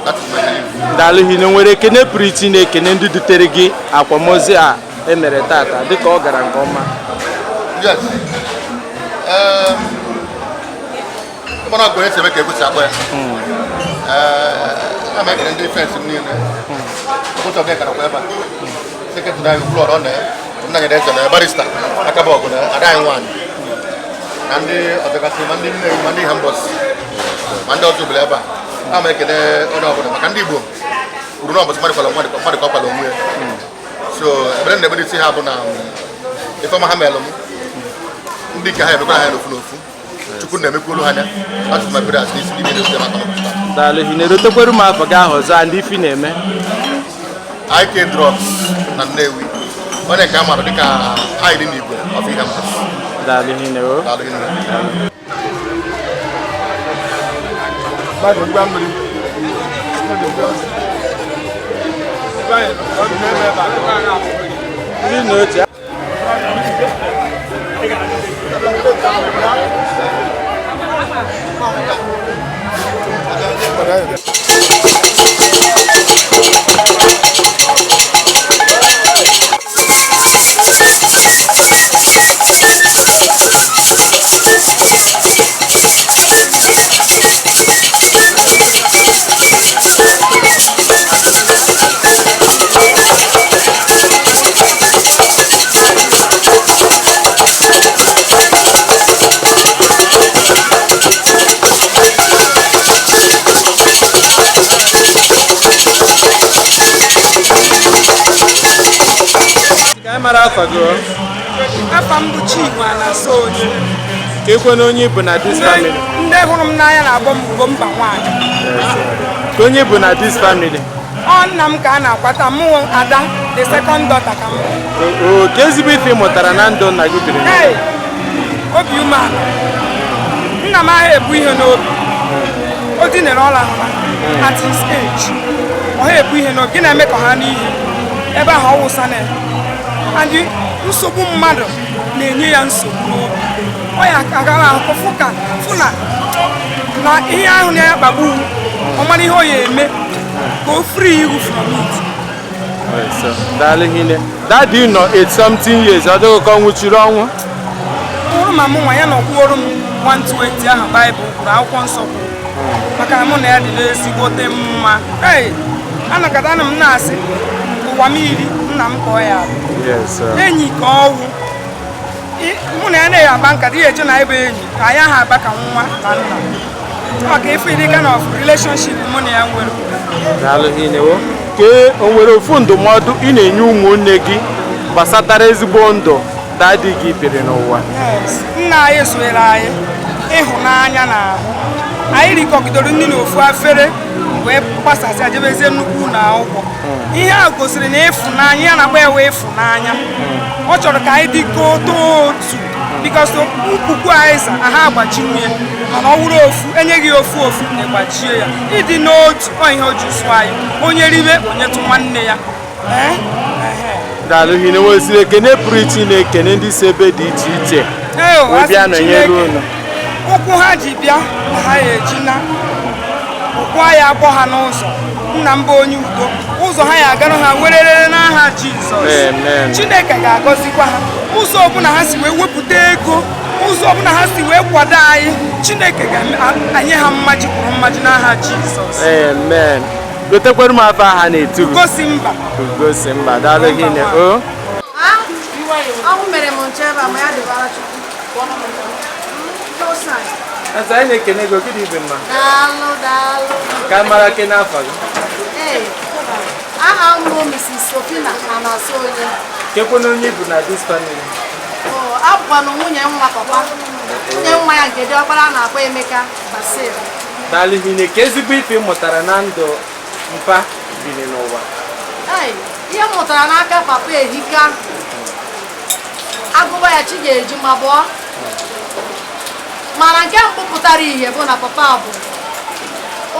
That is my belief. Daalụ hinne. Nwere ekene pụrụ iche na-ekene ndị dutere gị akwamozu a emere tata dịka ọ gara nke ọma? Yes. Mana ọgụ onye si eme ka ekwesị akpọ ya. Ama ekele ndị fensị m niile. Ụbọchị ọbịa karakwa ebe a. Sekretịrị anyị kwuru ọrụ na ya. Nna nyere eze na ya, barista akaba ọgụ na ada anyị nwaanyị. Na ndị ọzọgasị, ma ndị Nnewi, ma ndị Ihembọsị, ma ndị ọzọ obodo ebe a. A ma ekene onye ọbụla maka ndị Igbo kwuru na ọbụsị mmadụ kwala mmadụ, mmadụ ka ọ kwala onwe ya. So ebere na ebere isi ha bụ na ifeọma ha melụ m, ndị nke ha emekwara ha n'ofu n'ofu. Chukwu na-emekwuru ha anya. Atụrụ my brothers n'isi ndị na-edozi maka n'ụbọchị taa. Daalụ hinne. Rotekweru m afọ gị ahụ ọzọ a ndị ifi na-eme. IK Drugs na Nnewi, onye nke a maara dịka anyị dị n'igwe of Ihembọsị. Daalụ hinne o. Daalụ hinne. Mmadụ ngwa mmiri. Ndị na ochie. Ka anyị mara afa gị o. Afa m bụ Chinwe Anasoonye. Ka ekwe na onye bụ na this family. Ndị hụrụ m n'anya na-akpọ m Ugomba nwaanyị. Ka onye bụ na this family. Ọ nna m ka a na-akwata mụ, Ada, the second daughter ka m. O ka ezigbo ife ị mụtara na ndụ nna gị biri n'ụwa. Hey, obi umeala. Nna m ahụ ebu ihe n'obi. O dinere ọla ahụla at his age. Ọ ha ebu ihe n'obi, gị na-eme ka ha n'ihe. Ebe ahụ ọ wụsa na ya. And nsogbu mmadụ na-enye ya nsogbu n'obi. Ọ ya agara akụ fụ ka fụ na na ihe ahụ na-akpagbu, ọ mara ihe ọ ya eme ka o free ihu from it. So, daalụ hinne. Daddy nọ 8 something years, ọ dịghị ka ọ nwụchiri ọnwụ. Ụrụ ma mụ nwa ya nọkwuoro m 120 ahụ Baịbụl kwuru, akwụkwọ nsọ kwuru, maka na mụ na ya dị n'ezigbote mma. Ei, anakọta ana m na-asị ụwa m iri nna m ka ọ ya abụ. Yes, sir. Enyi ka ọwụ. Mụ na ya na-eyi agba nkata, ihe eche na ịbụ enyi ka anyị aha agba ka nwa na nna. Ọ ka ife ịdị kind of relationship mụ na ya nwere. Daalụ hinne o. Kee o nwere ofu ndụmọdụ ị na-enye ụmụnne gị gbasatara ezigbo ndụ daddy gị biri n'ụwa? Yes, nna anyị zụnyere anyị ịhụnanya na ahụ. Anyị rikọgidere nri n'ofu afere wee gbasasịa jebezie nnukwu ụlọ akwụkwọ. Ihe a gosiri na ịfụnanya ya na-agba ya wee ịfụnanya. Ọ chọrọ ka anyị dịkọọ too otu, because nkwukwu anyị za aha agbachi nwunye, mana ọ wụrụ ofu enyeghị ofu ofu ịgbachie ya. Ịdị n'otu ọ ihe o ji sụọ anyị, onye ribe onye tụ nwanne ya. Ee, ehe. Daalụ hinne. Nwesịrị ekene pụrụ iche ị na-ekene ndị si ebe dị iche iche Ee, o, wee asị bịa nọnyere Chineke, unu. Ụkwụ ha ji bịa na ha eji na ụkwụ anyị akpọ ha n'ụzọ. Nna m bụ onye udo, ụzọ ha ya agara ha werere n'aha Jizọs. Amen. Chineke ga-agọzikwa ha ụzọ ọbụla ha si wee wepụta ego, ụzọ ọbụla ha si wee kwado anyị. Chineke ga-enye ha mmaji kwuru mmaji n'aha Jizọs. Amen. Gotekwere m afa ha na-etu gị. Ugosi mba. Ugosi mba. Daalụ hinne o. Ọnwụ mere m nche ebe a, ma ya dịbara Chukwu. Asa anyị na-ekene gị ogidi ibe mma. Daalụ, daalụ. Ka mara ke n'afọ gị. Ee, aha m bụ Mrs. Sofina Anasoonye. Kekwana onye bụ na this family. Oh, abụkwanụ nwunye nwa papa. Nwunye nwa ya nke diọkpara a na-akpọ Emeka Basil. Daalụ hinne. Ka ezigbo ife ị mụtara na ndụ mpa biri n'ụwa. Ee, ihe m mụtara n'aka papa ehika. Agụba ya chi ga-eji ma bụọ. Mana nke mbụ pụtara ihe bụ na papa bụ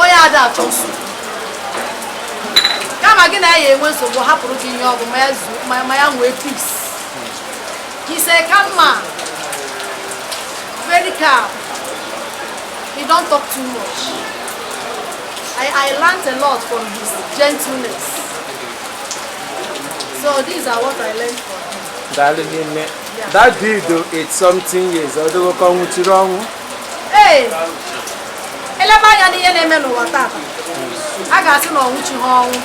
onye ada achọ nsogbu. Kama gị na ya enwe nsogbu, hapụrụ gị ihe ọgwụ ma ya zuo, ma ya nwee peace. He's a calm man, very calm. He don't talk too much. I learned a lot from his gentleness. So these are what I learned from him. Daalụ hinne. Daddy do 8 something years, ọ dịghị ka ọ nwụchiri ọnwụ. Ee, elebe anya n'ihe na-eme n'ụwa tata, a ga-asị na ọ nwụchighị ọnwụ.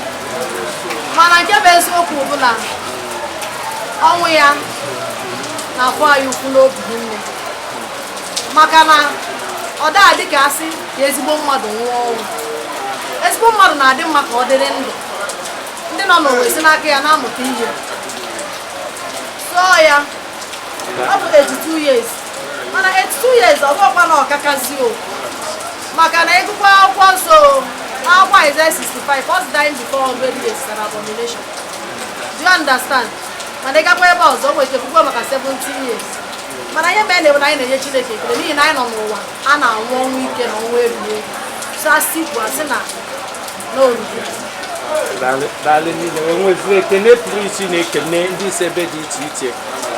Mana nke bụ eziokwu bụ na ọnwụ ya na-afụ anyị ukwu n'obi nne. Maka na ọ daa dị ka asị ka ezigbo mmadụ nwụọ ọnwụ. Ezigbo mmadụ na-adị mma ka ọ dịrị ndụ. Ndị nọ n'ụwa esi n'aka ya na-amụta ihe. Sụọ ya, ọ bụ 82 years. Mana 82 years ọ bụrụkwa na ọkakazi o. Maka na ịgụkwa akwụkwọ nsọ o, akwụkwọ Isaiah 65, "First dying before 100 years is an abomination." Do you understand? Mana ịgakwa ebe ọzọ, o nwere ike kwukwa maka 70 years. Mana ihe mere na-ebu na anyị na-enye Chineke ekele n'ihi na anyị nọ n'ụwa a na-anwụ ọnwụ ike na ọnwụ ebighị ebi. So asị ikwu asị na n'orugo. Daalụ niile wee nweziri ekene pụrụ iche na-ekene ndị isi ebe dị iche iche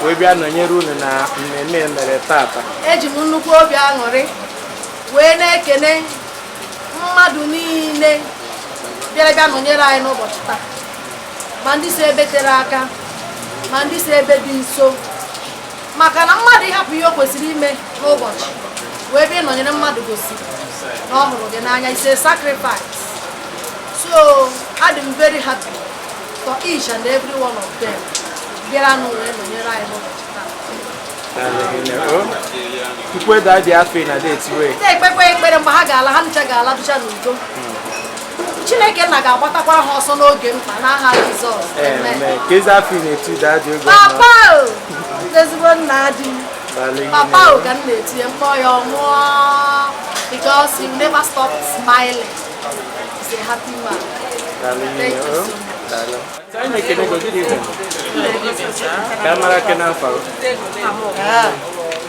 wee bịa nọnyere unu na mmemme e mere tata. Eji m nnukwu obi aṅụrị wee na-ekene mmadụ niile bịara bịa nọnyere anyị n'ụbọchị taa, ma ndị si ebe tere aka, ma ndị si ebe dị nso, maka na mmadụ ịhapụ ihe o kwesịrị ime n'ụbọchị wee bịa nọnyere mmadụ gosiri na ọ hụrụ gị n'anya. It's a sacrifice. So adị m very happy for each and every one of them bịara nụ wee nọnyere anyị n'ụbọchị taa. Daalụ hinne o. Tupu eda dị afọ ị na date wee. Na-ekpekwa ekpere mgbe ha ga-ala, ha ncha ga-ala ducha n'udo. Chineke nna ga-agbatakwara ha ọsọ n'oge mkpa n'aha Jizọs. Amen. Amen. Ka ezi afọ ị na-etu daa dị oge ọma. Papa o, ezigbo nna di m. Daalụ hinne. Papa o ka m na-etinye mkpọ ya ọmụọ because he will never stop smiling. He's a happy man. Daalụ hinne Thank you o. so much. Daalụ. Anyị na-ekene gị. Good evening. Ka a mara ke n'afọ gị.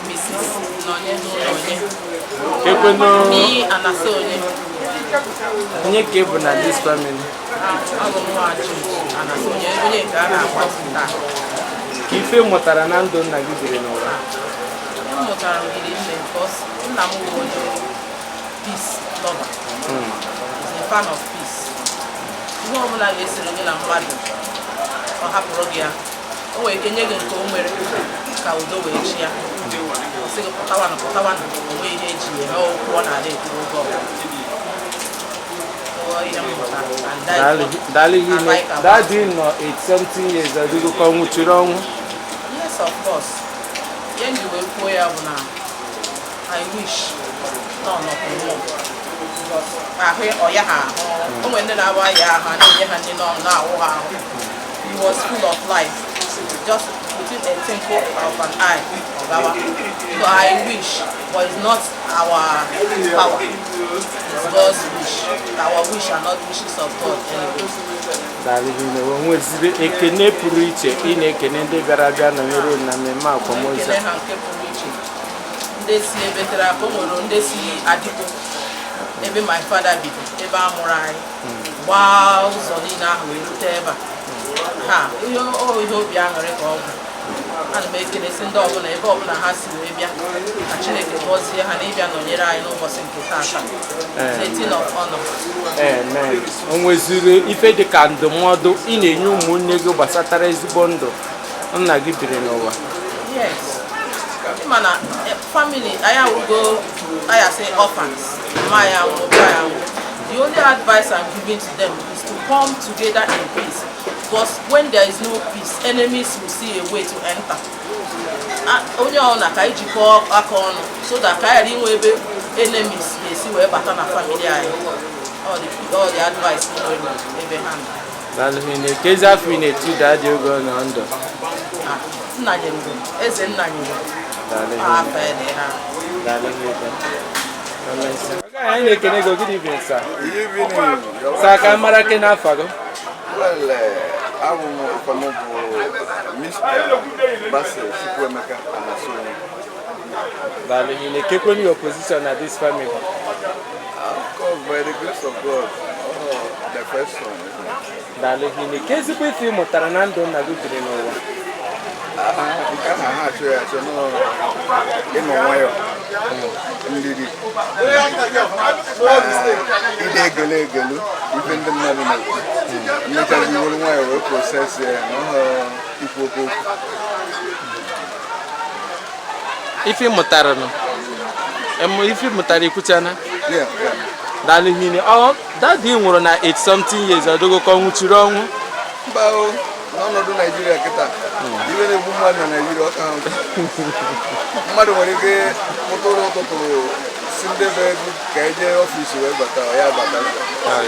Mrs. Nonye Nonye. Ekweno. Mi Anasonye. Onye ka ị bụ na this family? Abụ m nwa Jude Anasonye, onye nke a na-akpọ taa. Ka ife mụtara na ndụ nna gị biri n'ụwa. M mụtara ogiri nne because nna m bụ onye peace lover. He's a fan of peace. Ihe ọbụla ga-esere gị na mmadụ, ọ hapụrụ gị ya. O nwere ike nye gị nke o nwere ka udo wee chi ya. Ọ sị gị pụtawanụ, pụtawanụ, o nweghị ihe eji eme okwu ọ na-adị ekwu oge ọbụla. Ọ ihe m mụtara and that is what Daalụ I hinne. like about Daddy nọ 8 something years, ọ dịgo ka ọ nwụchiri ọnwụ. Yes, of course. Ihe m ji wee kwuo ya bụ na I wish na ọ nọkwa nwụọ. Because ahụ ọya ha ahụ. O nwere ndị na-agba ya ahụ, a na-enye ha nri n'ọnụ na-awụ ha ahụ. He was full of life. Just within a twinkle of an eye, ọ gawa. So I wish, but it's not our power. It's God's wish. Our wish are not wishes of God anyway. Daalụ hinne. O nweziri ekene pụrụ iche ị na-ekene ndị bịara bịa nọnyere unu na mmemme akwamozu? Ekele ha nke pụrụ iche, ndị si ebe tere aka. O nwere ndị si Adịbo, ebe my father bido, ebe a mụrụ anyị, gbaa ụzọ niile ahụ wee rute ebe a. Ha ihe o ihe obi aṅụrị ka ọ bụ. Ana m ekelesi ndị ọbụla, ebe ọbụla ha si wee bịa, ka Chineke gọzie ha na ịbịa nọnyere anyị n'ụbọchị nke taata. It's a thing of honor. Amen. O nweziri ife dị ka ndụmọdụ ị na-enye ụmụnne gị gbasatara ezigbo ndụ nna gị biri n'ụwa? Yes, ịma na family anyị awụgo, anyị asị orphans. Mama anyị anwụrụ, papa anyị anwụrụ. The only advice I'm giving to them is to come together in peace, because when there is no peace, enemies will see a way to enter. Ah, onye ọbụla ka anyị jikọọ aka ọnụ so that ka anyị ghara inwe ebe enemies ga-esi wee bata na family anyị. All the advice m nwere ebe ha nọ. Daalụ hinne. Ka ezi afọ ị na-etu daddy oge ọ nọ ndụ? Ah, nna nyere ugo, eze nna nyere. Daalụ hinne. Afọ ede ha. Daalụ hinne. Anyị na-ekene gị. Good evening, sir. Sir, ka mara ke n'afọ gị. Well, abụ m ụkọ m bụ Mr. Basil Chukwuemeka Anasonye. Daalụ hinne. Kekweni your position na this family? Of course, by the grace of God, oh, the first son, isn't it? Daalụ hinne. Ka ezigbo ife ị mụtara na ndụ nna gị biri n'ụwa? Ah, nke ahụ ha achọ ya achọ nọ ịnọ nwayọ, ndidi, ide egele egelu ife ndị mmadụ na-ekwu, mmechazi nwere nwayọ wee process ya na ọhụ ikwu oke okwu. Ife ị mụtara nọ ife ị mụtara ikwuchana. Yeah. Daalụ hinne. Ọ daddy nwụrụ na 8 something years, ọ dịgo ka ọ nwụchiri ọnwụ? Mba o. N'ọnọdụ Naijiria kịta, iwe na-egbu mmadụ na Naijiria, ọ ka ha nkụ. Mmadụ nwere ike pụtụrụ ụtụtụ si ndị be ego ka eje office wee bata, ọ ya bata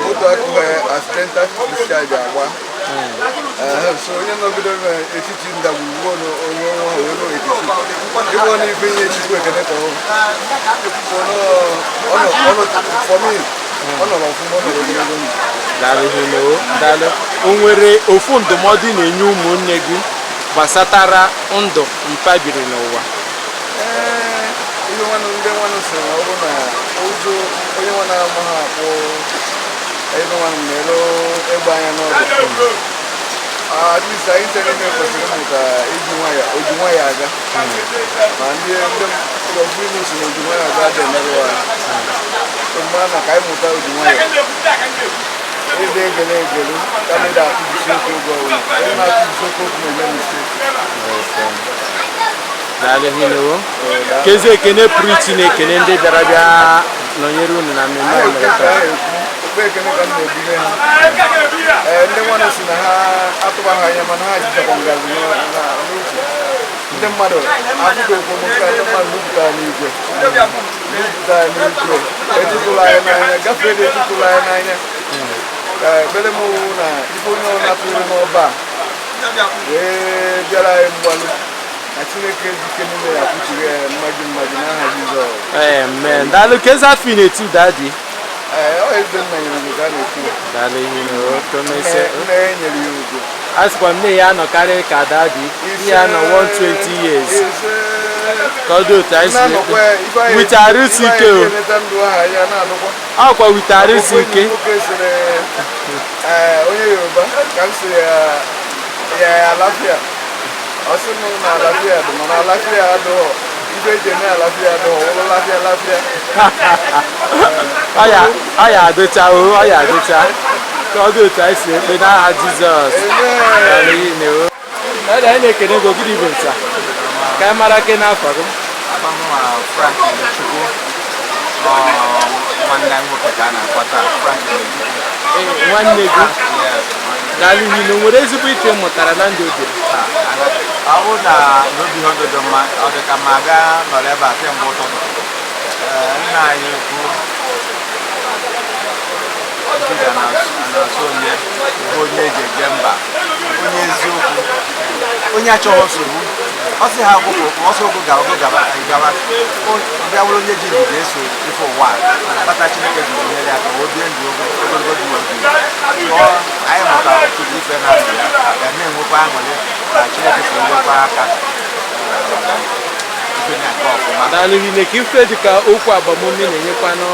moto akụghị, accidental discharge agba. So onye nọgide n'etiti ndagwurugwu onye ọnwa wee ruo etiti ịbụ na ife nye Chukwu ekene ka ọ. So for me, ọ nọrọ ọfụma, ọ nọrọ ogologo ndụ. Daalụ hinne o, daalụ. O nwere ofu ndụmọdụ ị na-enye ụmụnne gị gbasatara ndụ mpa biri n'ụwa? Ee, ihe nwanụ ndị nwanụ sịrị na ọ bụrụ na ụjụ onye nwa na-ama ha akpụ ebe nwanụ na-ere egbe anya n'ọdụ, at least anyị nche niile kwesịrị ịmụta iji nwayọ, oji nwayọ aga. Ma ndị ofu ilu si na oji nwayọ aga dị emerụ ahụ. So mara na ka anyị mụta oji nwayọ ịdị egele egele kama ịda atụjisi oke oge ọbụla. Onye na-atụjisi oke okwu na-eme mistake. Daalụ hinne o. Kezi ekene pụrụ iche na-ekene ndị bịara bịa nọnyere unu na mmemme a mere taa? Okpe ekene ka m na-ebunye ha. Ee, ndị nwanne si na ha atụbaghị anya, mana ha jichakwa ngazi n'ukwu. Ndị mmadụ akụkọ ekwomụka, ndị mmadụ nupụtara n'igwe, nupụtara n'igwe, etụtụrụ anyị n'anya, gafee dị, etụtụrụ anyị n'anya. Ka ekpere m wụ na ife onye ọbụla tụrụ n'ọba a wee bịara anyị mgbalụ na Chineke jike n'ime ya kwuchiri ya mmaji mmaji n'aha Jizọs. Amen. Daalụ. Kezi afọ ị na-eti, daddy? Ee, ọ eze nna nyere ugo ka a na-ekwu. Daalụ hinne o, ka o mesịa. Nne ya nyere ya ugo. A sịkwa m nne ya anọkarị ka daddy ihe anọ 120 years, ka ọ dị otu anyị si Na-anọkwa ife anyị- with arụsi ife ike anyị o. ga-eneta ndụ ahụ ya na-anọkwa. Ọkwa with arụsi ike. Nwoke sịrị, ee, onye Yoruba ka m sịrị ya ya alafia, ọ sị m na alafia dị, mana alafia adịghọ ife eji eme alafia adịghọ wụrụ lafia lafia. Ọ ya adịcha o, ọ ya adịcha, ka ọ dị otu anyị si ekpe n'aha Jizọs. Daalụ hinne o. Daddy, anyị na-ekene gị. Ogidi bụ nsa ka anyị mara ke n'afọ gị. Afa m nwa Frank Ilechukwu. Ọ nwanne anyị nwoke ka a na-akpọ taa, Frank Ilechukwu. Ee, nwanne gị. Yes. Daalụ hinne. O nwere ezigbo ife ị mụtara na ndụ obiri? Ọ bụrụ na n'obi ihe ndụ dị mma, ọ dị ka ma gaa nọrọ ebe a kemgbe ụtụtụ. Ee, nna anyị ukwu Juda na-asụ onye bụ onye eji eje mba, onye eziokwu, onye achọghị nsogbu. Ọ sị ha gwụpụ ọsọ okwu gara okwu gaba gaba bịa bụrụ onye ji ndidi eso ife ụwa a. Kpata Chineke ji nyere ya ka o bie ndụ ogologo dị obi. Ọ anyị mụtara ọtụtụ ife na ndụ ya, ga na-enwekwa aṅụrị na Chineke si nyekwa aka ife na-aga ọfụma. Daalụ hinne. Ka ife dị ka okwu agbamume na-enyekwanụ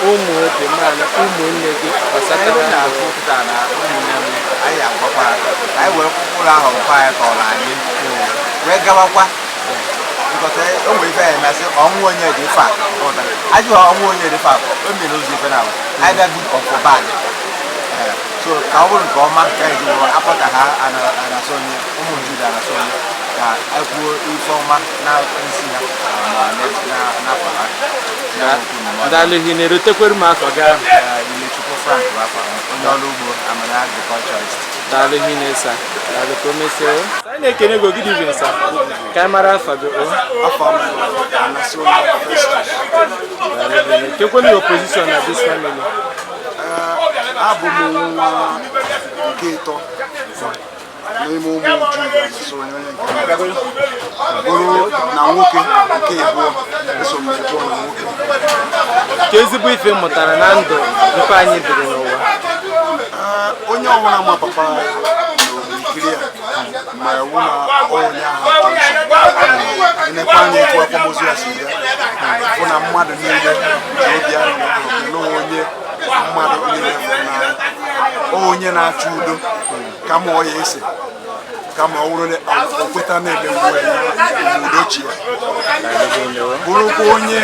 ụmụ obimanụ, ụmụnne gị gbasatara Anyị ndụ? Na-afụ pụtara na ụmụnne m, anyị agwakwa ha, anyị were mkpụrụ ahụ nkwa anyị tọrọ anyị wee gawakwa, because o nwere ife anyị masị ọnwụ onye dị ife a ajụ ha, ọnwụ onye dị ife a o mere ụzọ ife na either good or for bad. So ka ọ bụrụ nke ọma ka anyị ji were akpọta ha anasị onye ụmụ Juda anasị onye ka ekwuo ife ọma na isi ha ma n'afọ ha. Daalụ hinne. Rutekwere m afọ gị ahụ. Ilechukwu Frank bụ afọ m, onye ọrụ ugbo amana agriculturist. Daalụ hinne, sir. Daalụ, ka o mesie o. Anyị na-ekene gị. Ogidi bụ nsa ka anyị mara afa gị o. Afọ m bụ Anasị onye Festus. Daalụ hinne. Kekwenu your position na this family? Abụ m nwa nke ịtọ n'ime ụmụ Juda Anasị onye, onye nke bụrụ na nwoke nke ịbụọ eso m ịbụọ na nwoke. Ka ezigbo ife mụtara na ndụ mpe anyị biri n'ụwa? Ee, onye ọbụla ma papa na okirikiri a ma ewu na onye ahụ atọ nsọ enekwa anya etu akwamozu ya si bịa, fụ na mmadụ niile ji obi aṅụrị na onye mmadụ niile fụrụ n'anya, onye na-achọ udo kama ọ ya ese, kama ọ bụrụ na o kweta na-emegbu ya udo chi ya, bụrụkwa onye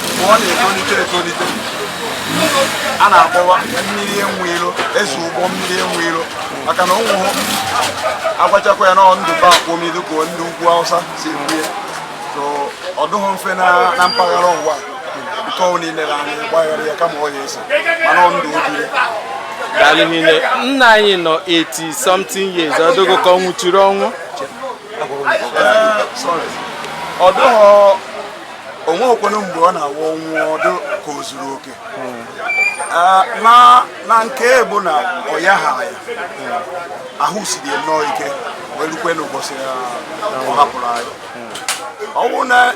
mgbe ọ na-etolite etolite a na-akpọwa mmiri enwe ilo, eze ụgbọ mmiri enwe ilo, maka na ụmụ agwachakwa ya na ndụ ba akpọmi dịka ndị ugwu Hausa si ekwu ya. So ọ dịghị mfe na mpaghara ụwa nke ọ niile na anyị gbaghara ya kama ọ ya ese, mana ọ ndụ obiri. Daalụ niile. Nna anyị nọ 80 something years, ọ dịgo ka ọ nwụchiri ọnwụ. Sorry. Ọ dịghọ onwe okwenu mgbe ọ na-awụ ọnwụ ọdụ ka o zuru oke. Na nke bụ na ọ ya ha ya ahụ siri nnọọ ike wee rukwe n'ụbọchị ọ hapụrụ anyị. Ọ bụrụ na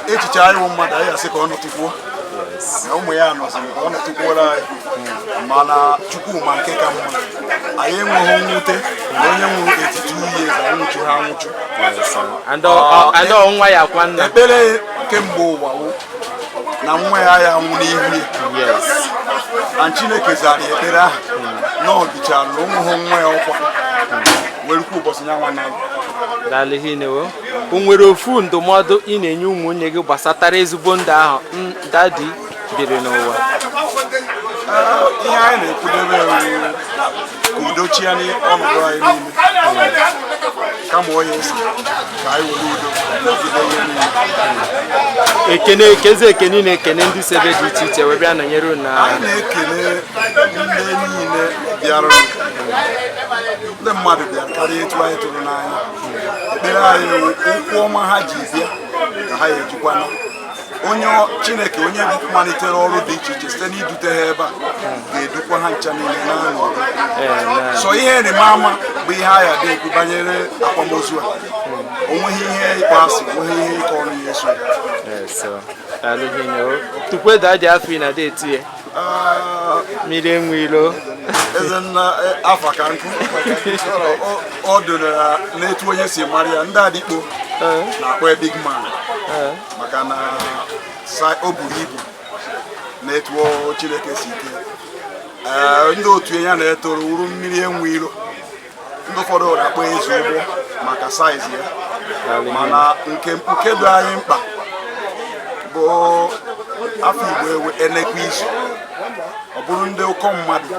echiche anyị wụ mmadụ, anyị asị ka ọ nọtụkwuo na ụmụ ya nọziri ka ọ nọtụkwuola anyị, mana Chukwuma nke ka mma, anyị enweghị mwute na onye nwụrụ 82 years anwụchu ha anwụchu. And ọ nwa ya kwa nna. Ekpere kemgbe ụwa wụ na nwa ya ya nwụ n'ihu ya. And Chineke zara ya ekpere ahụ na ọ bichara na onweghị nwa ya ọkwa werukwa ụbọchị ya nwa na. Daalụ hinne o. O nwere ofu ndụmọdụ ị na-enye ụmụnne gị gbasatara ezigbo ndụ ahụ daddy biri n'ụwa? Ihe anyị na-ekwudebe ewu ka udo chia n'ọnọdụ anyị niile, kama ọ ya esi ka anyị were udo nọgide ihe niile. Ekene ekezi ekene ị na-ekene ndị si ebe dị iche iche wee bịa nọnyere unu na Anyị na-ekele ndị niile bịara. Ndị mmadụ bịara karịa etu anyị tụrụ n'anya. Ekpere anyị wụ ụkwụ ọma ha ji bịa ka ha ejikwana onye Chineke onye malitere ọrụ dị iche iche site n'idute ha ebe a ga-edukwa ha ncha niile n'ọnọdụ. So ihe ịrịba ama bụ ihe anyị adị ekwu banyere akwamozu a, o nweghị ihe ịkpọ asị, onweghị ihe ịkọ ọnụ ya eso. Yes, so, daalụ hinne o. Tukwe daddy afọ ị na-ada etinye mmiri enwe ilo. Ezenna afa ka nkụ ọ doro n'etu onye si mara ya. Ndị adịkpo na-akpọ ya big man maka na o buru ibu na-etu Chineke si ike. Ee, ndị otu ya na-etoro wuru mmiri enwe ilo. Ndị ụfọdụ na-akpọ eze ụgbọ maka size ya, mana nke nke dị anyị mkpa bụ afọ Igbo ewe enekwa izu ọ bụrụ ndị ụkọ mmadụ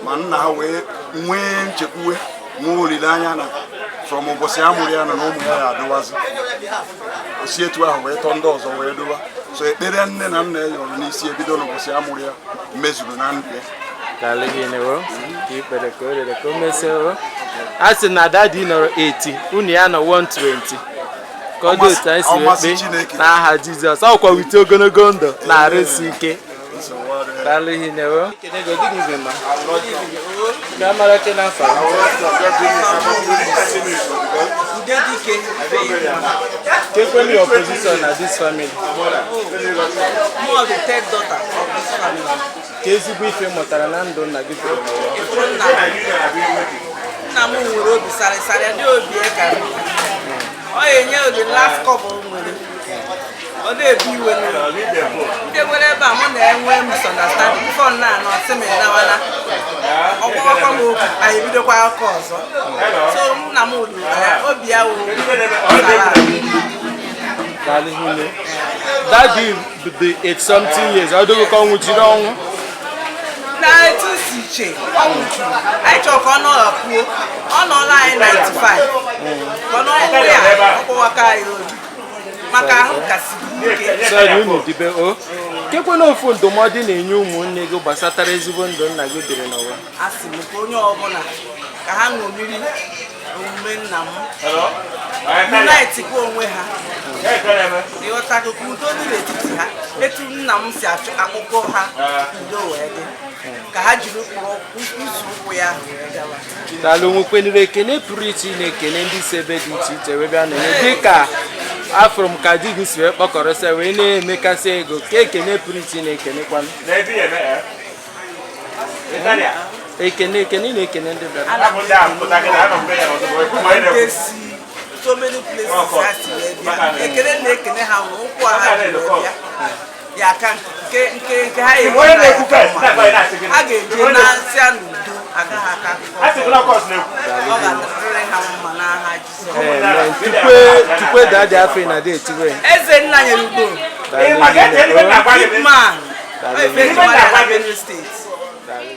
ma nna ha wee nwee nchekwuwe, nwee olileanya na from ụbọchị a mụrụ ya na ụmụ ya ya adịwazi osi etu ahụ wee tọọ ndị ọzọ wee dowa. So ekpere nne na nna ya yọrọ n'isi ebido n'ụbọchị a mụrụ ya mezuru na ndụ ya. Daalụ hinne o. Ka ikpere ka o rere ka o mesie o. A sị na daddy nọrọ 80, unu ya nọ 120, ka ọ dị otu anyị si wee Ọmasị kpee Chineke. N'aha Jizọs, ọkwa wite ogologo ndụ na arụsi ike. Daalụ hinne o. Good evening, ma. Ka mara ke n'afọ a. Udedike. Kekwenu your position na this family? More the third daughter of this family. Ka ezigbo ife mụtara na ndụ nna gị biri n'ụwa. Ifuru nna m. Nna m nwere obi sarịsarị, dị obi ka m. Ọ ga-enye the last cup o nwere. Ọ na-ebu iwe n'obi. Ndị nwere ebe a mụ na-enwe misunderstanding before nna anọ sị m ịnawana. Ọ gwawakwa m okwu, anyị ebidokwa akụkọ ọzọ. So nna m wuru obi ya wụ sara. Daalụ hinne. Daddy dị 8 something years, ọ dịghị ka ọ nwụchiri ọnwụ. Na etu si iche ọ nwụchuru, anyị chọrọ ka ọ nọrọ kwuo ọ nọọla anyị 95 ka ọ nọọ ya ọkpọwaka anyị obi maka ahụ kasiri ike. Sorry, unu dibe o. Kekwe na ofu ndụmọdụ ị na-enye ụmụnne gị gbasatara ezigbo ndụ nna gị biri n'ụwa. A sị m ka onye ọbụla ka ha ṅomiri omume nna m, unite kwa onwe ha, ịghọtago, ka udo dị n'etiti ha etu nna m si achọ akpụkpọ ha udo wee dị, ka ha jiri ụkpụrụ ụzọ ụkwụ ya ahụ wee gawa. Daalụ. Nwekwenere ekele pụrụ iche ị na-ekele ndị si ebe dị iche iche wee bịa nọnye, dịka afụrụ m ka di gị si wee kpọkọrọsịa wee na-emekasị ego, ka ekene pụrụ iche ị na-ekenekwanụ, ekene ekene ị na-ekene ndị bịara. Ndị si so many places ha si wee bịa, ekele na-ekene ha nwere ụkwụ a ha ji wee bịa ya aka nke nke nke ha eri na ya ka mma. Ha ga-eje na-asịa n'udo, agaghị aka akụkọ ọ ga-adịrịrị ha mma n'aha Jizọs. Amen. Tukwe daddy afọ ị na-adị etiwe. Eze nna nyere ugo. Daalụ. Big man. Ọ ife eji mara ya na Benue State. Daalụ.